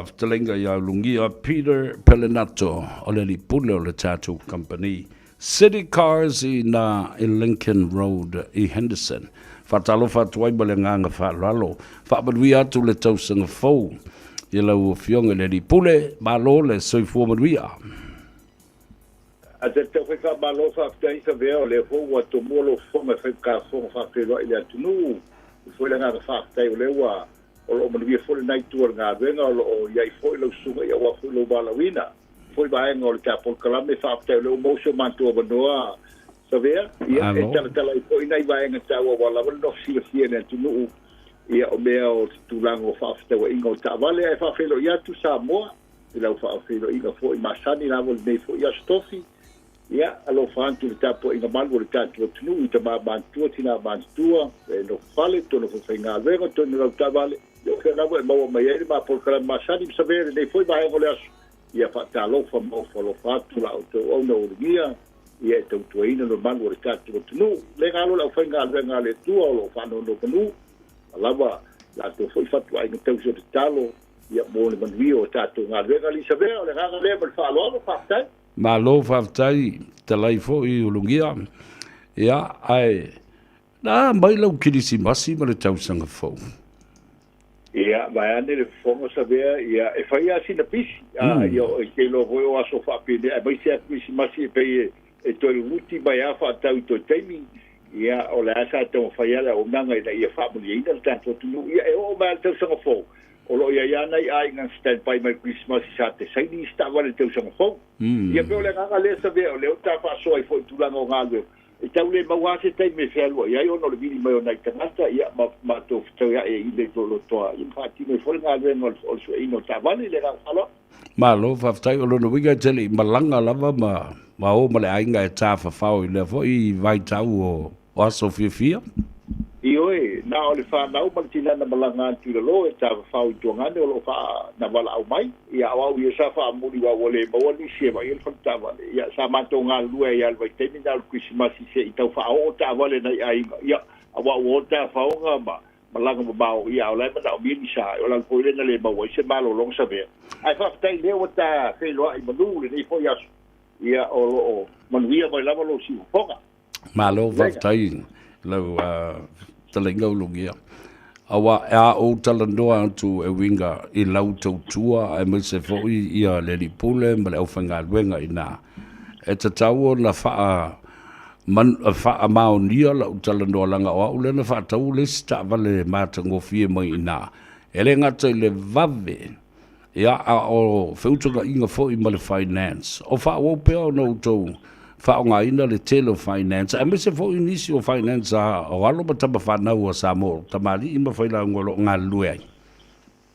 fetalaiga ia Ulugia Peter Pelenato o le alii pule o le tatou kamupani City Cars i ina i Lincoln Road i Henderson. Faatalofa atu ai ma le agaga faaaloalo. Faamanuia atu le tausaga fou i lau Afioga i le Alii Pule. Malo le soifua manuia. A te tau fai faamalo faafetai Savea o lea foi ua tomua lou fofoga e fai ma fofoga faafeiloai i le atunuu. E foi le agaga faafetai o lea ua o lo o manuia foi lena itu o le galuega o lo o i ai foi lau susuga aua foi lou valaauina foi vaega o le ta polokalame. Faafetai o lea ua maua si o matou avanoa Savea ia e talatala ai foi nai vaega taua aua lava le nofo silafia e le atunuu ia o mea o se tulaga o faafetauaiga o taavale ae faafeiloai atu Samoa i lau faafeiloaiga foi masani lava lenei foi Aso Tofi. Ia alofa atu i le tapuaiga malu o le tatou atunuu i tama matutua, tina matutua, e nofo fale, totonu o falefaigaluega, totonu o lau taavale, ia o fea lava e maua mai ai le ma polokalame masani ma savea i lenei foi vaega o le aso. Ia faatalofa ma ofo alofa atu la outou auauna ulugia, ia e tautuaina le mamalu o le tatou atunuu. Le galo le aufaigaluega a le Atua o lo o faanonomanu, a lava latou foi fatuaiga tausi o tatalo, ia mo le manuia o tatou galuega. Lisavea, o le agaga lea ma le faaaloalo, faafetai. Malo faafetai talai foi Ulugia. Ia ae na mai lau kilisimasi ma le tausaga fou. Ia, vaeane le fofoga Savea, ia, e fai lava sina pisi, a, ia, e te iloa foi o aso faapenei, aemaise lava kerisimasi e pei e. e toe luluti mai lava fa'atau i toe taimi, ia o le a sa taumafai a le auaunaga ina ia fa'amanuiaina le tatou atunuu. Ia e oo mai a le tausaga fou, o lo'o iai a nai aiga na standby mai le Kerisimasi sa te saini isi taavale i le tausaga fou. Ia pei o le agaga lea Savea o lea ua ta faasoa ai foi i tulaga o galuega, e tau le maua lava se taimi e fealuai ai ona o le vili mai o nai tagata, ia ma matou fetauia'i ai i le lotoa ia ma faatino ai foi le galuega o le sueina o taavale. I le agaga faaaloalo. Malo faafetai. O lona uiga e te le i malaga lava ma ma o ma le aiga e tafafao i lea foi vaitau o o aso fiafia? Ioe, na o le fanau ma le tina na malaga atu i lalo e tafafao i Tuagane o lo o faa na valaau mai. Ia, o au ia sa faamuli aua ua le maua nisi e vaaia le fale taavale. Ia, sa matou galulue ai lava i le vaitaimi na o le Kerisimasi se i tau faaoo taavale nai aiga. Ia, aua ua o tafaoga ma malaga mamao, ia, a o la e manaomia ni sa, o le ala foi lea na le maua ai se malologa savea. Ae faafetai lea ua ta feiloai manu lenei foi aso, ia, o lo o manuia mai lava lou siufofoga. Malo faafetai lau fetalaiga Ulugia. Aua e a ou talanoa atu e uiga i lau tautua aemaise foi ia le alii pule ma le aufaigaluega i ina, e tatau ona faa faamaonia lau talanoa leaga o au lea na faatau le isi taavale matagofie mai i ina. E le gata i le vave, ia, a o feutagaiga foi ma le finance. O faaauau pea ona outou faaaogaina le tele o finance, aemaise foi nisi o finance a o alo ma tama fanau a Samoa, o tamalii ma failauga o lo o galulue ai.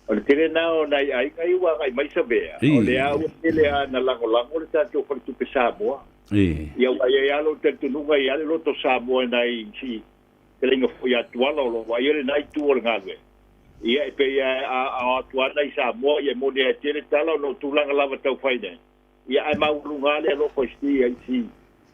O le tele lena o nai aiga ia ua agai mai Savea, o lea ua tele lava ina lagolago le tatou Faletupe Samoa. Ia ua i ai lava lou talitonuga e i ai lava le loto Samoa i nai si fetalaiga foi ia Tuala o lo o vaaia lena itu o le galuega. Ia e pei lava a o atu lava nai Samoa, ia e moni lava e tele tala ona o tulaga lava tau finance. Ia ae maualuga lava le alofa i si i si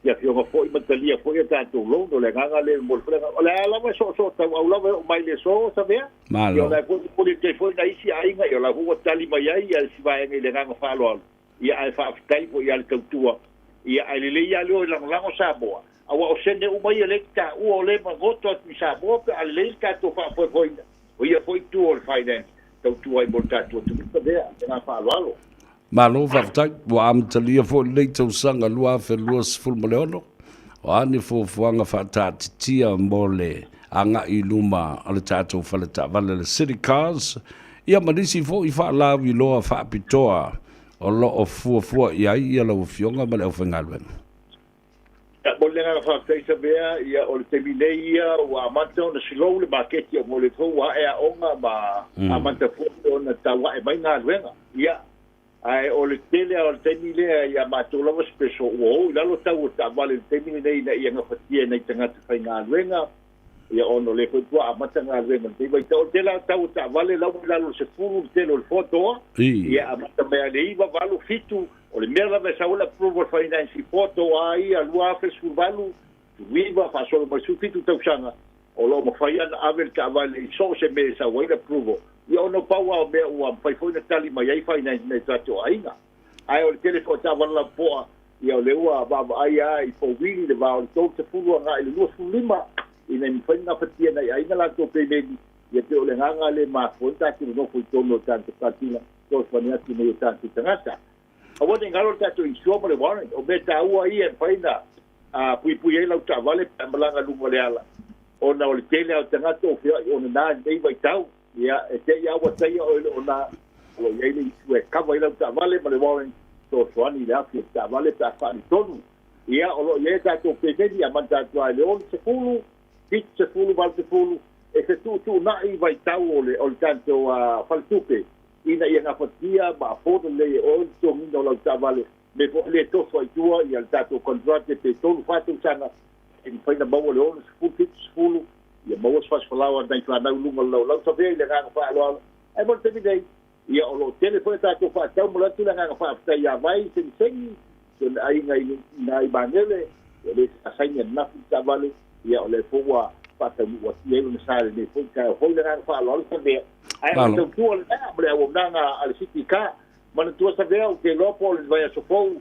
i afioga foi ma talia foi a tatou loan. O le agaga lea e momoli foi le agaga. O le a lava e soosoo tauau lava e oo mai le aso Savea. Ia o la e foi momoli atu ai foi nai isi aiga, ia o la foi ua tali mai ai ia si vaega i le agaga faaaloalo. Ia ae faafetai foi ia le tautua. Ia ae lelei lava le o e lagolago Samoa, aua o sene uma ia lea e te taua o lea e magoto atu i Samoa pe a lelei le tatou faafoefoeina. O ia foi itu o le finance tautua ai mo le tatou atunuu Savea. Le agaga faaaloalo. Malo faafetai, ua amatalia foi lenei tausaga 2026. O a ni fuafuaga faataatitia mo le agai i luma o le tatou fale taavale le City Cars, ia ma nisi foi faalauiloa faapitoa o lo o fuafua i ai ia lau Afioga ma le aufaigaluega. Ia, mo le agaga faafetai Savea, ia o le taimi nei ia ua amata ona slow le maketi o le fou ua ae aoga ma amata foi ona tau ae mai galuega. Ia, ae o le tele lava o le taimi lea ia matou lava special ua o i lalo tau o taavale i le taimi lenei ina ia gafatia e nai tagata faigaluega, ia ona o lea foi ua amata galuega i lenei vaitau. O le tele lava o tau o taavale la ua i lalo o le 10 le tele o le four-door, ia amata mai lava i le 9, 8, 7, O le mea lava e sau ai le approval finance i Porto a ia 2018, 19, faasolo mai le 17 tausaga, o lo o mafai lava ona ave le taavale i so o se mea e sau ai le approval. Ia ona o pau lava o mea ua mafai foi ona tali mai ai finance nai o tatou aiga. Ae o le tele foi o taavale lapopoa, ia o lea ua vaavaai lava i four-wheel i le va o le 30 agai i le 25, ina ia mafai ona gafatia e nai aiga latou pemeni, ia pei o le agaga lea e mafua ai ona tatou nonofo i totonu o le tatou Patila. Fesoasoani atu nei o tatou tagata. Aua ne i galo le tatou insure ma le warrant. O mea taua ia e mafai ona puipui ai lau taavale pe a malaga i luga o le ala, ona o le tele lava o tagata o feoai ona na i lenei vaitau. Ia, e te i lava ua taia oe i le ona, o lo o i ai le insure e cover ai lau taavale ma le warrant fesoasoani i le afi o le taavale pe a faaletonu. Ia, o lo o i ai a tatou pemeni, amata atu lava i le 60, 70, 80, e fetuutuunai vaitau o le o le tatou faletupe ina ia gafatia ma afford lelei e oe le totogiina o lau taavale, mea foi lea e toso ai tua ia le tatou contract pe tolu fa tausaga e mafai ona maua le 60, 70, ia maua se fasi-falaoa a nai fanau i luga o le laulau. Savea i le agaga faaaloalo. Ae mo le taimi nei, ia o lo o tele foi a tatou faatau ma atu le agaga faafetai ia Vai Segisegi, si ona aiga i ina i Magele, ia lea sa saini ananafi le taavale, ia o lea foi ua faataunuu atu i ai lona sa i lenei foi taeao fou. I le agaga faaaloalo Savea. Ae o le tautua lena ma le auaunaga a le City Car. Manatua Savea, ou te iloa po o le vaiaso fou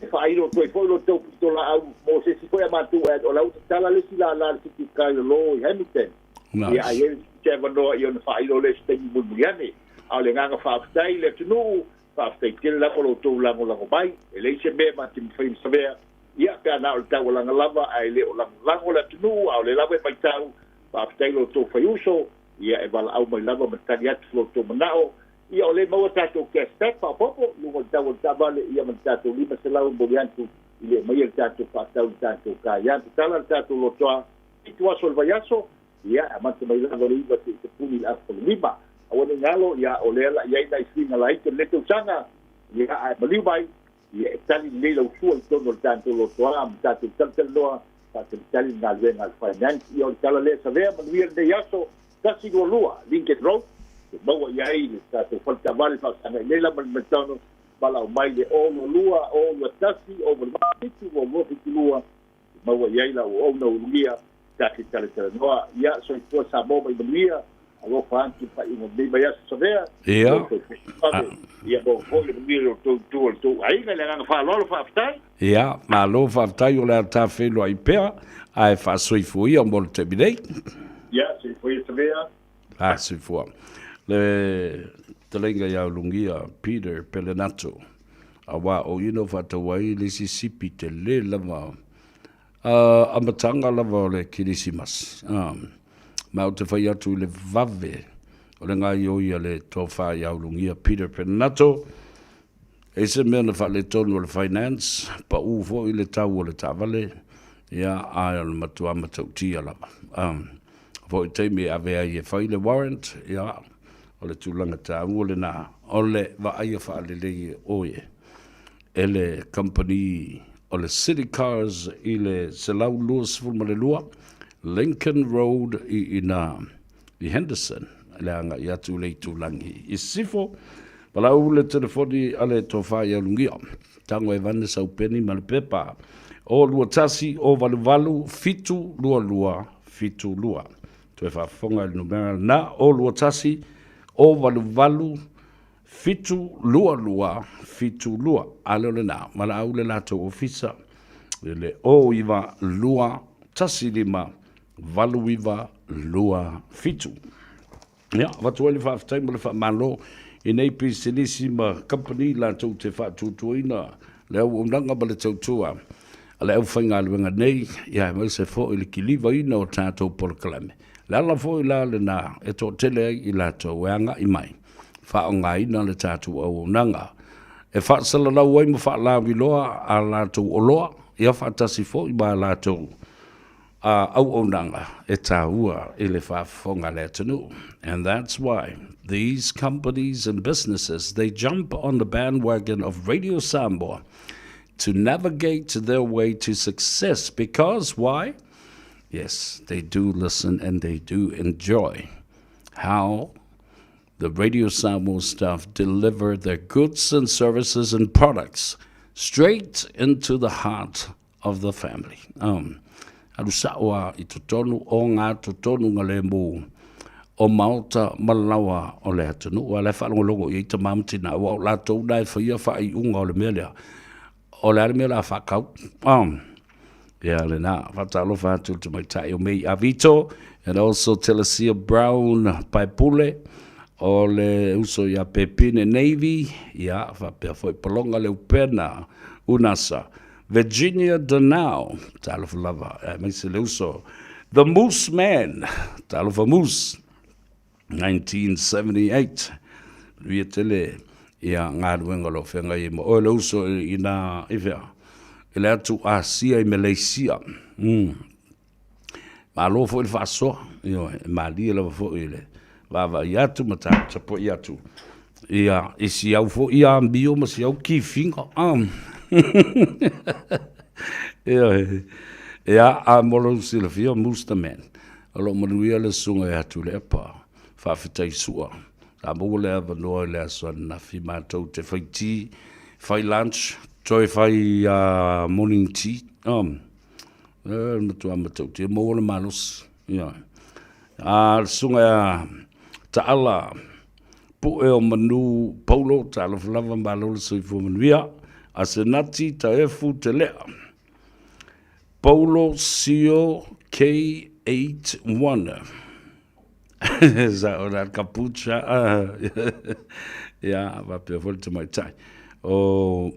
e faailo atu ai foi lo tou pitolaau mo se isi foi a matou ad, o la ua tatala le isi lala a le City Car i lalo i Hamilton. Ia, a i ai se avanoa ia ona faailo lea i se taimi mulimuli ane. A o le agaga faafetai i le atunuu, faafetai tele lava lo outou lagolago mai. E leai se mea ma te mafai ona savea. Ia, pe a na o le taualaga lava ae le o lagolago le atunuu, a o lea lava e matau, faafetai i lo outou faiuso, ia e valaau mai lava ma tali atu lo outou manao. Ia o lea e maua tatou cash back faaopoopo i luga o le tau o le taavale, ia ma le tatou $500 e momoli atu i le aumaia le tatou faatau i le tatou car. Ia, tatala le tatou lotoa 7 aso o le vaiaso, ia e amata mai lava i le 9 seia tapuni i le aso 5. Aua ne i galo, ia o lea la i ai nai suiga laiti o lenei tausaga, ia ae maliu mai, Ia e tali lelei lau sua i totonu o le tatou lotoa ma tatou talatalanoa, faatalitali le galuega a le Finance. Ia o le tala lea Savea, manuia lenei aso, 122 Lincoln Road, e maua i ai le tatou fale taavale faafesagai nei lava ma le McDonald's, valaau mai le 022 021 087 2272, e maua i ai lau auauna ulugia ta te talatalanoa. Ia, soifua Samoa mai manuia, alofa atu i le faaiuga o lenei vaiaso Savea, Ia. Ia maua foi le manuia i lo outou itu o le tou aiga. I le agaga faaaloalo, faafetai. Ia, malo faafetai o le a ta feiloai pea, ae faasoifua ia mo le taimi nei. Ia, soifua ia Savea. Ah, soifua. Le fetalaiga ia Ulugia Peter Pelenato, aua o ia na faatau ai le isi sipi tele lava amataga lava o le Kerisimasi. Ma ou te fai atu i le vave o le gaoioi a le tofa ia Ulugia Peter Pelenato, E i se mea na faaletonu o le finance, pau foi le tau o le taavale, ia, ae o le matua matautia lava. Um, foi taimi e ave ai e fai le warrant, ia, o le tulaga taua lena, o le vaaia faalelei e oe e le kamupani o le City Cars i le 122 Lincoln Road i ina i Henderson, le agai atu i le itulagi i sisifo. Palau le telefoni a le tofa ia Lugia. Tago e vane sau peni ma le pepa. O 21 o 88 7 22 72. Toe faafofoga i le numera lena o 21 o 88 7 22 72. A leo lena, valaau le latou ofisa i le o 9 2 1 5 8 9 2 7. Ia, avatu ai le faafetai ma le faamalo i nei pisinisi ma kamupani latou te faatuatuaina le auaunaga ma le tautua a le aufaigaluega nei, ia aemaise foi le kilivaina o tatou polokalame. O le ala foi la lena e toatele ai i latou e agai mai faaaogaina le tatou auaunaga e faasalalau ai ma faalauiloa a latou oloa, ia faatasi foi ma a latou a auaunaga e tāua i le faafofoga a le atunuu. And that's why these companies and businesses, they jump on the bandwagon of Radio Samoa to navigate their way to success because why? Yes, they do listen and they do enjoy how the Radio Samoa staff deliver their goods and services and products straight into the heart of the family. Um, alu sa'o a i totonu o ngā totonu ngā le mō o maota ma lawa o le atunuu. A le whaalongolongo i ta ma tina ua o latou na e whaia whaaiunga o le mea lea. O le a le mea la whakau. Um, ia le nā, whatalofa atu le tamaitai o Mei Avito and also Telesia Brown Paepule o le uso ia Pepine Navy, ia, whapea foi Palonga le upena Unasa. Virginia Danao, talofa lava, aemaise le uso The Moose Man, talofa Moose, 1978, manuia tele ia galuega o lo o feagai ai ma oe le uso i nā i fea, i le atu Asia i Malaysia. Mm. Malo foi le faasoa, ioe, e malie lava foi i le vaavaai atu ma taputapuai atu ia i si au foi amio ma si au kifiga. Ioe, ia, a mo lou silafia, Moose the Man, o lo o manuia le susuga ia Tuilaepa, faafetai sua. Sa maua le avanoa i le aso ananafi matou te fai tea, fai lunch, toe fai morning tea. E matua matautia maua le malosi. Ioe. A le susuga ia Taala Pue o Manu Paulo, talofa lava malo le soifua manuia. Asenati Taefu Telea. Paulo Sio K81. Sa o la kapucha. Ia, faapea foi le tamaitai. O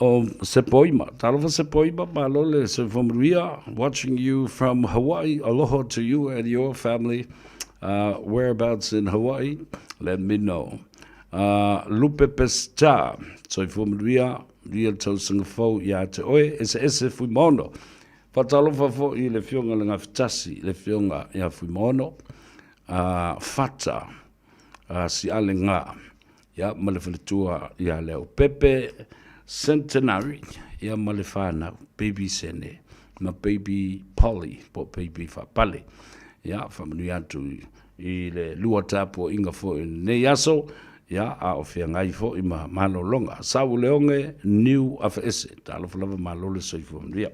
O Sepoima, talofa Sepoima, malo le soifua manuia, watching you from Hawaii, aloha to you and your family, whereabouts in Hawaii, let me know. Lupe Pesta, soifua manuia, manuia le tausaga fou ia te oe, eseese Fuimaono. Faatalofa foi i le Afioga i le Gafatasi, le Afioga ia Fuimaono, Fata, Siale Ga, ia ma le faletua ia Leaupepe Centenary, ia ma le fanau Baby Sene ma Baby Polly po o Baby Faapale. Ia, faamanuia atu i le lua tapuaiga foi i lenei aso, ia, a o feagai foi ma malologa. Sauleoge Niu Afaese, talofa lava malo le soifua manuia.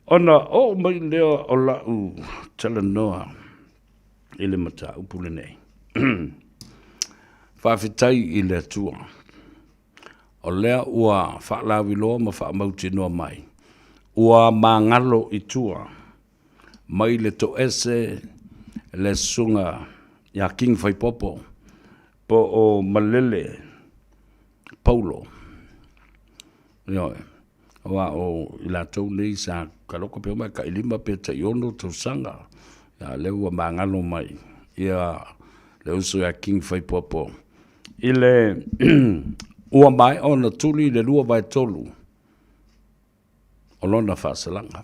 Ona oo mai lea o lau talanoa i le mataupu lenei. Faafetai i le Atua, o lea ua faalauiloa ma faamautinoa mai, ua magalo i tua mai le toese le susuga ia King Faipopo po o Malele Paulo. Ioe. Aua o i latou nei sa kaloko pe uma e tai 5 pe tai 6 tausaga. Ia lea ua magalo mai ia le uso ia King Faipopo i le ua maea ona tuli le 2/3 o lona faasalaga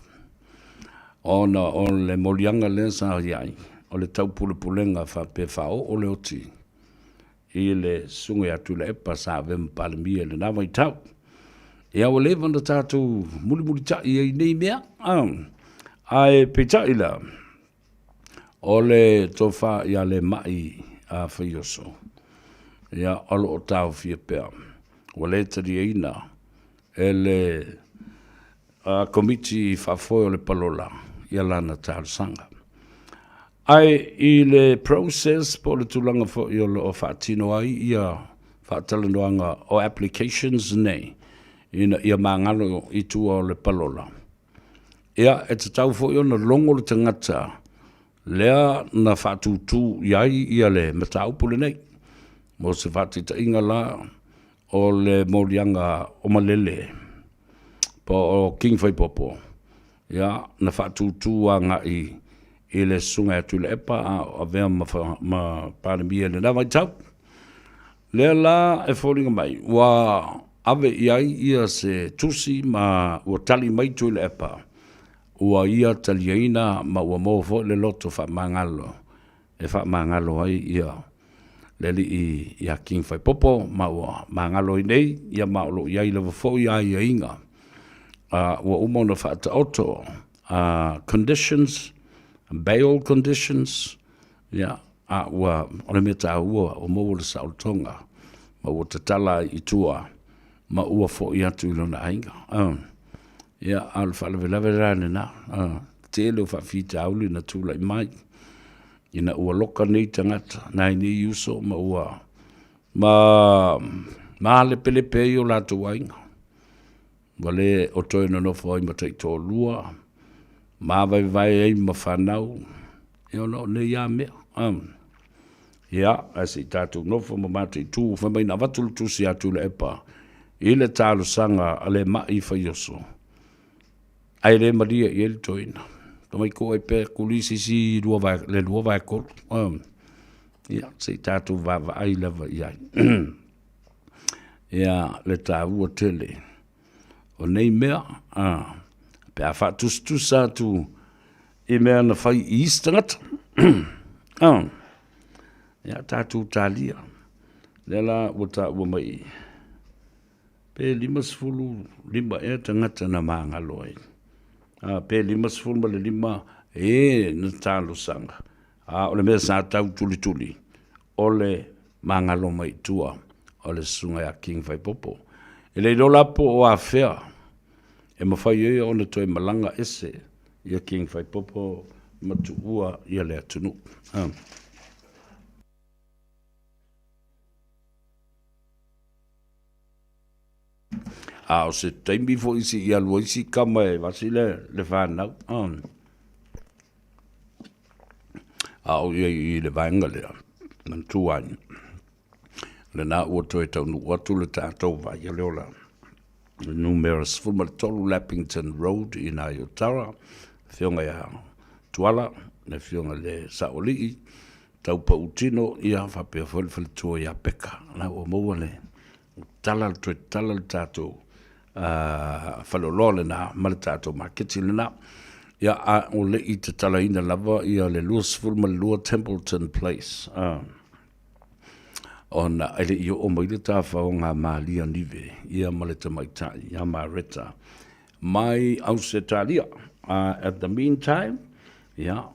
ona o le moliaga lea sa i ai o le taupulepulega faapea faaoo le oti i le susuga ia Tuilaepa sa avea ma Palemia i lena vaitau. Ia ua leva ona tatou mulimulitai ai i nei mea, ae peitai la, o le tofa ia Lemai Faioso, ia o lo o taofia pea, ua le taliaina e le Komiti Faafoe o le Palola ia lana talosaga. Ae i le process po o le tulaga foi o lo o faatino ai ia faatalanoaga o applications nei ina ia magalo i tua o le palola, ia e tatau foi ona logo le tagata lea na faatūtū i ai ia le mataupu lenei. Mo se faataitaiga la, o le moliaga o Malele po o King Faipopo, ia, na faatūtū agai i le susuga ia Tuilaepa a o avea ma, ma Palemia i lena vaitau. Lea la e foliga mai, ua ave i ai ia se tusi ma ua tali mai Tuilaepa, ua ia taliaina ma ua maua foi le loto faamagalo e faamagalo ai ia le alii ia King Faipopo ma ua magalo ai nei, ia ma o lo o i ai lava foi aiaiga ua uma ona faataoto conditions, bail conditions, ia, a ua, o le mea taua ua maua le saolotoga ma ua tatala ai i tua ma ua foi atu i lona aiga. Ia, a o le faalavelave la lena, tele o faafitauli na tulai mai ina ua loka nei tagata, nai nei uso ma ua ma malepelepe ai o latou aiga. Ua le o toe nonofo ai ma taitoalua, mavaevae ai ma fanau, ia ona o nei lava mea. Ia, ae se i tatou nofo ma mataitu, fai mai na avatu le tusi a Tuilaepa i le talosaga a le ma'i Faioso, ae le malie i ai le toeaina. Fai mai ko ai pea kuli se isi le 2/3. Ia, se i tatou vaavaai lava i ai. Ia, le taua tele o nei mea, pe a faatusatusa atu i mea na fai i isi tagata. Ia, tatou talia. Lea la ua taua mai pe 55 ea tagata na magalo ai. Pe 55 e na talosaga. A o le mea sa tau tulituli, o le magalo mai i tua o le susuga ia King Faipopo. E le iloa la po o afea e mafai ai ona toe malaga ese ia King Faipopo ma tuua ia le atunuu. A o se taimi foi se i alu ai si kama e vasi le fanau. A o ia i le vaega lea, manatua ai, lena ua toe taunuu atu le tatou vai o le ola. Numera 13 Lappington Road i ina i Otara, afioga ia Tuala, le afioga i le Saoalii, Taupautino, ia faapea foi le faletua ia Peka. La ua maua le tala le toe tala le tatou faleoloa lena ma le tatou maketi lena. Ia, a o le i tatalaina lava ia le 22 Templeton Place, ona e le i oo mai le tafaoga Malia Nive ia ma le tamaitai ia Mareta mai Ausetalia. At the meantime, ia,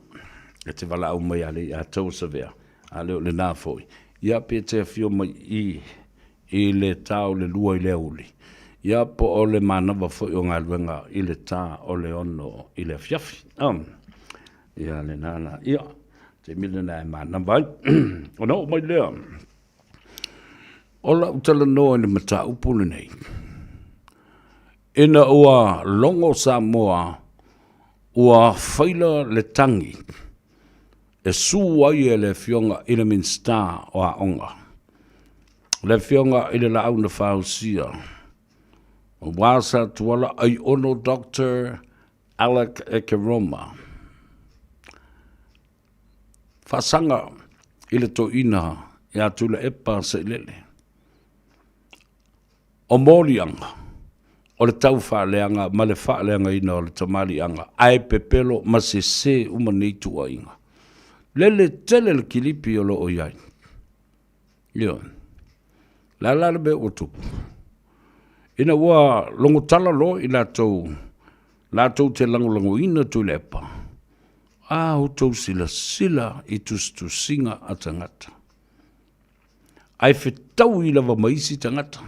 e te valaau mai a le ia tau savea, a le o lena foi, ia pe te afio mai i i le ta o le 2 i le aoauli, ia po o le manava foi o galuega i le ta o le 6 i le afiafi. Ia lena la, ia, taimi lena e manava ai. Ona oo mai lea, o lau talanoa i le mataupu lenei, ina ua logo Samoa ua faila le tagi e su ai e le Afioga i le Minisita o Aoga, le Afioga i le Laau na Fausia, aua sa Tuala Aiono Doctor Alec Ekeroma. Faasaga i le toeaina ia Tuilaepa Sailele. O moliaga, o le taufaaleaga ma le faaleagaina o le tamaliiaga, ae pepelo ma sese uma nei tuuaiga. Lele tele le kilipi o lo o i ai. Ioe. O le a la le mea ua tupu? Ina ua logotala loa i latou, latou te lagolagoina Tuilaepa, a outou silasila i tusitusiga a tagata. Ae fetaui lava ma isi tagata,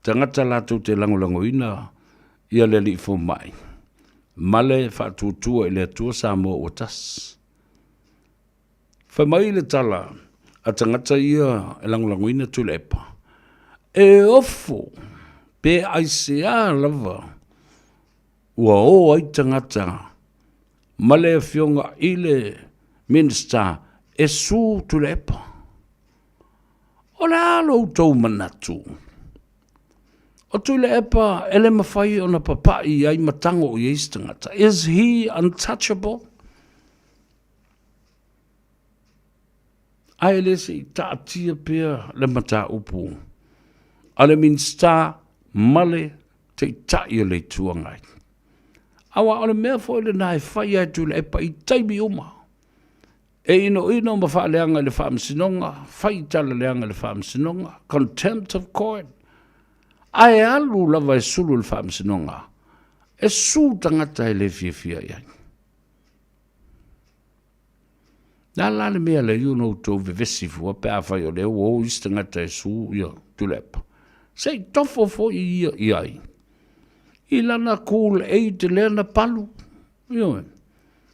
tagata latou te lagolagoina ia le Alii Fomai ma le faatuatua i le Atua Samoa ua tasi. Fai mai le tala a tagata ia e lagolagoina Tuilaepa, e ofo pe aisea lava ua o ai tagata ma le afioga i le Minisita e su Tuilaepa. O le a lo outou manatu? O Tuilaepa e le mafai ona papai ai ma tago i ai se tagata. Is he untouchable? Ae le se i taatia pea le mataupu a le Minisita ma le Taitai o le Itu Agai. Aua o le mea foi lena e fai lava e Tuilaepa i taimi uma, e inoino ma faaleaga i le Faamasinoga, fai tala leaga i le Faamasinoga, contempt of court, ae alu lava e sulu i le Faamasinoga, e su tagata e le fiafia i ai. Le a la le mea lea ona outou vevesi fua pe afai o lea ua o isi tagata e su ia Tuilaepa? Se i tofo foi ia i ai i lana Kool Aid lea na palu. Ioe.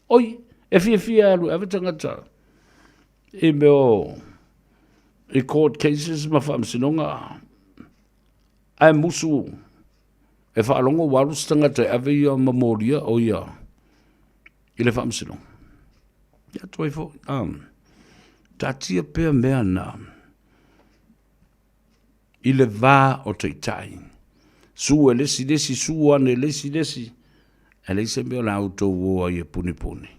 Oi, e fiafia e alu e ave tagata i mea o i court cases ma faamasinoga ae musu e faalogo ua alu se tagata e ave ia ma molia o ia i le faamasinoga. Ia atu ai foi, taatia pea mea na i le va o taitai. Su e le isi le isi, su ane e le isi le isi, e leai se mea o le a outou o ai e punipuni.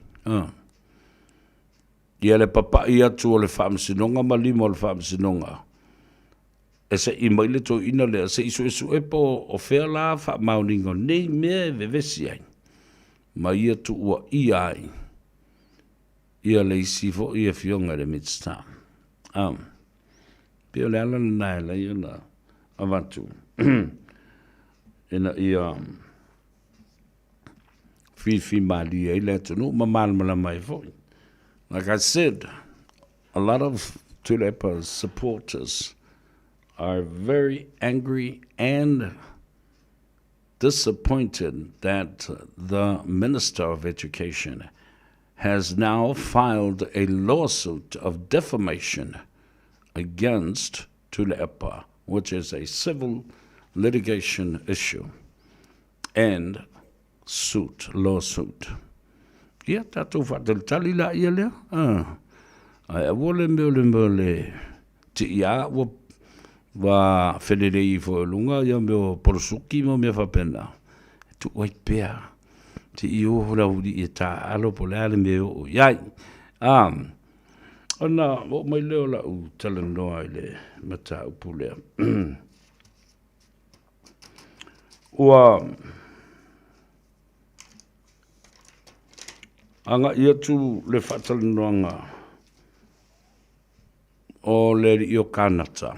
Ia le papai atu o le faamasinoga ma lima o le faamasinoga, e se'i mai le toeaina lea se i suesue po o fea la faamaoniga o nei mea e vevesi ai ma ia tuuaia ai ia le isi foi afioga i le Minisita. Pei o le ala lena e ala ai ona avatu ina ia fifimalie ai le atunuu ma malamalama ai foi. Like I said, a lot of Tuilaepa's supporters are very angry and disappointed that the Minister of Education has now filed a lawsuit of defamation against Tuilaepa, which is a civil litigation issue and suit, lawsuit. Ia, tatou faatalitali laia lea. Ae aua le mea o le mea o le tiia ua Ua felelei ifo i luga ia mea o polosuki ma mea faapena, e tuu ai pea seia oo le aualii e taaalo po o le a le mea e oo i ai. Ona oo mai lea o lau talanoa i le mataupu lea. Ua agai atu le faatalanoaga o le alii o Kanata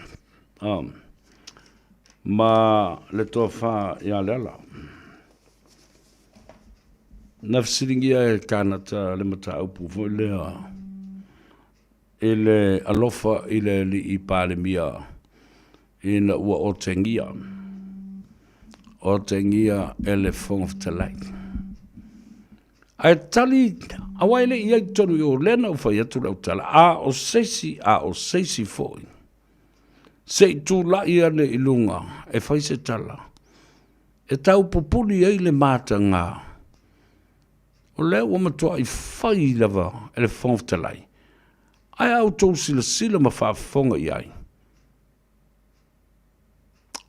ma le tofa ia Leala. Na fesiligia e Kanata le mataupu foi lea i le alofa i le alii Palemia ina ua otegia, otegia e le Fofoga Fetalai. Ae tali, aua e le i i ai i totonu i o, lea na ou fai atu lau tala, a o se isi, a o se isi foi, se i tulai ane i luga e fai se tala, e tau pupuli ai le mataga, o lea ua matuai fai lava e le Fofoga Fetalai, ae a outou silasila ma faafofoga i ai,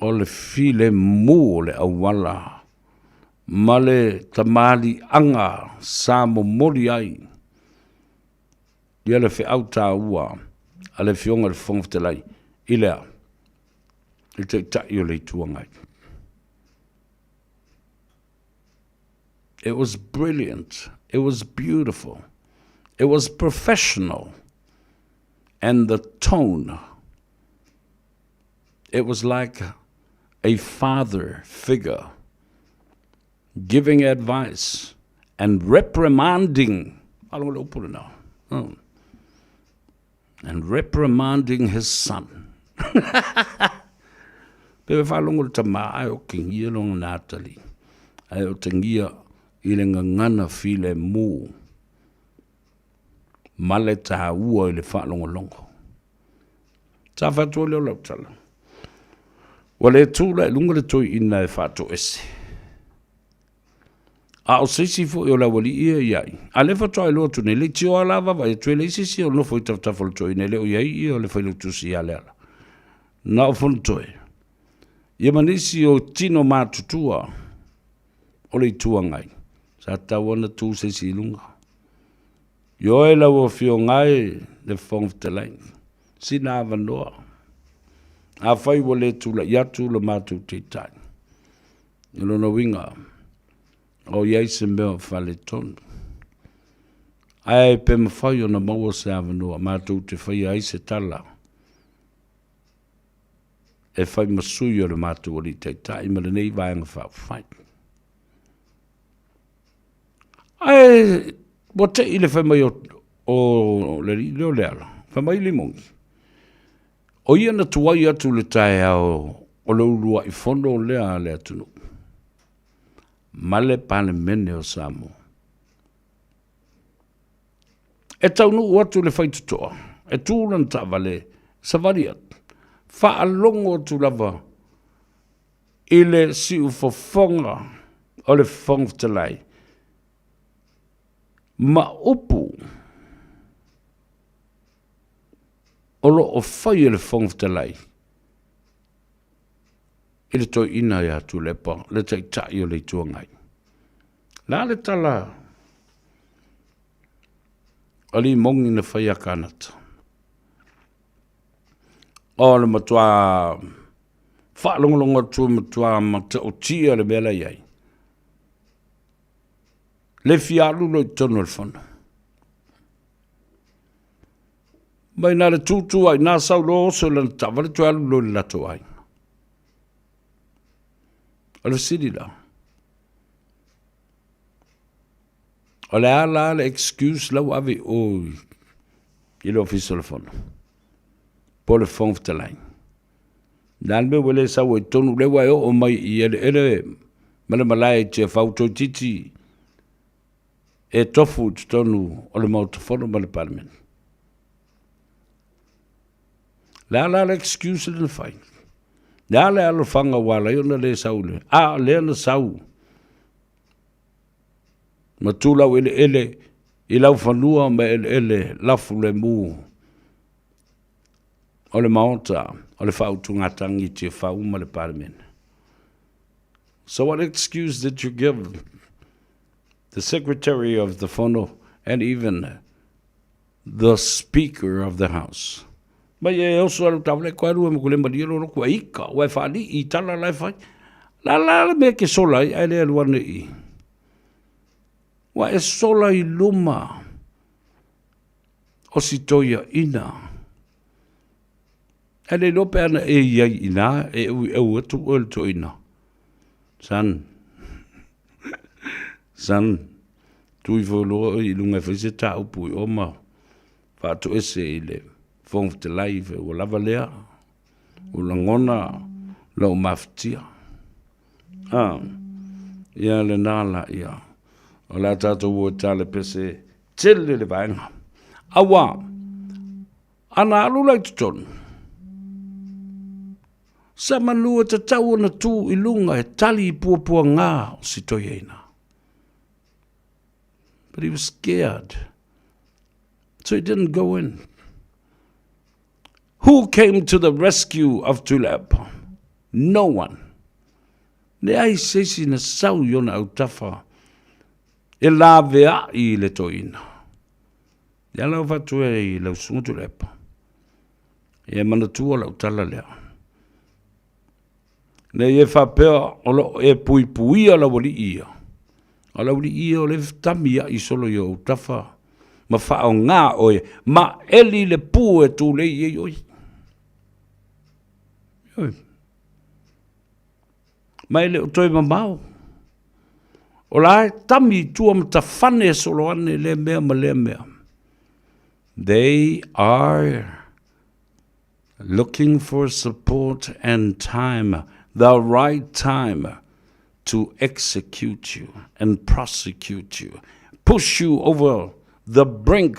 o le filemu o le auala ma le tamaliiaga sa momoli ai ia le feau taua a le Afioga i le Fofoga Fetalai i le a? I le Taitai o le Itu Agai. It was brilliant. It was beautiful. It was professional. And the tone, it was like a father figure giving advice and reprimanding. Oh. And reprimanding his son. Pe faalogo le tama ae o kingia lona Natalie, ae o tengia i le gagana filemu ma le taua i le faalogologo. Sa fai atu ai lea o lau tala, ua le tu la i luga le toeaina e faatoese. A o se isi foi o le aualii ia i ai, a lea faatoa iloa atu nei, leitioa la vaavaai atu e leai se isi o nofo i tafatafa o le toeaina, e le o i ai ia le failautusi ia Leala. Na o Fonotoe, ia ma nisi o tino matutua o le Itu Agai, sa tatau ona tu se isi i luga. Ioe lau Afioga e le Fofoga Fetalai, sina avanoa. Afai ua le tulai atu lo matou taitai, o lona uiga, o i ai se mea o faaletonu. Ae pe mafai ona maua se avanoa matou te faia ai se tala e fai ma sui o le matou Alii Taitai ma lenei Vaega Faaupufai. Ae ua te i le fai mai o le alii lea o Leala, fai mai Limogi, o ia na tuai atu i le taeao o le uluai fono lea a le atunuu ma le Palemene o Samoa. E taunuu atu le faitotoa, e tu lana taavale, savali atu, faalogo atu lava i le siufofoga o le Fofoga Fetalai ma upu o lo o fai e le Fofoga Fetalai i le toeaina ia Tuilaepa, le Taitai o le Itu Agai. O le a le tala a Limogi na fai ia Kanata? O le matua faalogologo atu e matua matautia le mea la e i ai. Le fia alu loa i totonu o le fono. Mai na le tūtū ai, nā sau loa oso i lana taavale toe alu loa i le latou aiga. O le fesili la, o le a la le excuse la ua ave i o i le Ofisa o le Fono po o le Fofoga Fetalai? Le a le mea ua le sau ai i totonu, lea ua e oo mai i eleele ma le malae i Tiafau toeitiiti e tofu i totonu o le Maota Fono ma le Palemene. Le a la le excuse lea na fai? Le a le alofaga ua ala ai ona le sau le, a lea na sau ma tu laueleele i laufanua ma eleele lafu lemu. o le Maota o le Faautugatagi i Tiafau ma le Palemene. So what excuse did you give the Secretary of the Fono and even the Speaker of the House? Mai e oso alu tavale koe alu e mo kule malie lolo kua ika, ua e whaali i tala lai whai. La la la mea ke sola i, ai le alu ane i. Ua e sola i luma o si toia ina. Ae le iloa pe ana e i ai i ina e ui eu atu oe le toeaina. Son, son, tu ifo loa oe i luga e fai se tāupu i o ma faatoese i le Fofoga Fetalai ua lava lea, ua lagona lou mafatia. Ah, ia lena la ia. O le a tatou o e tale pese tele le vaega. Aua, Ana alu la i totonu, sa manu e tatau ona tū i lunga e tali i puapuagā o si toeaina. But he was scared, so he didn't go in. Who came to the rescue of Tuilaepa? No one. Leai se isi na sau i ona autafa e laveai i le toeaina. Ia lau fatu e i lau susuga Tuilaepa. Ia manatua lau tala lea. Nei e faapea o lo o e puipuia lau alii ia. O lau alii ia o le tami ai solo i ou tafa ma faaaoga oe ma eli le pu e tulei ai oe. Oi. Ma e le o toe mamao. O la e tami i tua ma tafane e solo ane lea mea ma lea mea. They are looking for support and time, the right time to execute you and prosecute you, push you over the brink,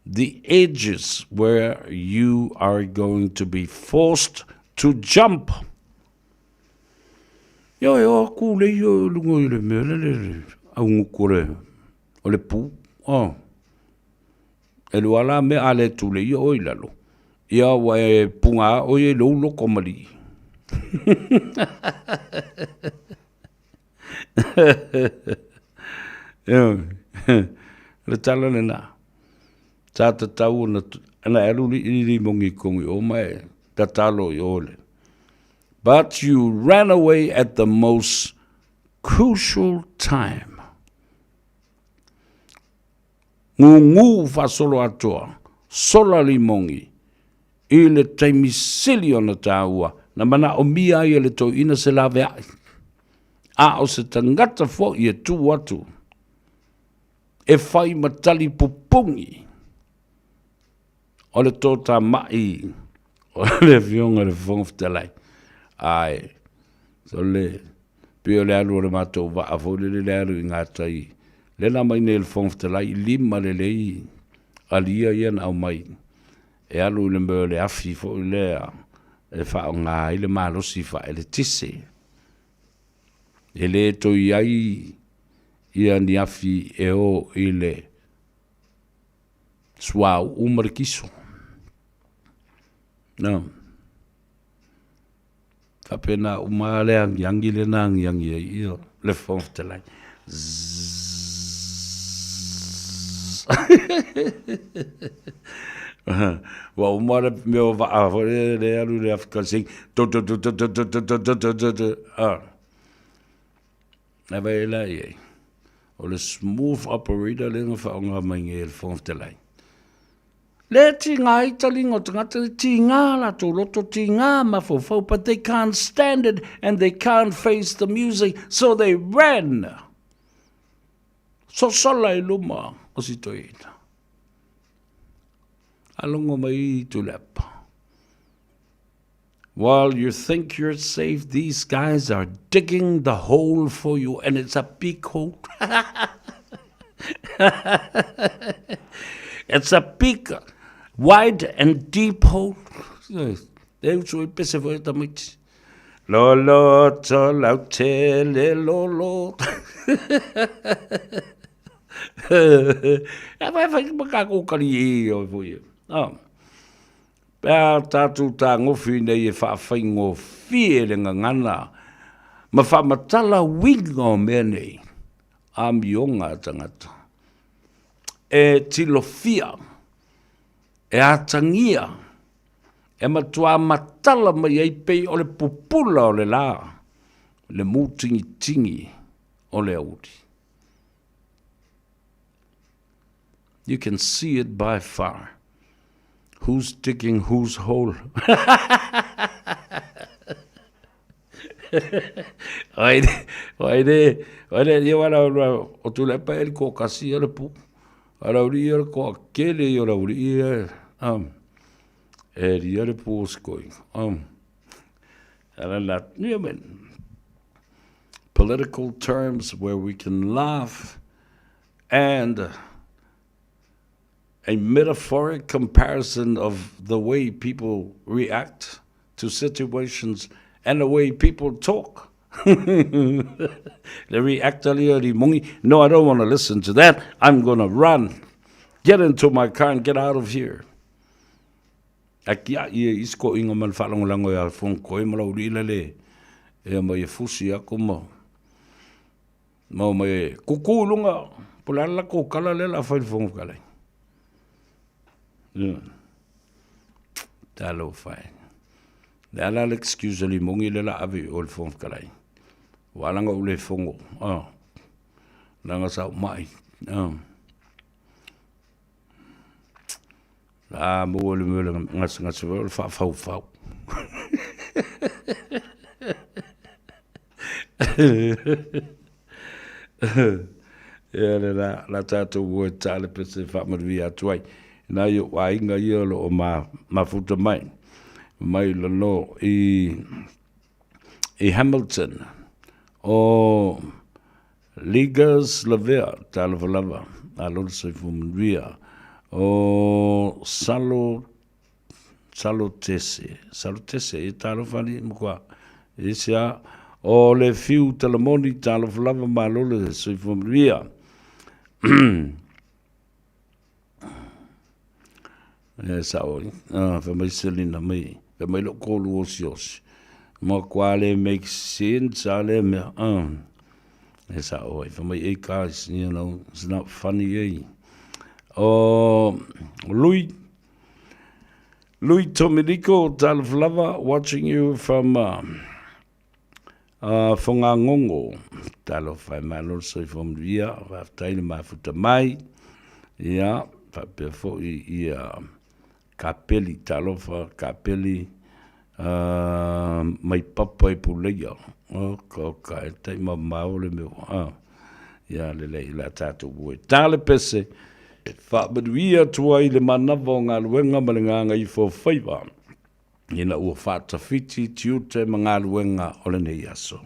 the edges where you are going to be forced to jump. Ia e o aku le ia o lunga i le mea le le au nguku o le, o le pu. Oh. E lua la mea a le tu le ia o i lalo. Ia ua e punga o ia i lou loko mali. Le tala lena. Sa tatau ona ana e alu liʻiliʻili mongi kongi o ma e tatalo i o le. But you ran away at the most crucial time. Ngūngū faasolo atoa, sola limogi, i le taimi sili ona tāua, na manaʻomia ai e le toeaina se laveai, a o se tagata foi e tū atu e fai ma tali pupugi o le totāmaʻi o le Afioga i le Fofoga Fetalai. Ae, so le, pei o le alu o le matou vaa foi lele le alu i gatai, lea na aumai nei e le Fofoga Fetalai, lima lelei alia ia na aumai e alu i le mea o le afi foi lea e faaaoga ai le malosi faaeletise. E le toe i ai ia ni afi e o i le suauu ma le kiso. No. Faapena uma le agiagi lea na agiagi ai ia le Fofoga Fetalai. Ua uma le mea o vaa foi le le alu i le Afrika Sing. Tu tu tu tu tu tu tu tu tu tu tu tu. Ah. Na vai la i ai. O le smooth operator lea na faaaoga mai nei e le Fofoga Fetalai. Le tigā ai taliga o tagata, le tigā latou loto, tigā mafaufau, but they can't stand it and they can't face the music, so they ran. Sosola i luma o si toeaina. A logo mai Tuilaepa. While you think you're safe, these guys are digging the hole for you and it's a big hole. it's a big, wide and deep hole. E uso i pese foi tamaiti. Lolo to lau tele lolo. E vai vai ma ka ko kari e o foi. Ah. Pe a tatou tagofi nei e faafaigofie le gagana ma faamatala uiga o mea nei, amioga a tagata. E tilofia, e atagia, e matua matala mai ai pei o le pupula o le la, le mutigitigi o le auli. You can see it by far. Who's digging whose hole? Oi oi le oi le ia wala o tu le pa el ko kasi le pu. Ala uri ia le ko kele ia la uri ia e ria le pu skoi. Ala la ia men political terms where we can laugh and a metaphoric comparison of the way people react to situations and the way people talk. Le react No, I don't want to listen to that. I'm going to run. Get into my car and get out of here. A kia ia isi koʻiga ma le faalagolago iā Fonokoe ma Lauliʻi le e mai e fusi aku ma ma o mai e kukū i luga po o le a le lakou kala lea o le a fai i le Fofoga Fetalai. Ioe. Talofa e. Le a la le excuse a Limogi lea o le a ave i o i le Fofoga Fetalai. Ua ala ona ou le fono, leaga sa ou mai. A maua le mea o le gasegase foi o le faafaufau. Ia le la, la tatou ua e tale pese faamanuia atu ai. Nai ou aiga ia o lo o ma, mafuta mai, mai lalo i, i Hamilton, o Ligas Lavea, talofa lava, malo le soifua manuia. O Salo, Salo Tese, Salo Tese, e talofa alii ma kua. E se a, o le Fiu Talamoni, talofa lava, malo le soifua manuia. E sao ai. Ah, fai mai Selina mai, fai mai lou kolu osiosi. Ma kua le make sense a le mea. Ah. E sao ai. Fai mai, hey guys, you know, it's not funny, eh. O Lui, Lui Tominico, talofa lava, watching you from uh, A Whangangongo, talofa e malo le soifua manuia, faafetai le mafuta mai, ia, faapea foi ia Kapeli, talofa Kapeli, mai papa i Puleia, oka oka e tai mamao le mea ua, ia lelei o le a tatou ua e ta le pese, faamanuia atu ai le manava o galuega ma le gagaifo o faiva. Ina ua faatawhiti tiute ma galuega o lenei aso.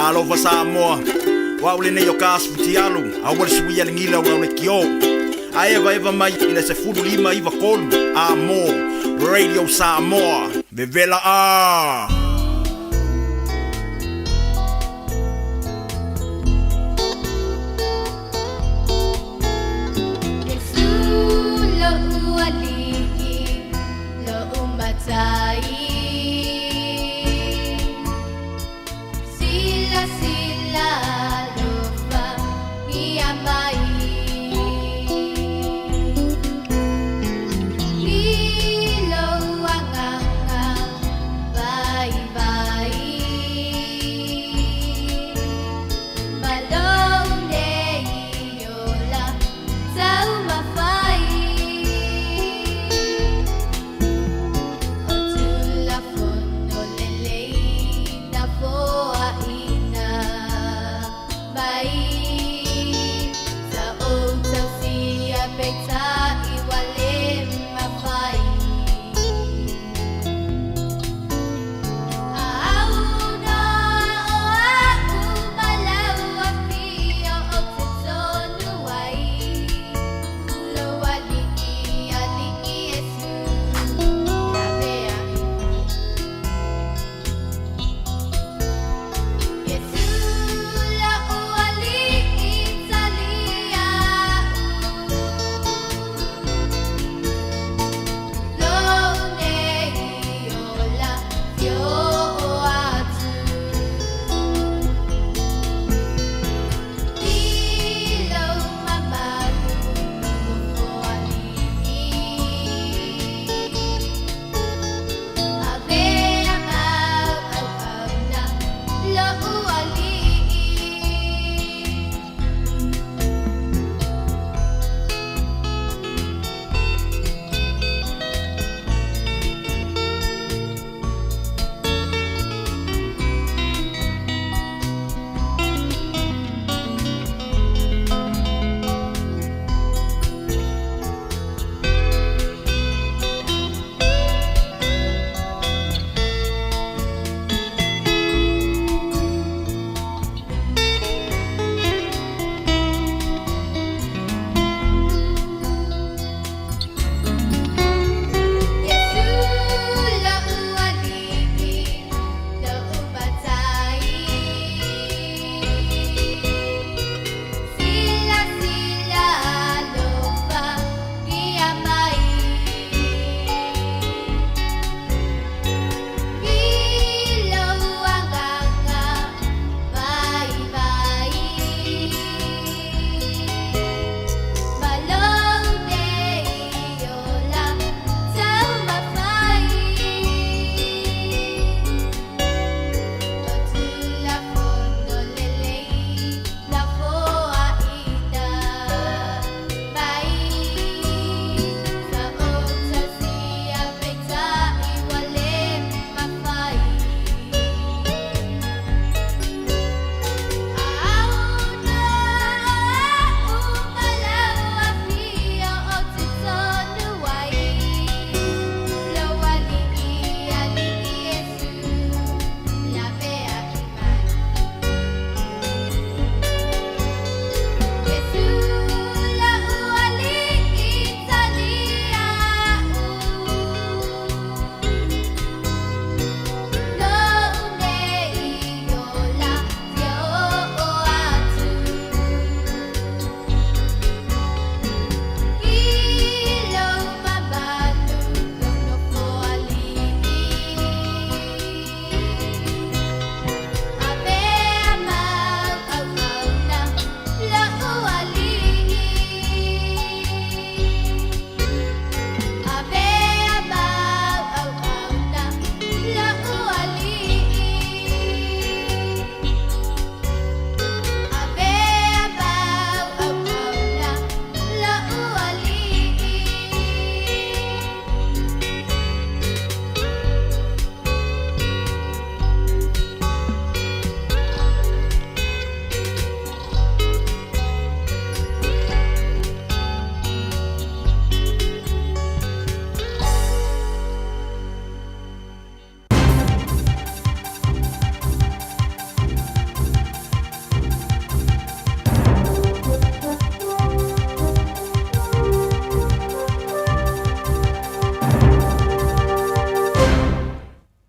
Talofa Samoa, o au lenei o ka asu futialu, aua le suia le gila ua le kio. Ae evaeva mai i le 15 93 a mo Radio Samoa, vevela a. Bye.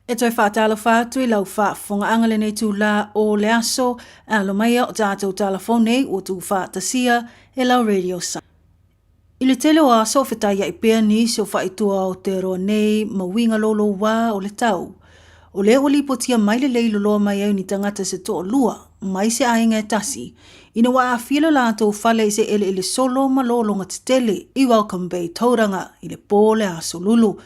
E toe faatalofa atu i lau faafofogaaga lenei itulā o le aso, alo maia o tatou tala fou nei ua tuufaatasia e lau Radio Sa. I le tele o aso o fetaiai pea nisi o faaitua o Aotearoa nei ma uiga loulouā o le tau. O lea ua lipotia mai le lei loloa mai ai o ni tagata se toalua mai se aiga e tasi ina ua aafia le latou fale i se eleele solo ma lologa tetele i Welcome Bay, Tauranga i le pō o le Aso Lulu.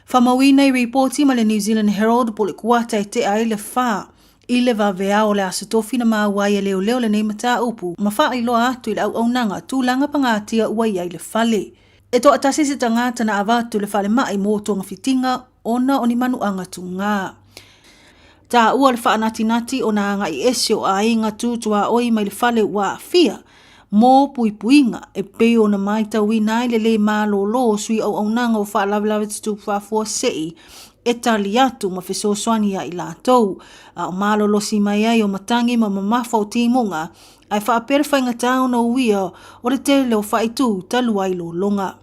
Faamauina i ripoti ma le New Zealand Herald po o le kuata e tea ai le 4 i le vaveao o le Aso Tofi na maua ai e leoleo lenei mataupu ma faailoa atu i le auaunaga tulaga pagatia ua i ai le fale. E toatasi se tagata na avatu i le falemai mo togafitiga ona o ni manuaga tugā. Taua le faanatinati ona agai ese o aiga tū tuaoi mai le fale ua aafia mō puipuiga e pei ona matauina ai le lē malōlō o sui auaunaga o faalavelave tutupu faafuasei e tali atu ma fesoasoani ia i latou, a o malolosi mai ai o matagi ma mamafa o timuga, ae faapea le faigata ona uia o le tele o faaitu talu ai lologa.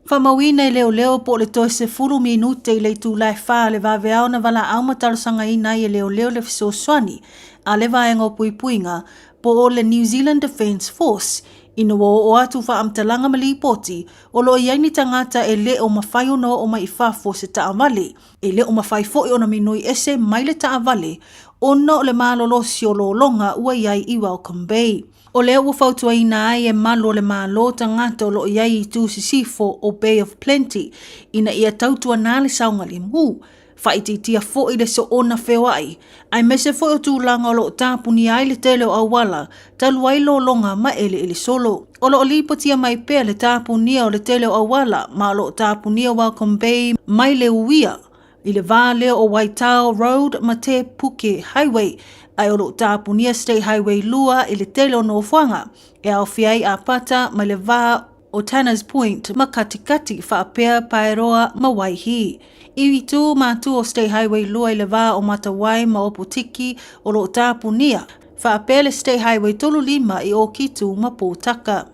Faamauina e leoleo po o le toe 10 minute i le itula e 4 le vaveao na valaau ma talosagaina ai e leoleo le fesoasoani a le Vaega o Puipuiga po o le New Zealand Defence Force ina ua oo atu faamatalaga ma lipoti o lo o i ai ni tagata e le o mafai ona oo mai i fafo o se taavale, e le o mafai foi ona minoi ese mai le taavale ona o le malolosi o lologa ua i ai i Welcome Bay. O lea ua fautuaina ai e malu o le Malo tagata o lo o i ai i itu sisifo o Bay of Plenty ina ia tautuana le saogalemu, faaitiitia foi le soona feoai, aemaise foi o tulaga o lo o tapunia ai le tele o auala talu ai lologa ma eleele solo. O lo o lipotia mai pea le tapunia o le tele o auala ma o lo o tapunia Welcome Bay mai le uia I le vā lea o Waitao Road ma Te Puke Highway, ae o lo o tapunia State Highway 2 i le tele o nofoaga, e aofia ai Apata mai le vā o Tanners Point ma Katikati faapea Paeroa ma Waihī. I itu mātua o State Highway 2 i le vā o Matawai ma Opotiki o lo o tapunia, faapea le State Highway 35 i Ōkitu ma Pōtaka.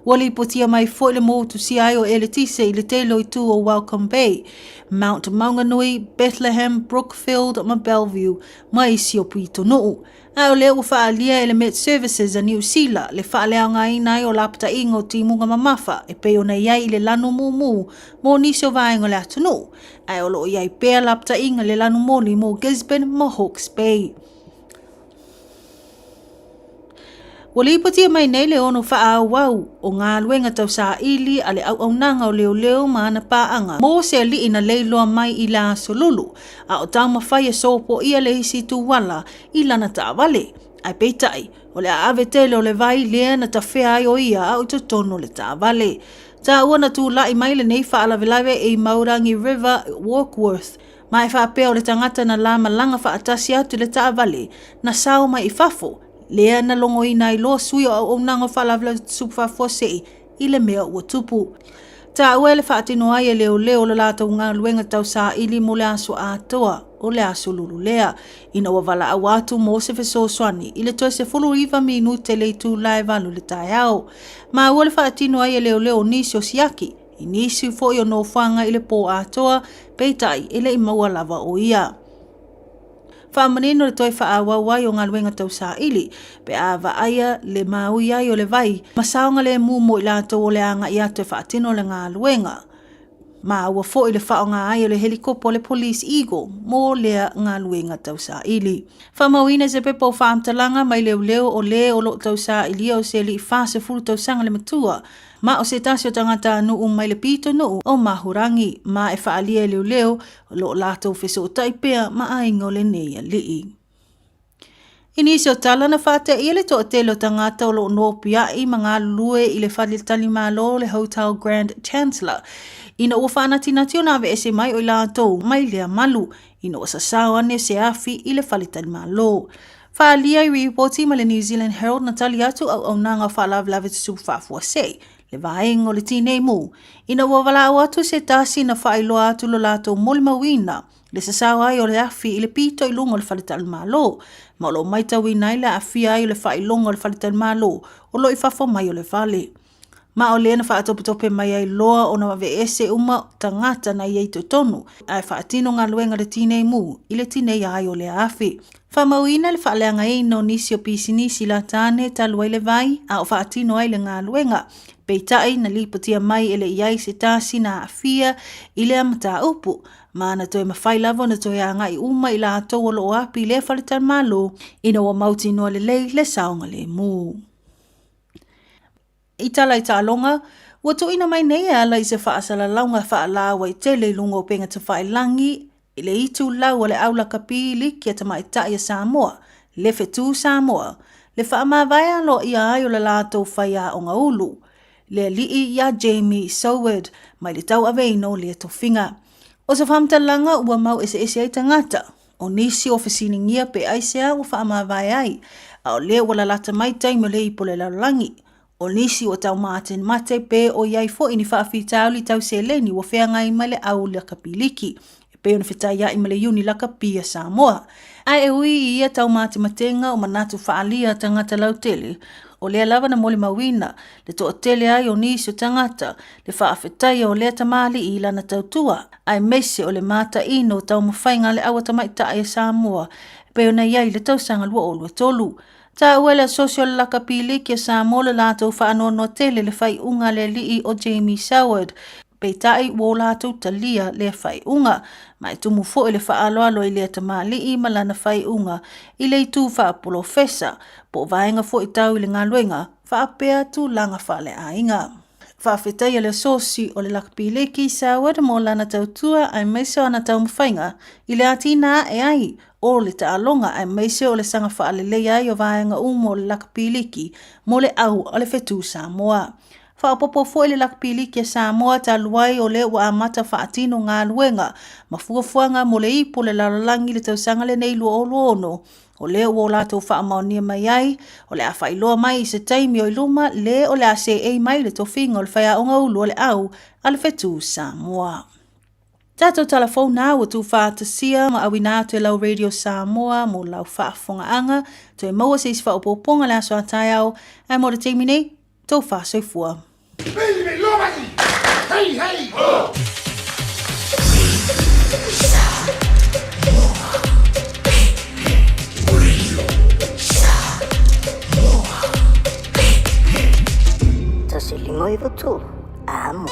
Ua lipotia mai foi le motusia ai o Eletise i le tele o itu o Welcome Bay, Mount Maunganui, Bethlehem, Brookfield ma Bellevue, ma isi o pitonuu. A o lea ua faaalia e le Met Services a Niu Sila le faaleaogaina ai o lapataiga o timuga mamafa e pei ona i ai i le lanu mumu mo nisi o vaega o le atunuu, ae o lo o i ai pea lapataiga i le lanu moli mo Gisborne ma Hawke's Bay. Ua lipotia mai nei le ono faaauau o galuega tau saili a le auaunaga o leoleo ma ana paaga mo se alii na leiloa mai i le Aso Lulu, a o taumafai e sopoia le isi ituala i lana taavale. Ae peitai, o le aave tele o le vai lea na tafea ai o ia a o i totonu o le taavale. Taua na tulai mai lenei faalavelave i Maurangi River, Warkworth, Ma e faapea o le tagata na la malaga faatasi atu i le taavale, na sao mai i fafo, lea na logoina ai loa sui o auaunaga o faalavelave tutupu faafuasei i le mea ua tupu. Taua e le faatino ai e leoleo le latou galuega tau saili mo le aso atoa o le Aso Lulu lea, ina ua valaau atu mo se fesoasoani i le toe 19 minute le itula e 8 i le taeao. Maua le faatino ai e leoleo o nisi o siaki, I nisi foi o nofoaga i le pō atoa, peitai e le i maua lava o ia. Faamanino le toe faaauau ai o galuega tau saili, pe a vaaia le māui ai o le vai ma saogalemu mo i latou o le a agai atu e faatino le galuega. Maua foi le faaaoga ai o le helikopo a le Police Eagle mo lea galuega tau saili. Faamauina se pepa o faamatalaga mai leoleo o le o lo o tau sailia o se alii 40 tausaga le matua, Ma o se tasi o tagatanuu mai le pitonuu o Mahurangi, ma e faaalia e leoleo o lo o latou fesootai pea ma aiga o lenei alii. I nisi o tala na faateia le toatele o tagata o lo o nopiai ma galulue i le faletalimalo le Hotel Grand Chancellor ina ua faanatinati ona aveese mai o i latou mai lea malu ina ua sasao ane se afi i le faletalimalo. Faaalia i ripoti ma le New Zealand Herald na tali atu auaunaga o faalavelave tutupu faafuasei, le vaega o le tinei mu, ina ua valaau atu se tasi na faailoa atu lo latou molimauina le sasao ai o le afi i le pito i luga o le faletalimalo, ma o lo o maitauina ai le aafia ai o le faailoga o le faletalimalo o lo o i fafo mai o le fale. Ma o lea na faatopetope mai ai loa ona aveese uma tagata na i ai i totonu, ae faatino galuega le tinei mu i le tineia ai o lea afi. Faamauina le faaleagaina o nisi o pisinisi la tane talu ai le vai a o faatino ai le galuega. Peitai, na lipotia mai e le i ai se tasi na aafia i lea mataupu, ma na toe mafai lava ona toe agai uma i latou o lo o api i lea faletalimalo ina ua mautinoa lelei le saogalemu. I tala i taaloga, ua tuuina mai nei e ala i se faasalalauga faalauaitele i luga o upega tafailagi i le itulau a le au lakapi liki a tamaitai a Samoa, le Fetu Samoa, le faamavae aloaia ai o le latou faiaoga ulu, le alii ia Jamie Soward, mai le tauaveina o lea tofiga. O se faamatalaga ua mau eseese ai tagata, o nisi ua fesiligia pe aisea ua faamavae ai, a o lea ua lalata mai taimi o le ipu o le lalolagi. O nisi ua tau matemate pe o i ai foi ni faafitauli tau seleni ua feagai ma le au lakapi liki, e pei ona fetaia'i ma le Iuni Lakapi a Samoa. Ae e ui i ia taumatematenga o manatu faaalia a tagata lautele, o lea lava na molimauina le toatele ai o nisi o tagata le faafetaia o lea tamalii i lana tautua, aemaise o le mataino o taumafaiga a le aua tamaitai a Samoa e pei ona i ai i le tausaga 2023. Taua e le Asosi o le Lakapi Liki a Samoa le latou faanoanoa tele i le faaiuga a le alii o Jamie Soward, peitai ua o latou talia lea faaiuga, ma e tumu foi le faaaloalo i lea tamalii ma lana faaiuga i le itu faapolofesa po o vaega foi tau i le galuega faapea tulaga faaleaiga. Faafetaia le Asosi o le Lakapi Liki Soward mo lana tautua aemaise o ana taumafaiga i le atiina ae ai o le taaloga aemaise o le saga faaleleia ai o vaega uma o le lakapi liki mo le au a le Fetu Samoa. Faaopoopo foi le lakapi liki a Samoa talu ai o lea ua amata faatino galuega ma fuafuaga mo le ipu o le lalolagi i le tausaga lenei 2026, o lea ua o latou faamaonia mai ai o le a faailoa mai i se taimi o i luma le o le a seei mai le tofiga o le faiaoga ulu o le au a le Fetu Samoa. Tatou tala fou na ua tuufaatasia ma auina atu e lau Radio Samoa mo lau faafofogaaga. Toe maua se isi faaopoopoga le aso a taeao, ae mo le taimi nei, tou faasoifua. Hey, hey, ho! Tasi lima iwa tolu. Amo.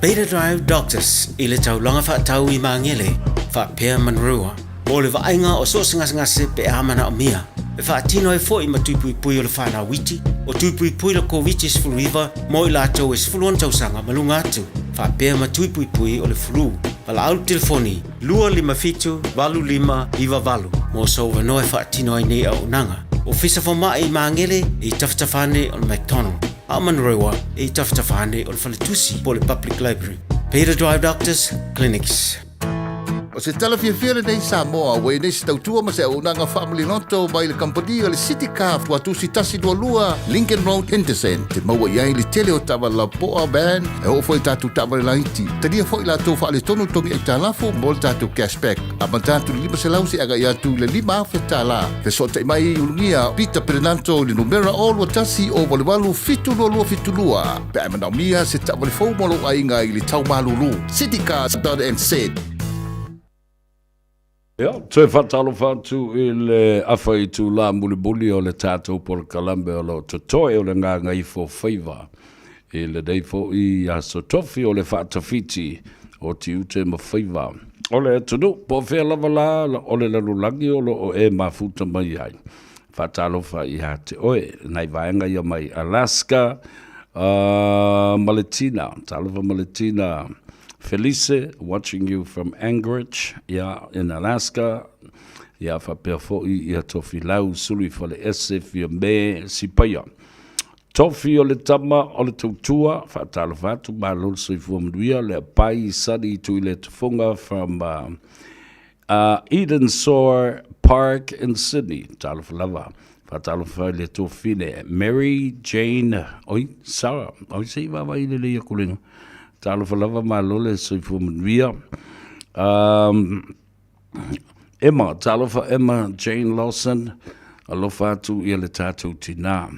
Beta Drive Doctors i le taulaga faatau i Magele faapea Manurewa mo le vaaiga o so o se gasegase pe a manaomia. E faatino ai foi ma tui puipui o le fanau iti, o tui puipui le Koviti-19 mo i latou e 16 tausaga ma luga atu, faapea ma tui puipui o le flu. Valaau le telefoni 257 8598 mo sou avanoa e faatino ai nei auaunaga. Ofisa Fomai i Magele e i tafatafa ane o le McDonald, a o Manurewa e i tafatafa ane o le Faletusi po o le Public Library. Peter Drive Doctors Clinics. O se tala fiafia lenei Samoa ua i nei se tautua ma se auaunaga faamaliloto mai le kamupani o le City Car Tuatusi 122 Lincoln Road Henderson. Te maua i ai le tele o taavale lapoa, van, e oo foi i tatou taavale laiti. Talia foi latou faaletonu togi aitalafu mo le tatou cashback. Amata atu i le 500 seia agai atu i le 5,000 tala. Fesootai mai i Ulugia Peter Perenanto i le numera 021 088 722 pe a e manaomia se taavale fou mo lou aiga i le tau malulu. Citycars.nz. Ia, toe faatalofa atu i le afa itulā mulimuli o le tatou polokalame o lo o totoe o le Gagaifo Faiva i lenei foi aso tofi o le faatafiti o tiute ma faiva o le atunuu. Po o fea lava la o le lalolagi o lo o e mafuta mai ai, faatalofa ia te oe nai vaega ia mai Alaska, Maletina, talofa Maletina Felice, watching you from Anchorage, ia, in Alaska, ia faapea foi ia Tofilau Sulu i Faleese, Fiame, Sipaia. Tofi o le tama o le tautua, faatalofa atu, malo le soifua manuia, le apai Sali Tuiletufuga from Edensor Park in Sydney, talofa lava. Faatalofa i le tuafafine Mary Jane, oi, Sarah, oi, se i vaavaai lelei aku le Talofa lava, malo le soifua manuia. Emma, talofa Emma Jane Lawson, alofa atu ia le tatou tinā.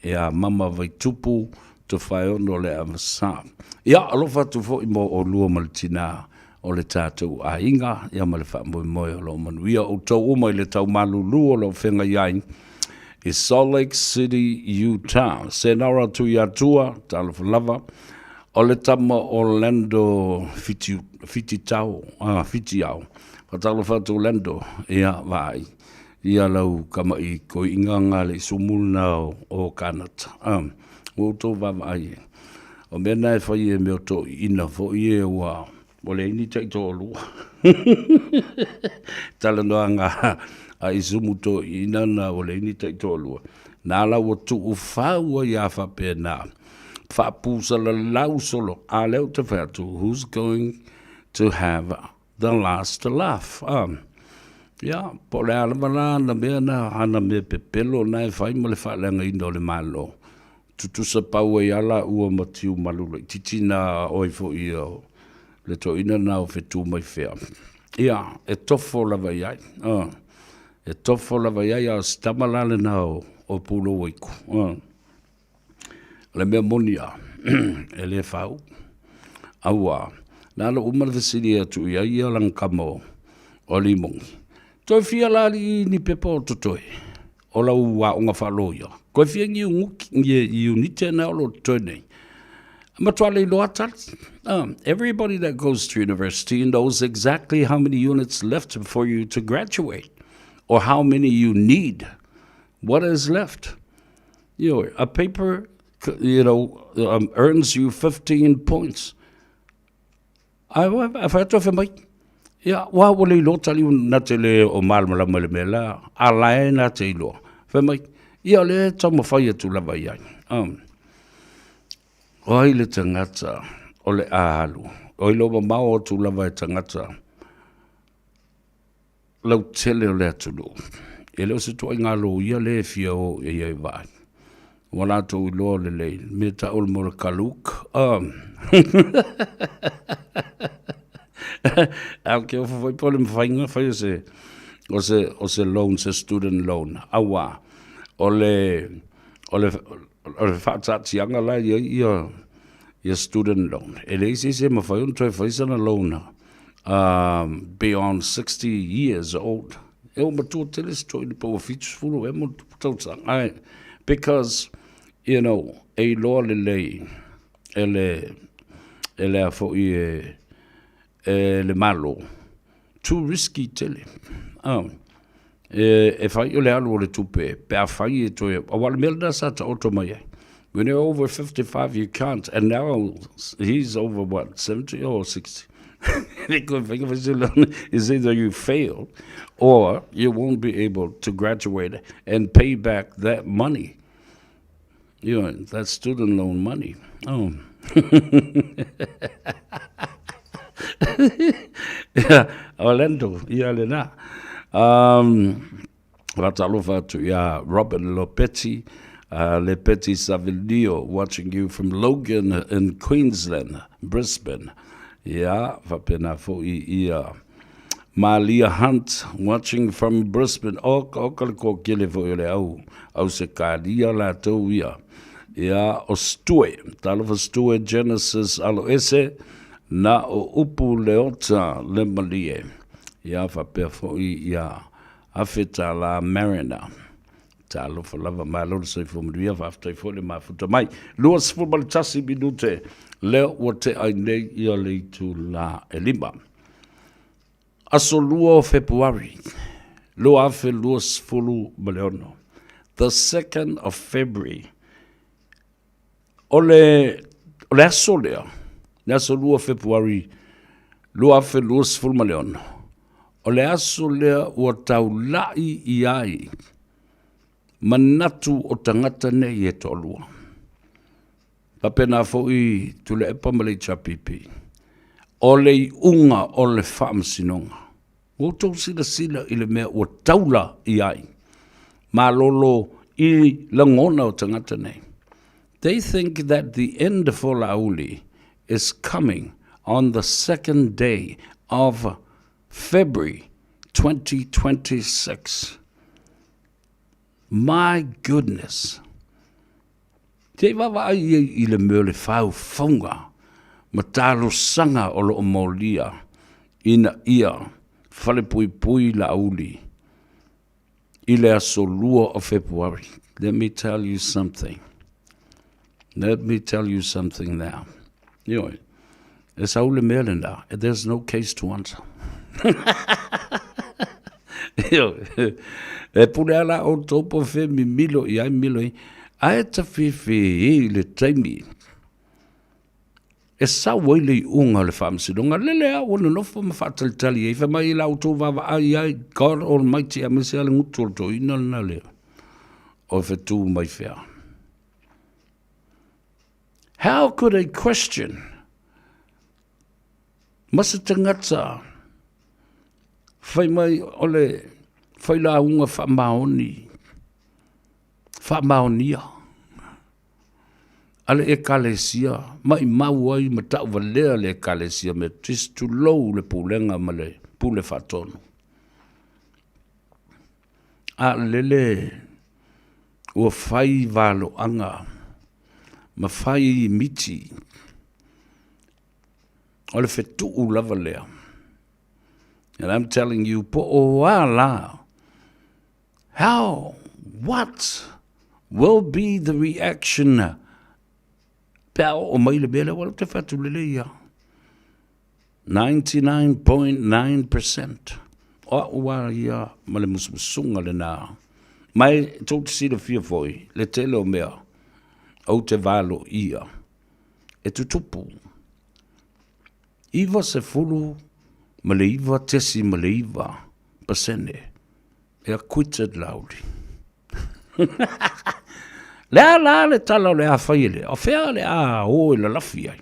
Ia Mama Vaitupu, Tofaeono le Avasa. Ia, alofa atu foi mo olua ma le tinā o le tatou aiga, ia ma le faamoemoe o lo o manuia outou uma i le tau malulu o lo o feagai ai i Salt Lake City, Utah. Senora Tuiatua, talofa lava, o le tama Orlando Fiti, Fititao, ah, Fitiao. Faatalofa atu Orlando, ia vaai, ia lau kama'i koi'iga nga le isumu lena o, o Kanata. Ah, ua outou vaavaai e. O mea na e fai e mea o toeaiina foi e ua ua leai ni taitoalua. Talanoaga a Isumu toeaiina na ua leai ni taitoalua. Na la ua tuufau ai a faapena. Faapusalalau solo. A lea ou te fai atu, who's going to have the last laugh? Ah. Ia, po o le a lava la ana mea na, ana mea pepelo na e fai ma le faaleagaina o le Malo. Tutusa pau ai lava laua ma Tiumalu laitiiti na oi foi ia o le toeaina na o fetu mai fea. Ia, e tofo lava i ai. E tofo lava i ai, a o si tama la lena o, o Pulouaiku. O le mea moni lava, e le fau. Aua, na ala uma le fesili atu i ai ia lana kama o, o Limogi. Toe fia la alii ni pepa o totoe o lau aoga faaloia. Koe fia ni iunite na o lo totoe nei. Matua le iloa tali. Everybody that goes to university knows exactly how many units left for you to graduate or how many you need. What is left? You know, a paper, you know, earns you 15 points. Ai, a fai atu a fai mai, ia, ua ua le iloa tali na te le o malamalama i le mea la, a la e na te iloa. Fai mai, ia o lea e taumafai atu lava i ai. O ai le tagata o le a alu, o iloa mamao atu lava e tagata lautele o le atunuu. E le o se ituaiga loia lea e fia o i ai vaai. Ua latou iloa lelei, le mea tau o le mea o le kaluk. A ou te ofo foi po o le mafai ona fai o se, o se, o se loan, se student loan. Auā, o le, o le, o le faataatiaga la e i ai ia, ia student loan, e leai se isi e mafai ona toe fai sana loan beyond 60 years old. E ua matua tele si toeaina pe ua 70 ea ma ona tupu tausaga. Ae, because, you know, e iloa lelei e le, e le a foʻi e e le Malo, too risky tele. Oh. E, e fai o le alu o le tupe, pe a fai e toe, aua o le mea lena sa taoto mai ai. When you're over 55, you can't. And now he's over what, 70 or 60? Is either you fail or you won't be able to graduate and pay back that money. You know, that student loan money. Oh. yeah, Orlando, ia lena. Um, Faatalofa atu ia Robin Lopeti, uh, Lepeti Savilio, watching you from Logan in Queensland, Brisbane. Ia, faapena foi ia Malia Hunt, watching from Brisbane. Oka, oka le kokele foi o le au, au se kalia latou ia. Ia, o Stue, talofa Stue Genesis Aloese, na o upu Leota le malie. Ia, faapea foi ia $1000 Mariner. Talofa lava, malo le soifua manuia, faafetai foi le mafuta mai. 21 minute, lea ua tea ai nei ia le itulā e lima. Aso 2 o Fepuari, 2026, the 2nd of February, O le, o le aso lea, le aso 2 o Fepuari 2026, o le aso lea ua taula'i i ai manatu o tagata nei e toalua. Faapena foi Tuilaepa ma le HRPP. O le iuga o le faamasinoga. Ua outou silasila i le mea ua taula i ai malolo i lagona o tagata nei. They think that the end for Laauli is coming on the second day of February 2026. My goodness! Te i vaavaai ai i le mea o le faufauga ma talosaga o lo o molia ina ia falepuipui Laauli i le aso 2 o Fepuari. Let me tell you something. Let me tell you something now. Ioe, e sau le mea lena, there's no case to answer. Ioe, e pule ala outou po fe mimilo i ai mimilo i, ae ta fifi i le taimi e sau ai le iuga o le faamasinoga, lele a ua nonofo ma faatalitali ai, fai mai i la outou vaavaai ai, God Almighty, aemaise lava le gutu o le toeaina lena lea, o fetu mai fea. How could a question ma se tagata fai mai o le failauga faamaoni, faamaonia a le Ekalesia, maimau ai ma tauvalea le Ekalesia Metotisi, tulou le pulega ma le pule faatonu. A lele ua fai valoaga ma fai miti, o le fetuu lava lea. And I'm telling you, po o a la, how, what will be the reaction pe a oo mai le mea lea, ua te fai atu lelei ia. 99.9% o a'u a ia ma le musumusuga lenā. Ma e tou te silafia foi le tele o mea ou te valoia e tutupu. 99.9% e acquitted Laauli. Le a la le tala o le a fai e lea? O fea le a o e lalafi ai?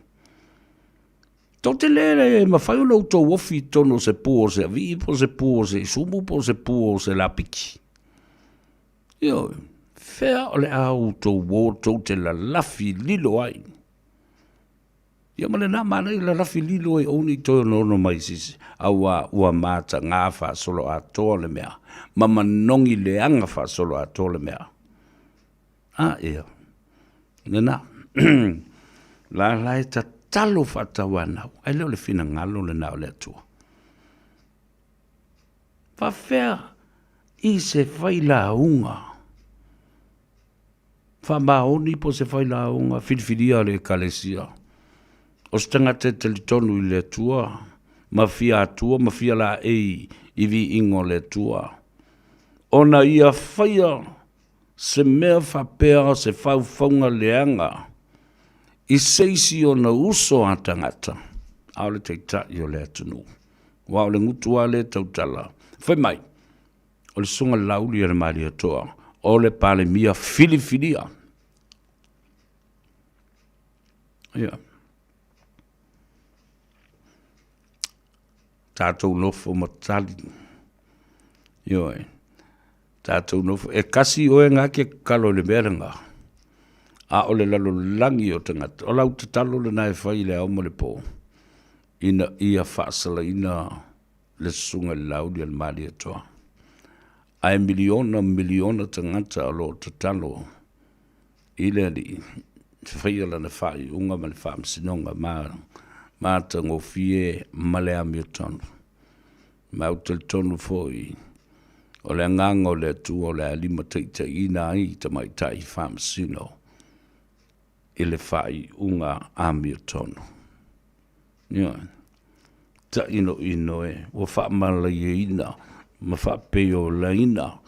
Tou te le mafai ona outou ofi i totonu o se pu o se avii po o se pu o se isumu po o se pu o se lapiki. Ioe, fea o le a outou o tou te lalafi lilo ai. Ia ma lena manaia lalafi lilo ai aua ne i toe onoono mai sisi, auā ua matagā faasoloatoa le mea, ma manogi leaga faasoloatoa le mea. A ea, lena. La la e tatalo faatauanau, ae le o le finagalo lena o le Atua. Faafefea i se failauga faamaoni po o se failauga filifilia a le Ekalesia. O se tagata e talitonu i le Atua, ma fia atua ma fia laei i viiga o le Atua, ona ia faia se mea faapea se faufauga leaga i se isi ona uso a tagata, a o le taitai o le atunuu. Aua o le gutu lava lea e tautala, fai mai, o le Susuga i le Laauli a le Malietoa, o le Palemia filifilia. Ia. Tatou nofo ma tali. Ioe. Tatou nofo. E kasi oe ngā ke kalo i le mea lena. A o le lalolagi o tagata. O lau tatalo lena e fai i le ao ma le po. Ina ia faasalaina le Susuga i le Laauli a le Malietoa. Ae miliona miliona tagata o lo o tatalo i le Alii e faia lana faaiuga ma le faamasinoga matagofie ma le amiotonu. Ma ou te talitonu foi o le agaga o le Atua o le a limataitaiina ai tamaitai faamasino i le faaiuga amiotonu. Ioe. Tainoino e, ua faamalaieina ma faapeiolaina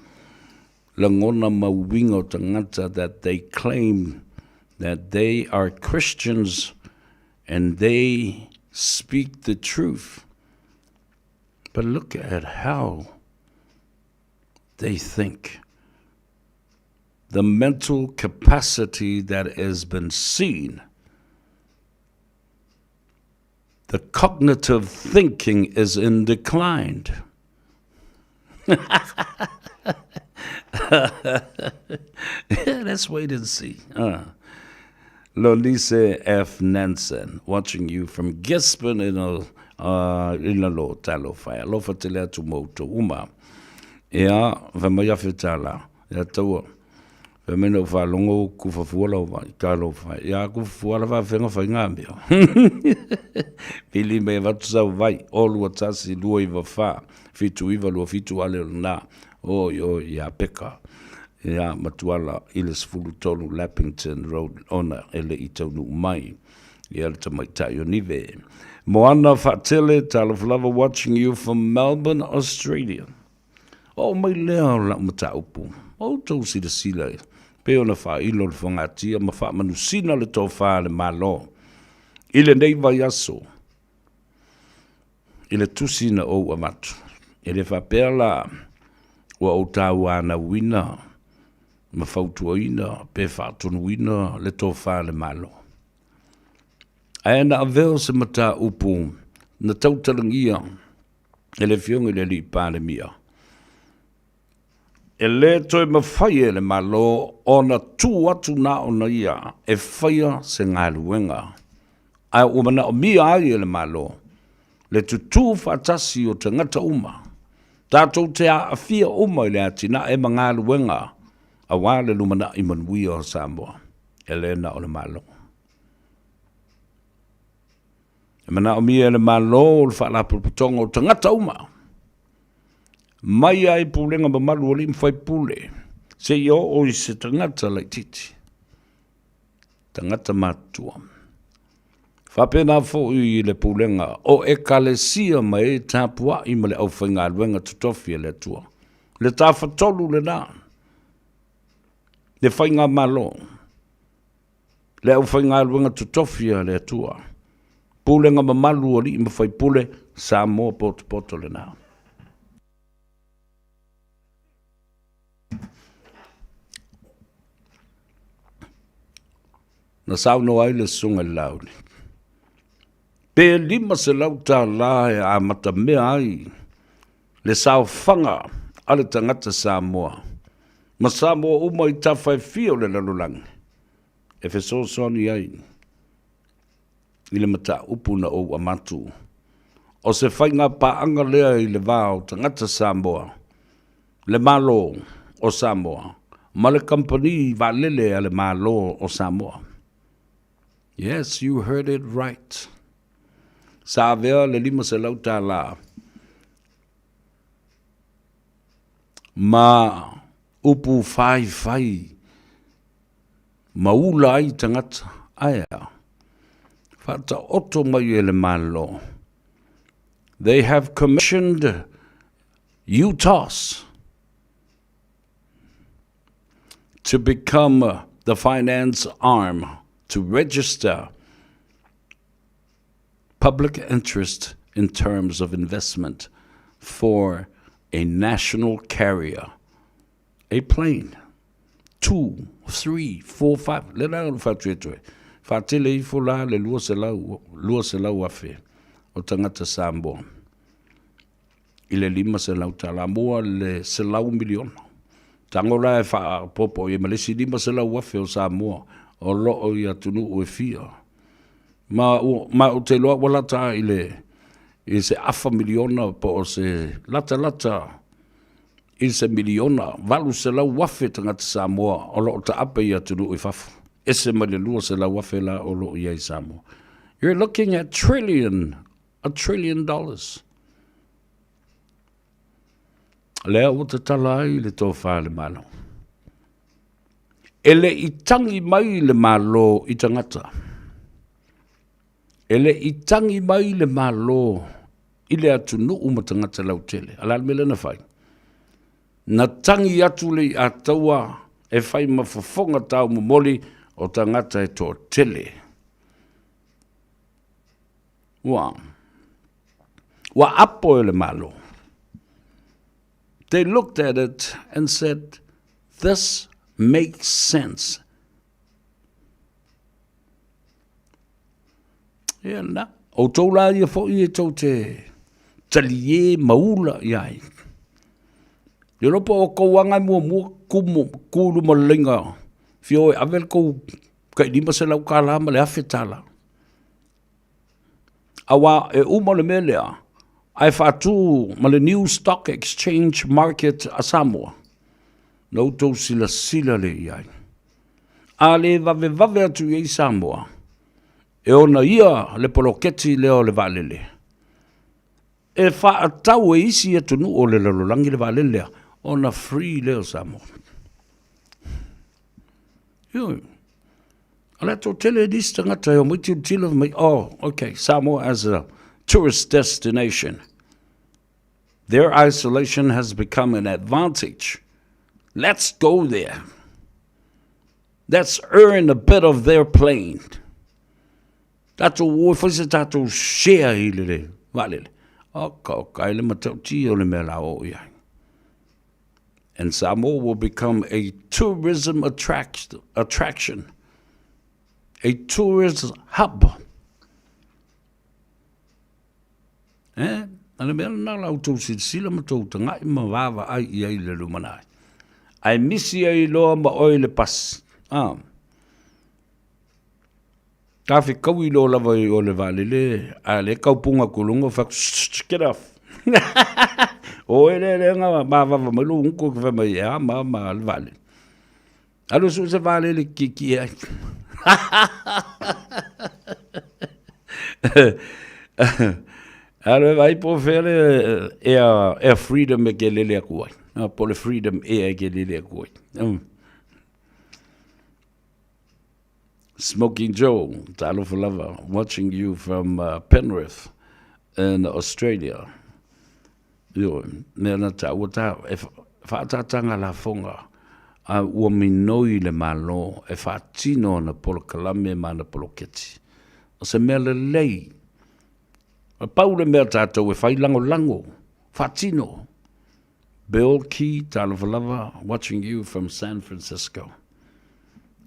lagona ma uiga o tagata that they claim that they are Christians and they speak the truth. But look at how they think. The mental capacity that has been seen the cognitive thinking is in decline. Yeah, let's wait and see. Lonise F. Nansen, watching you from Gisborne in a uh, ina lo talofa e alofa tele atu mo outou uma. Ea, fai mai afe tala, ea taua, fai mai na ou faalogo ua kufa fua lau vai, talofa e, ia kufa fua la faafega fai ngā mea. Pili mai avatu sau vai, o 21 294 79 27 ale o lena, oi oi ia Peka, ia Matuala i le 13 Lappington Road ona e le i taunuu mai. Ia le tamaitai o Nive. Moana Faatele, talofa lava watching you from Melbourne, Australia. Oo mai lea o lau mataupu, o outou silasila pei ona faailo le fogatia ma faamanusina le tofa a le Malo i lenei vaiaso i le tusi na ou avatu. E le faapea la ua ou tauanauina ma fautuaina pe faatonuina le tofa a le Malo. Ae na avea o se mataupu na tautalagia e le Afioga i le Alii Palemia, e le toe mafai e le Malo ona tu atu na ona ia e faia se galuega, ae ua manaomia ai e le Malo le tutū faatasi o tagata uma, tatou te aafia uma i le atinae ma galuega aua le lumanai manuia o Samoa, e le na o le Malo. E manaomia e le Malo le Faalapotopotoga o tagata uma, mai lava i pulega mamalu o alii ma faipule, seia oo i se tagata laitiiti, tagata matutua. Faapena foi i le pulega o Ekalesia ma e tapuai ma le aufaigaluega totofi a le Atua. Le tafatolu lena, le faigamalo. Le aufaigaluega totofi a le Atua, pulega mamalu o alii ma faipule, Samoa potopoto lena. Na saunoa ai le Susuga i le Laauli, pe $500 e amatamea ai le saofaga a le tagata Samoa ma Samoa uma i tafa e fia o le lalolagi e fesoasoani ai i le mataupu na ou avatu o se faiga paaga lea i le va o tagata Samoa, le Malo o Samoa ma le Kamupani Vaalele a le Malo o Samoa. Yes, you heard it right. Sa avea le $500 ma upu faifai ma ula ai tagata. Ae a? Faataoto mai e le Malo. They have commissioned UTOS to become the finance arm to register public interest in terms of investment for a national carrier, a plane. 2, 3, 4, 5, le la o le faatuetue. Faatele ifo la le 200, 200 afe o tagata Samoa i le 500 tala moa le 100 miliona. Tago la e faapopo i ma le isi 500 afe o Samoa o loo i atunuu e fia. Ma, ma ou te iloa ua lata i le i se afa miliona po o se latalata i se miliona 800,000 tagata Samoa o lo o taape i atunuu i fafo, ese mai le 200,000 la o lo o i ai i Samoa. You're looking at trillion, a trillion dollars. Lea ua tatala ai le tofa a le Malo. E le i tagi mai le Malo i tagata. E le i tagi mai le Malo i le atunuu ma tagata lautele. A le a le mea lea na fai? Na tagi atu le iataua e fai ma fofoga taumomoli o tagata e toatele. Ua, ua apo e le Malo. They looked at it and said, this makes sense. Ia lena. Outou la ia foi e tou te taliē ma ula i ai. Le iloa po o kou aga e muamua kumu, ku i luma o le laina fia o e ave le kou tai $500 ma le $1,000. Aua e uma le mea lea, ae faatu ma le New Stock Exchange Market a Samoa, na outou silasila lea i ai. A le vavevave atu i ai Samoa, e ona ia le poloketi lea o le vaalele, e faatau e isi atunuu o le lalolagi le vaalele lea, ona free lea o Samoa. Ioe. O le a toatele nisi tagata e omai tilotilo mai, oh, okay, Samoa as a tourist destination. Their isolation has become an advantage. Let's go there. Let's earn a bit of their plane. Tatou o e fai se tatou share i le le vaalele. Oka, oka, e le matautia o le mea la o i ai. And Samoa will become a tourism attract, attraction, a tourist hub. Eh, a le mea lena la outou silasila ma tou tagai ma vaavaai i ai i le lumanai. Ae misi ai loa ma oe i le pasi. Ah. Ta fekaui loa lava i o le vaalele, a le kau puga atu i luga, fai atu, get off. O e le le nga mavava mai lou gutu ke fai mai, e a ma ma le vaalele. Alu e sue se vaalele kiekie ai. Alu e vaai po o fea le Air, Air Freedom e ke lele atu ai. Po le Freedom Air e ke lele atu ai. Smoking Joe, talofa lava, watching you from uh, Penrith in Australia. Ioe, mea na taua ta, e whaatatanga lafonga, a ua minoi le Malo e whaatino ana polokalame ma ana poloketi. O se mea lelei, e pau le mea tātou e whai langolango, whaatino. Bill Key, talofa lava, watching you from San Francisco.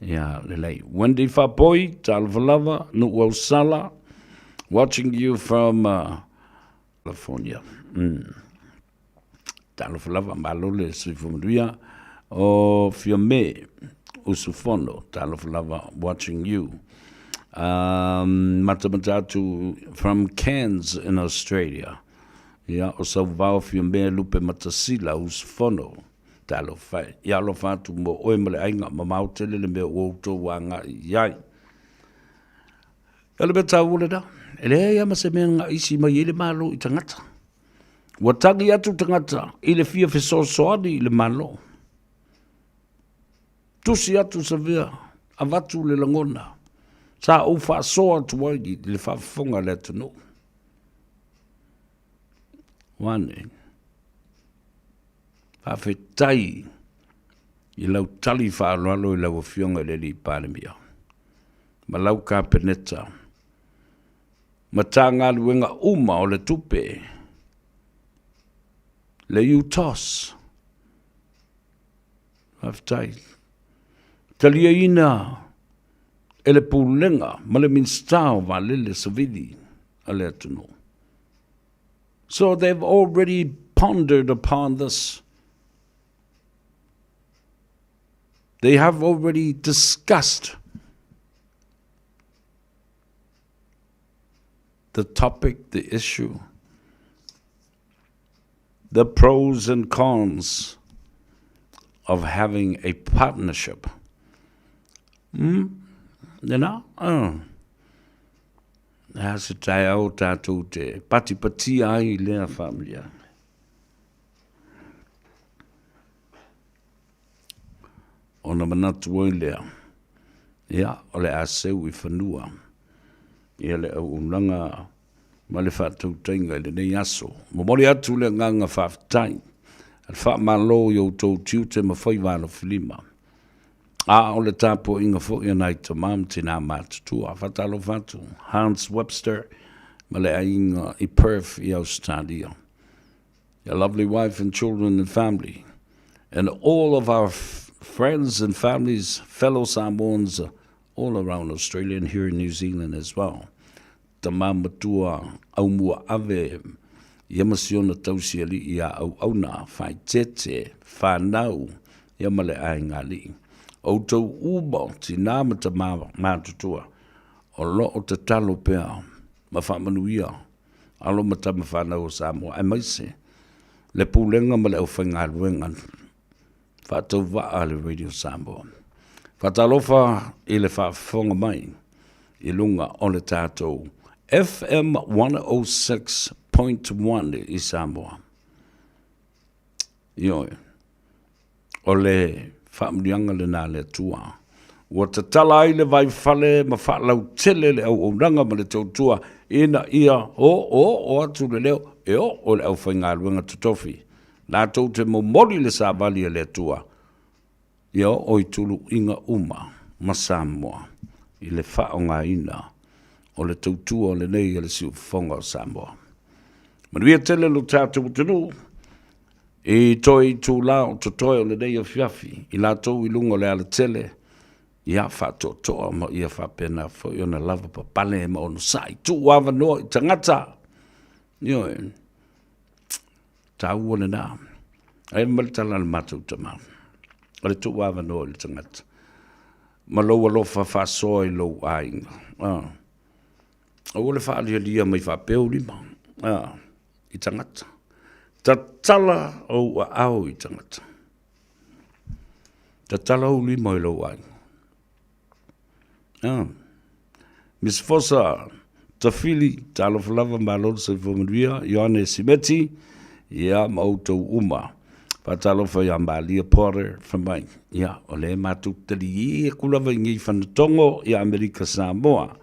Ia, lelei. Wendy Fapoi, talofa lava, Nu'uau Sala, watching you from uh, California. Mm. Talofa lava, malo le soifua manuia. O Fiame, usufono, talofa lava, watching you. Um, matamata atu from Cairns in Australia. Ia, o Sauvao Fiame Lupe Matasila, usufono. Talofa e. Ia alofa atu mo oe ma le aiga, mamao tele le mea ua outou agai i ai. O le mea taua lena, e leai lava ma se mea na isi mai ai le Malo i tagata. Ua tagi atu tagata i le fia fesoasoani i le Malo. Tusi atu Savea, avatu le lagona. Sa ou faasoa atu ai i le faafofoga a le atunuu. Ua nei. Faafetai i lau tali faaaloalo i lau Afioga i le Alii Palemia ma lau Kapeneta, Matagaluega uma o le Tupe, le UTOS. Faafetai. Taliaina e le Pulega ma le Minisita o Vaalele Savili a le atunuu. So they've already pondered upon this. They have already discussed the topic, the issue, the pros and cons of having a partnership. Hmm? You know? Oh. A se taeao tātou te patipatia ai i lea whaamurianga. Ona manatu ai lea, ia, o le a seu i fanua, ia le auaunaga ma le faatautaiga i lenei aso. Momoli atu le agaga faafetai a le faamalo i outou tiute ma faiva alofilima. A o le tapuaiga foi a nai tama ma tinā matutua. Faatalofa atu Hans Webster ma le aiga i Perth i Ausetalia. Your lovely wife and children and family and all of our friends and families, fellow Samoans all around Australia and here in New Zealand as well. Tama matua aumua ave ia ma si ona tausialii ia auauna, faaeteete, fanau, ia ma le aiga alii. Outou uma, tinā ma tama matutua, o lo o tatalo pea ma faamanuia alo ma tama fanau o Samoa, aemaise le Pulega ma le aufaigaluega faatauvaa a le Radio Samoa. Faatalofa i le faafofoga mai i luga o le tatou FM 106.1 i Samoa. Ioe, o le faamuliaga lena a le Atua. Ua tatala ai le vaifale ma faalautele le auaunaga ma le tautua ina ia oooo atu le leo e oo i le aufaigaluega totofi latou te momoli le savali a le Atua ia oo i tuluiga uma ma Samoa i le faaaogaina o le tautua lenei a le Siufofoga o Samoa. Manuia tele lo tatou atunuu i toe itulā o totoe o lenei afiafi, i latou i luga o le alatele, ia faatoatoa ma ia faapena foi ona lava papale ma onosai, tuu avanoa i tagata. Ioe, taua lena. Ae ma le tala a le matou tama, o le tuu avanoa i le tagata, ma lou alofa faasoa i lou aiga. Ah. Aua le faalialia mai faapea ou lima ah, i tagata. Tatala ou aao i tagata. Tatala ou lima i lou aiga. Ah. Miss Fosa Tafili, talofa lava, malo le soifua manuia, Ioane Simeti, ia ma outou uma. Faatalofa ia Malia Porter fai mai, ia, o lea matou te taliī atu lava i nei fanatogo i Amerika Samoa.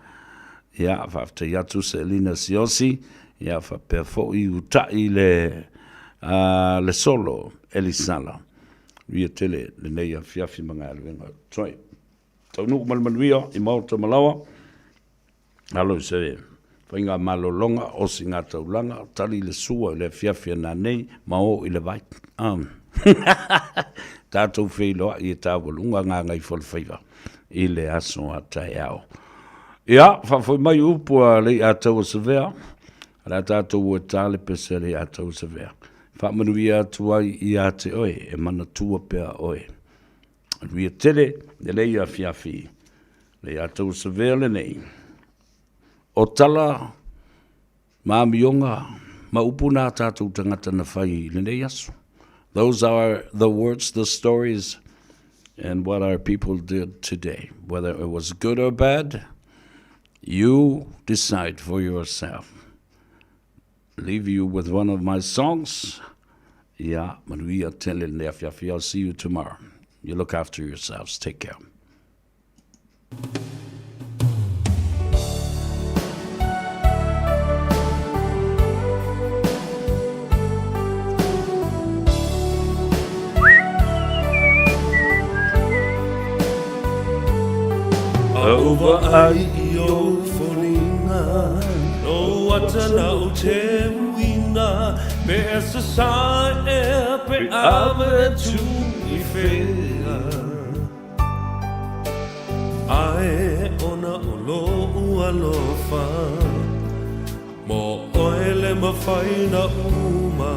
Ia, faafetai atu Selina Siosi, ia faapea foi Uta'i le, uh, le Solo Elisala. Manuia tele lenei afiafi ma galuega toi. Taunuu ma le manuia i maota ma laoa, alo i se faiga malologa, osi ngā taulaga, tali le sua i le afiafi a nanei, ma o i le vai. Um. Tātou feiloai e tāualuga ngā ngai faiva i le aso a taeao. Ia, faafoi mai upu a Lei'ataua Savea, o le a tātou o e tā le pese a Lei'ataua Savea. Faamanuia atu ai ia te oe, e manatua pea oe. Manuia tele lenei afiafi, Lei'ataua Savea lenei. O tala ma amioga ma upu nā tātou tagata na fai i lenei aso. Those are the words, the stories, and what our people did today. Whether it was good or bad, you decide for yourself. Leave you with one of my songs. Ia, manuia tele lenei afiafi. I'll see you tomorrow. You look after yourselves. Take care. Lou vaai i ou foliga, Lou ata na ou teuina, Pe e sasae ea pe ave atu i fea. Ae ona o lou alofa, Mo oe le mafai ona uma.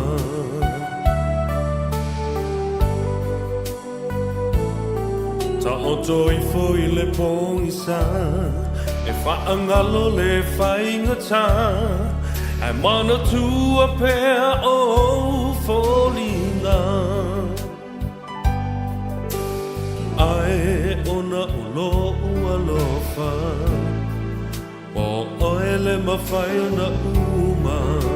Taoto ifo i le pogisa, E faagalo le faigata, Ae manatua pea ou foliga. Ae ona o lou alofa, Mo oe le mafai ona uma.